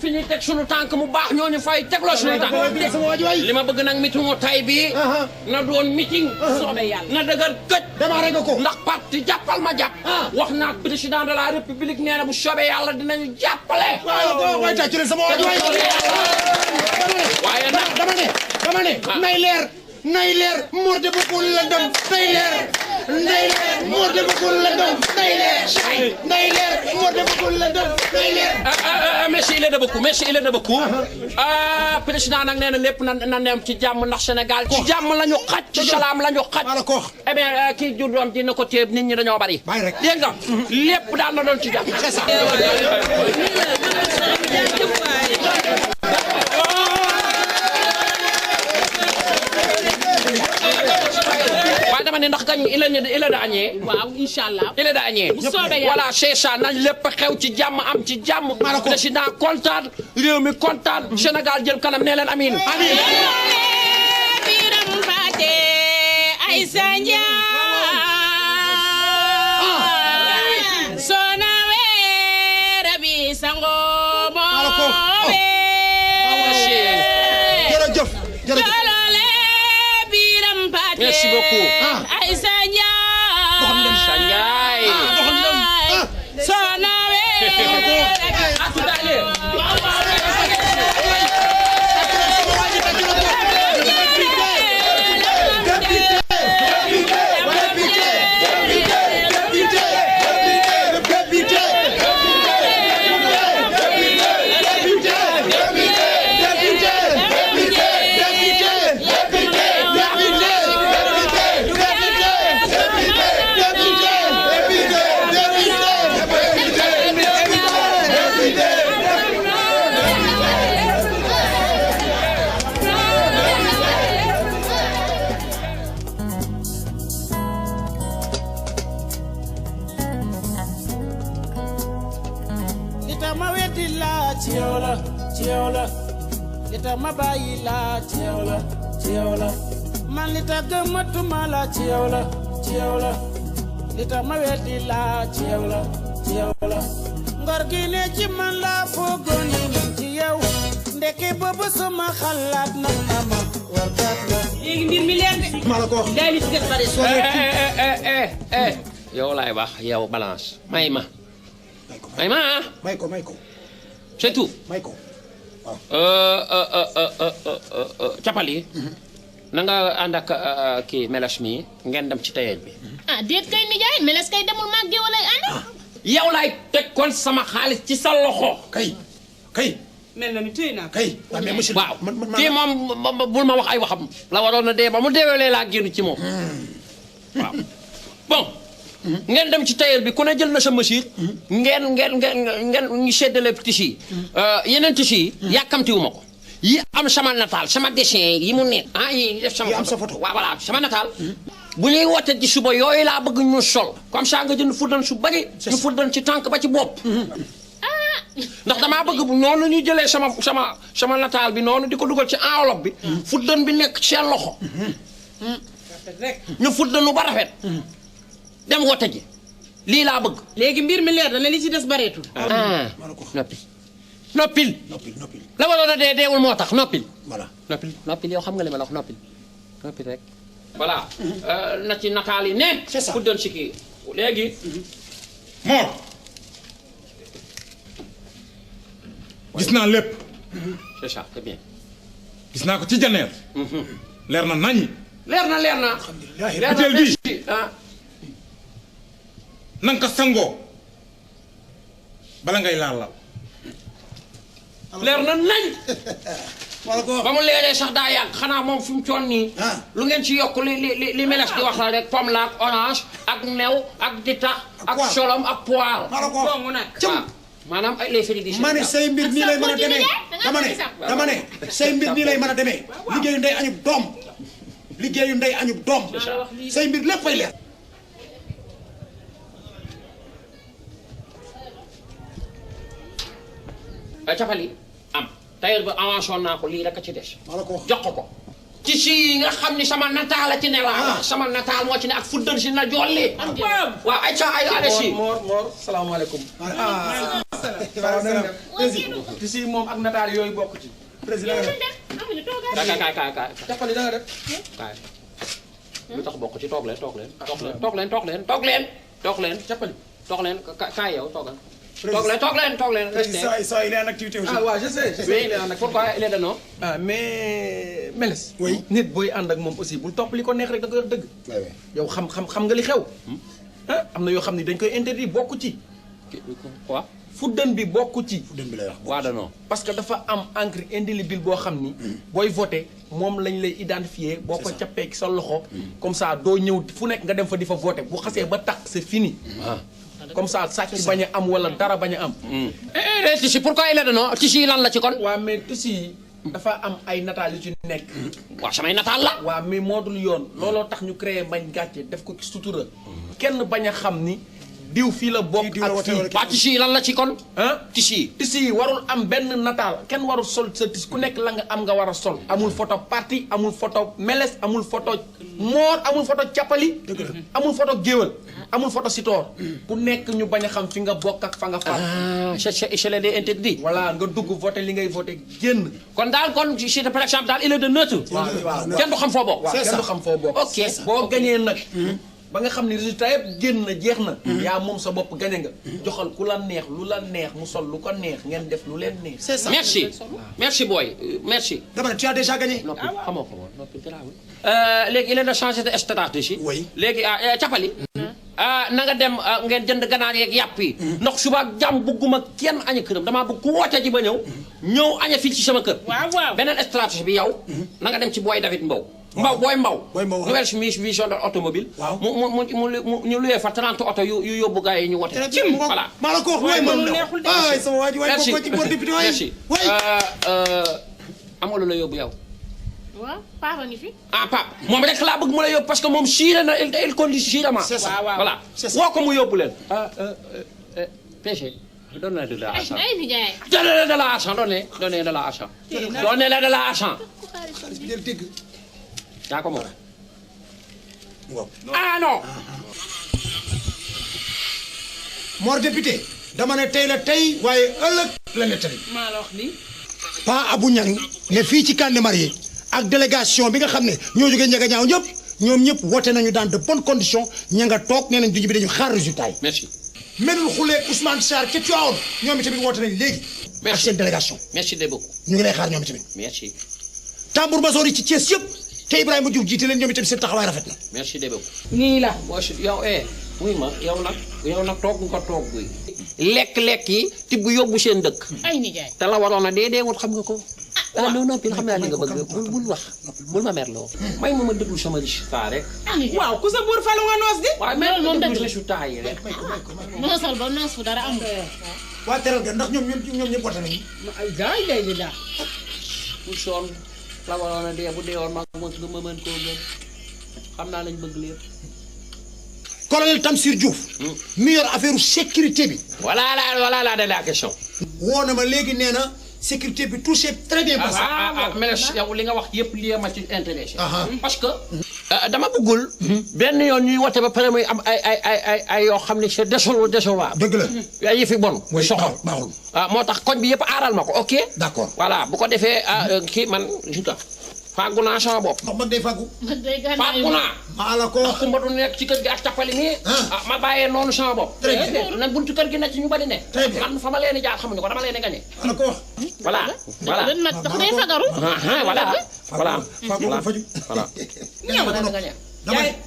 fi ñuy teg sunu tànk mu baax ñooñu fay tegloo sunu tànk. li ma bëgg nag meetingu tay bi na doon meeting. soobee yàlla na dëgër këj. démarré nga ko ndax parti jàppal ma jàpp. wax naa président de la république nee na bu soobee yàlla dinañu jàppale. waaye tàcc leen sama waay waaye nag dama ne nay leer Mor de Bokul la dem nay leer Mor de Bokul la dem nay leer Mor de Bokul la dem nay leer. merci il est de beaucoup président nag nee na lépp na nem ci jàmm ndax Sénégal ci jàmm la ñu xaj ci salaam la ñu xaj. eh bien kii jur doom dina ko téye nit ñi dañoo bari. dégg nga lépp daal na doon ci jàmm. c'est ça. waaye dama ne ndax gañ il est dañee. waaw inchallah il est dañee. bu soobee yàlla voilà c'est ça nañ lépp xew ci jàmm am ci jàmm. président kontaan réew mi kontaan. Sénégal jël kanam nee leen amiin. amiin. Biram Fate Aïssa Ndiaye. Sona we Rabi Sango mo. jërëjëf. Merci beaucoup. Aïssa Ndiaye. Sonawe. À tout à l'heure. tax ma weddi la ci yow la ci yow la li tax ma bàyyi la ci yow la ci yow la man li tax gëmatuma la ci yow la ci yow la li tax ma weddi la ci yow la ci yow la ngor gi ne ci man la foogoon ni ci yow ndeke boobu sama xalaat nag ama warkat la léegi mbir mi leer de maa la ko wax day li ci des bare yow laay wax yow balance may ma may ko c'est tout may ko capali na nga ànd ak kii meles mi ngeen dem ci tayel bi ah déet kay nijaay meles kay demul màgge wala ànd yow laay teg kon sama xaalis ci sa loxo kay mel na ni téye naa kay mais monsieur waaw kii moom bul ma wax ay waxam la waroon na dee ba mu deewelee laa génn ci moom waaw bon ngeen dem ci tailleur bi ku ne jël na sa machine ngeen ñu seddale tissu yi yeneen tissu yi yàkkamtiwuma ko yi am sama nataal sama dessin yi mu nekk yi def sama am sa photo waaw voilà sama nataal bu ñuy woote ci suba yooyu laa bëgg ñu sol comme ça nga jënd fuddan su bari ñu fuddan ci tànk ba ci bopp ndax damaa bëgg bu noonu ñu jëlee sama nataal bi noonu di ko dugal ci enveloppe bi fuddan bi nekk ci seen loxo ñu fuddanu ba rafet dem wote ji lii laa bëgg léegi mbir mi leer na li ci des bareetul noppil la waroon a dee deewul moo tax noppil voilà noppil yow xam nga li ma la wax noppil rek voilà na ci nataal yi ne fuddan si kii léegi Mor gis naa lépp c'est ça c'est bien gis naa ko ci janeer leer na naññi leer na butéel bii na nga ko sangoo bala ngay laal leer na nañ ba mu leeree sax daa yàgg xanaa moom fi mu toon nii lu ngeen ci yokk li meles di wax la rek pomme la ak orange ak new ak ditax ak solom ak poire doomu nag maanaam ay les félicitations ma ne say mbir nii lay mën a demee dama ne say mbir nii lay mën a demee liggéeyu ndey añub doom liggéeyu ndey añub doom say mbir lépp fay leer capali am tailleur ba avancé naa ko lii rek a ci des jox ko ci si yi nga xam ni sama nataal la ci ne la sama nataal moo ci ne ak fuddan si na jolli waaw ay ca ay ale si Mor salaamaaleykum ti si moom ak nataal yooyu bokk ci président kaay capali da nga def kaay lu tax bokk ci toog leen kaay yow toogal toog leen ça il est en activité aussi waaw je sais pourquoi il est de non mais Meles nit booy ànd ak moom aussi bul topp li ko neex rek da nga wax dëgg yow xam nga li xew am na yoo xam ne dañ koy interdit bokk ci quoi fuddan bi bokk ci fuddan bi lay wax waa danoo parce que dafa am encre indélébile boo xam ni booy voté moom lañ lay identifier boo ko cappee ci sa loxo comme ça doo ñëw fu nekk nga dem fa di fa voté bu xasee ba tax c'est fini comme ça sàcc bañ a am wala dara bañ a am tissu pourquoi il est de non tissu yi lan la ci kon waaw mais tissu yi dafa am ay nataal yu ci nekk waaw samay nataal la waaw mais moo dul yoon looloo tax ñu créé mbañ gàcce def ko ci sutura kenn bañ a xam ni diw fii la bokk ak fii waa tissu yi lan la ci kon tissu yi warul am benn nataal kenn warul sol sa tissu ku nekk la nga am nga war a sol amul photo parti amul photo meles amul photo moor amul photo cappali amul photo géwël amul photo sitoor ku nekk ñu bañ a xam fi nga bokk ak fa nga far c'est les interdit voilà nga dugg voté li ngay voté génn kon daal kon si par exemple daal il est de neutre kenn du xam foo bokk kenn du xam foo bokk ok boo gañee nag ba nga xam ne résultat yëpp génn na jeex na yaa moom sa bopp gañe nga joxal ku la neex lu la neex mu sol lu ko neex ngeen def lu leen neex c'est ça merci boy merci dama ne tu as déjà gagné noppi xamoo ko woon noppi garaawul léegi il est de changer de stratégie léegi capali na nga dem ngeen jënd ganaar yeeg yàpp yi ndax suba ak jàmm bëgguma kenn aña këram damaa bëgg ku woote ji ba ñëw aña fii ci sama kër beneen stratégie bi yow na nga dem ci booy David Mbow booy Mbaw nouvelle vision de automobile mu ñu luyee fa 30 oto yu yóbbu gars yi ñu wote voilà maa la ko wax waay man ay sama waa ji waay ko ci boor député waay merci am nga lu la yóbbu yow waaw Papa ngi fi. Papa moom rek laa bëgg mu la yóbbu parce que moom siire na il conduit sierement. c'est ça voilà woo ko mu yóbbu leen. PG Donne de l'argent. ay nijaay. Donne de l'argent, donne de l'argent. Donne de l'argent. xaalis bi del dégg. yaa ko moom. waaw. ah non. Mor député dama ne tey la tey waaye ëllëg la nettali. maa la wax nii. Pa Abou Niang ne fii ci Kandé Marié ak délégation bi nga xam ne ñoo jógee Ndiaga ñaaw ñëpp ñoom ñëpp woote nañu dans de bonnes conditions ña nga toog nee nañ duñu bi dañu xaar résultat yi. merci. Medoune Khoule Ousmane Sarr ca Tivaouane ñoom itamit woote nañ léegi. ak seen délégation. merci de beaucoup. ñu ngi lay xaar ñoom itamit. merci. Tambour Major yi ci Thiès yëpp te Ibrahima Diouf jiite leen ñoom itamit seen taxawaay rafet na. merci de beaucoup. nii la. yow muy ma yow nag toog nga toog guy. lekk-lekk yi tibb yóbbu seen dëkk. ay nijaay. te la waroon a dee wut xam nga ko. ah non non xam naa li nga bëgg bul wax bul ma merloo. may ma déglu sama résultat rek. waaw ku sa buur falu nga noos di. waaw mais moom déglu résultat yi rek. noosal ba noos fu dara amul. waa teral ga ndax ñoom ñëpp woote nañu. ay gars yi lay di daal. bu soon la waroon a dee bu deewoon ma mën koo gën xam naa lañ bëgg lépp. colonel Tamsir Diouf. mi yor affaire sécurité bi. voilà la question. woo na ma léegi nee na sécurité bi tout c'est très bien passé. mais yow li nga wax yëpp lii ma ci intéressé. parce que. dama bëggul. benn yoon ñuy wote ba pare muy am ay yoo xam ne c'est décevant. dëgg la. ay yëfi bon. mooy soxor baaxul. moo tax koñ bi yëpp aaral ma ko ok. d'accord voilà bu ko defee kii man juta fàggu naa sama bopp. ndax man day fàggu. fàggu naa. maa la ko wax kumba du nekk ci kër gi ak cappali nii. ma bàyyee noonu sama bopp. très bien nag buntu kër gi nekk ci ñu bari ne. très bien man fa ma leen di jaar xamuñu ko dama leen di gañe. maa la ko wax. voilà. ndax day fagaru. voilà. faju.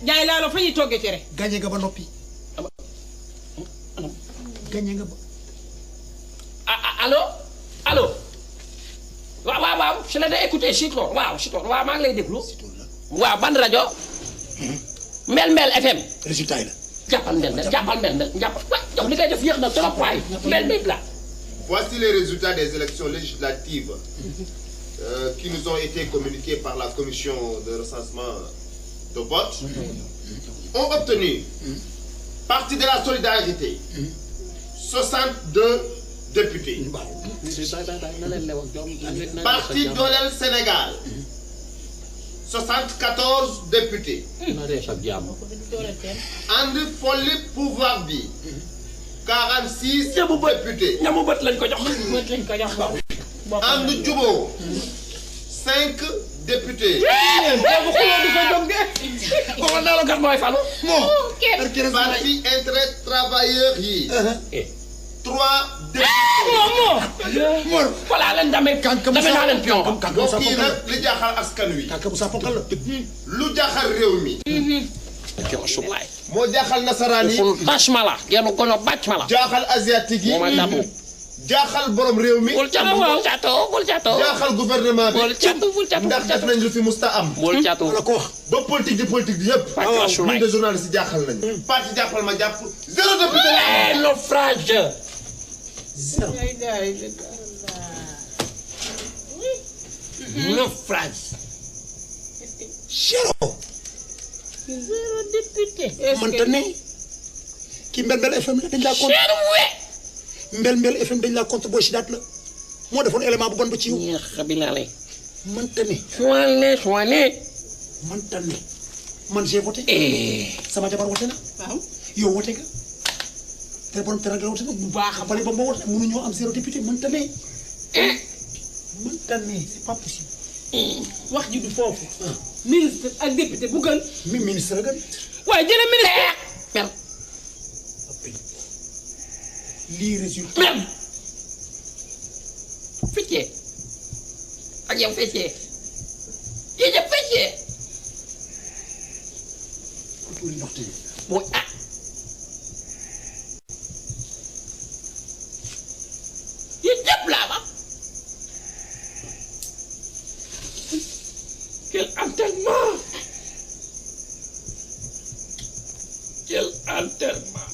jaay laa la fa ñuy toggee cere. gañe nga ba noppi. gañe nga ba. allo. waaw je l'ai écouté Sitor waaw maa ngi lay déglu. waaw ban rajo. Mbel FM. résultat yi la. jàppal Mbel yow li ngay def yéex na trop waay Mbel la. Voici les résultats des élections législatives qui nous ont été communiqués par la commission de recensement de vote. Ont obtenu, parti de la solidarité, 62 députés. Parti Dolel Sénégal, 74 députés. And Folli Pouvoir Bi, 46 députés. And Djubo, 5 députés. Parti Intérêt Travailleurs yi, 3 députés. Voilà leen damay naa leen pion ba. mbokk yi nag li jaaxal askan wi. lu jaaxal réew mi. moo jaaxal nasaraan yi. bâche ma la genn gono bàcc ma la. jaaxal asiatique yi. jaaxal borom réew mi. bul cato. jaaxal gouvernement bi. ndax def nañ lu fi musta am. bul cato la ko wax. ba politique di yëpp. ñun de journaliste yi jaaxal nañu. parti jàppal ma jàpp 0 député. naufrage. naufrage. 0 député. mënta ne. ki Mbel FM la dañ laa compte. Mbel FM dañ laa compte booy si daat la moo defoon élément bu bon ba ci yow. mënta ne. mënta ne. man j'ai voté. sama jabar wote na. waaw yow wote nga. te borom teranga wote na bu baax a bari ba moo wote mënuñoo am 0 député mënta ne. mënta ne c'est pas possible. wax ji du foofu. ministre ak député bu gën. ministre gën. waaye jële ministre. lii résultat. même. feccee. ak yow feccee. yéen a feccee. ku tuuri ndox tey. mooy yéen ñëpp laa ba. quel enterrement.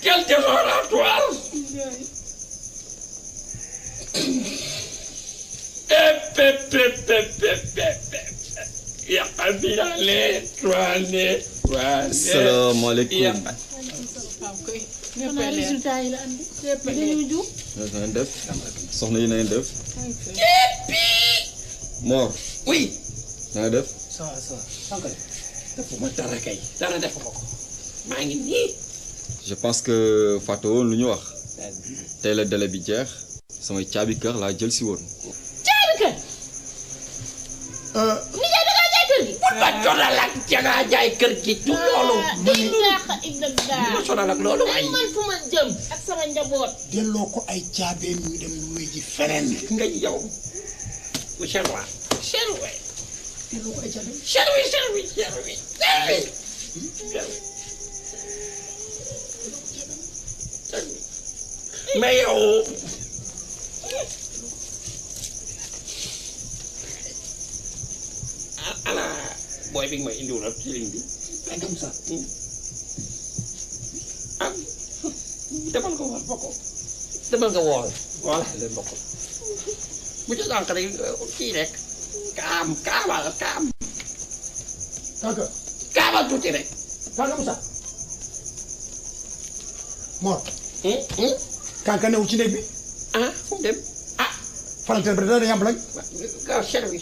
Quel dérogatoire. Salaamaaleykum. xanaa résultat yi la andi. dañuy juum. na ngeen def soxna yi na ngeen def. Mor. oui. na nga def. ça va ça va. defuma dara kay dara defuma ko maa ngi nii. je pense que fàtte woon lu ñu wax. tey la délai bi jeex samay caabi kër laa jël si woon. caabi kër. ni jaay da ngaa jaay kër gi. bul ma sonal ak dangaa jaay kër gi du loolu. ma sonal ak loolu ay. man fu ma jëm ak sama njaboot. delloo ko ay caabeem ñu dem lu wéy ji feneen. nga yow. bu cher waay. cher waay. delloo ko ay caabeem. cher wi cher wi cher wi cher wi. mais yow. ana booy bi nga may indiwul ak ci ligne bi. ay comme ça. ah demal nga wool bokk. demal nga wool. voilà leen bokk. bu ci sànq rek kii rek. kaamal. Kanka. kaamal tuuti rek. Kanka Moussa. Mor. Kanka newu ci néeg bi. ah fu mu dem. ah. Falanteer bi dana yàmb lañ. gaaw cher wi.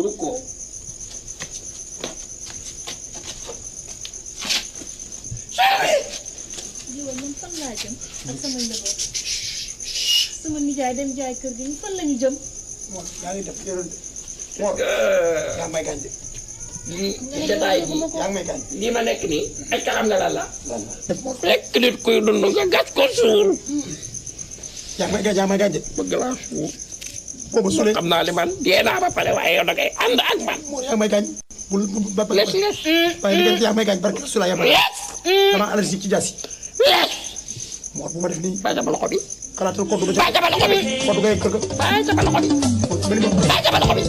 Ruko. jiwa ñun fan laa jëm ak sama njaboot sama nijaay dem jaay kër gi ñu fan lañu jëm. Mor yaa ngi def yoroon de. Mor yaa ngi may gaañ de. lii jotaay bi yaa ngi may gaañ. lii ma nekk nii est-ce que xam nga lan la. fekk nit kuy dund nga gas ko suul. yaa ngi may gaañ de. bëgg laa suul. boobu suulee xam naa li man dee naa ba pare waaye yow da ngay ànd ak man. Mor yaa ngi may gaañ. bul ba pare. waaye li ngeen yaa ngi may gaañ barke Sula yaa may. dama allergie ci jaasi. Mor bu ma def nii. bàyyi sama loxo bi. xalaatal ko dugg bàyyi sama loxo bi. ko dugg kër ga. bàyyi sama loxo bi. bàyyi sama loxo bi.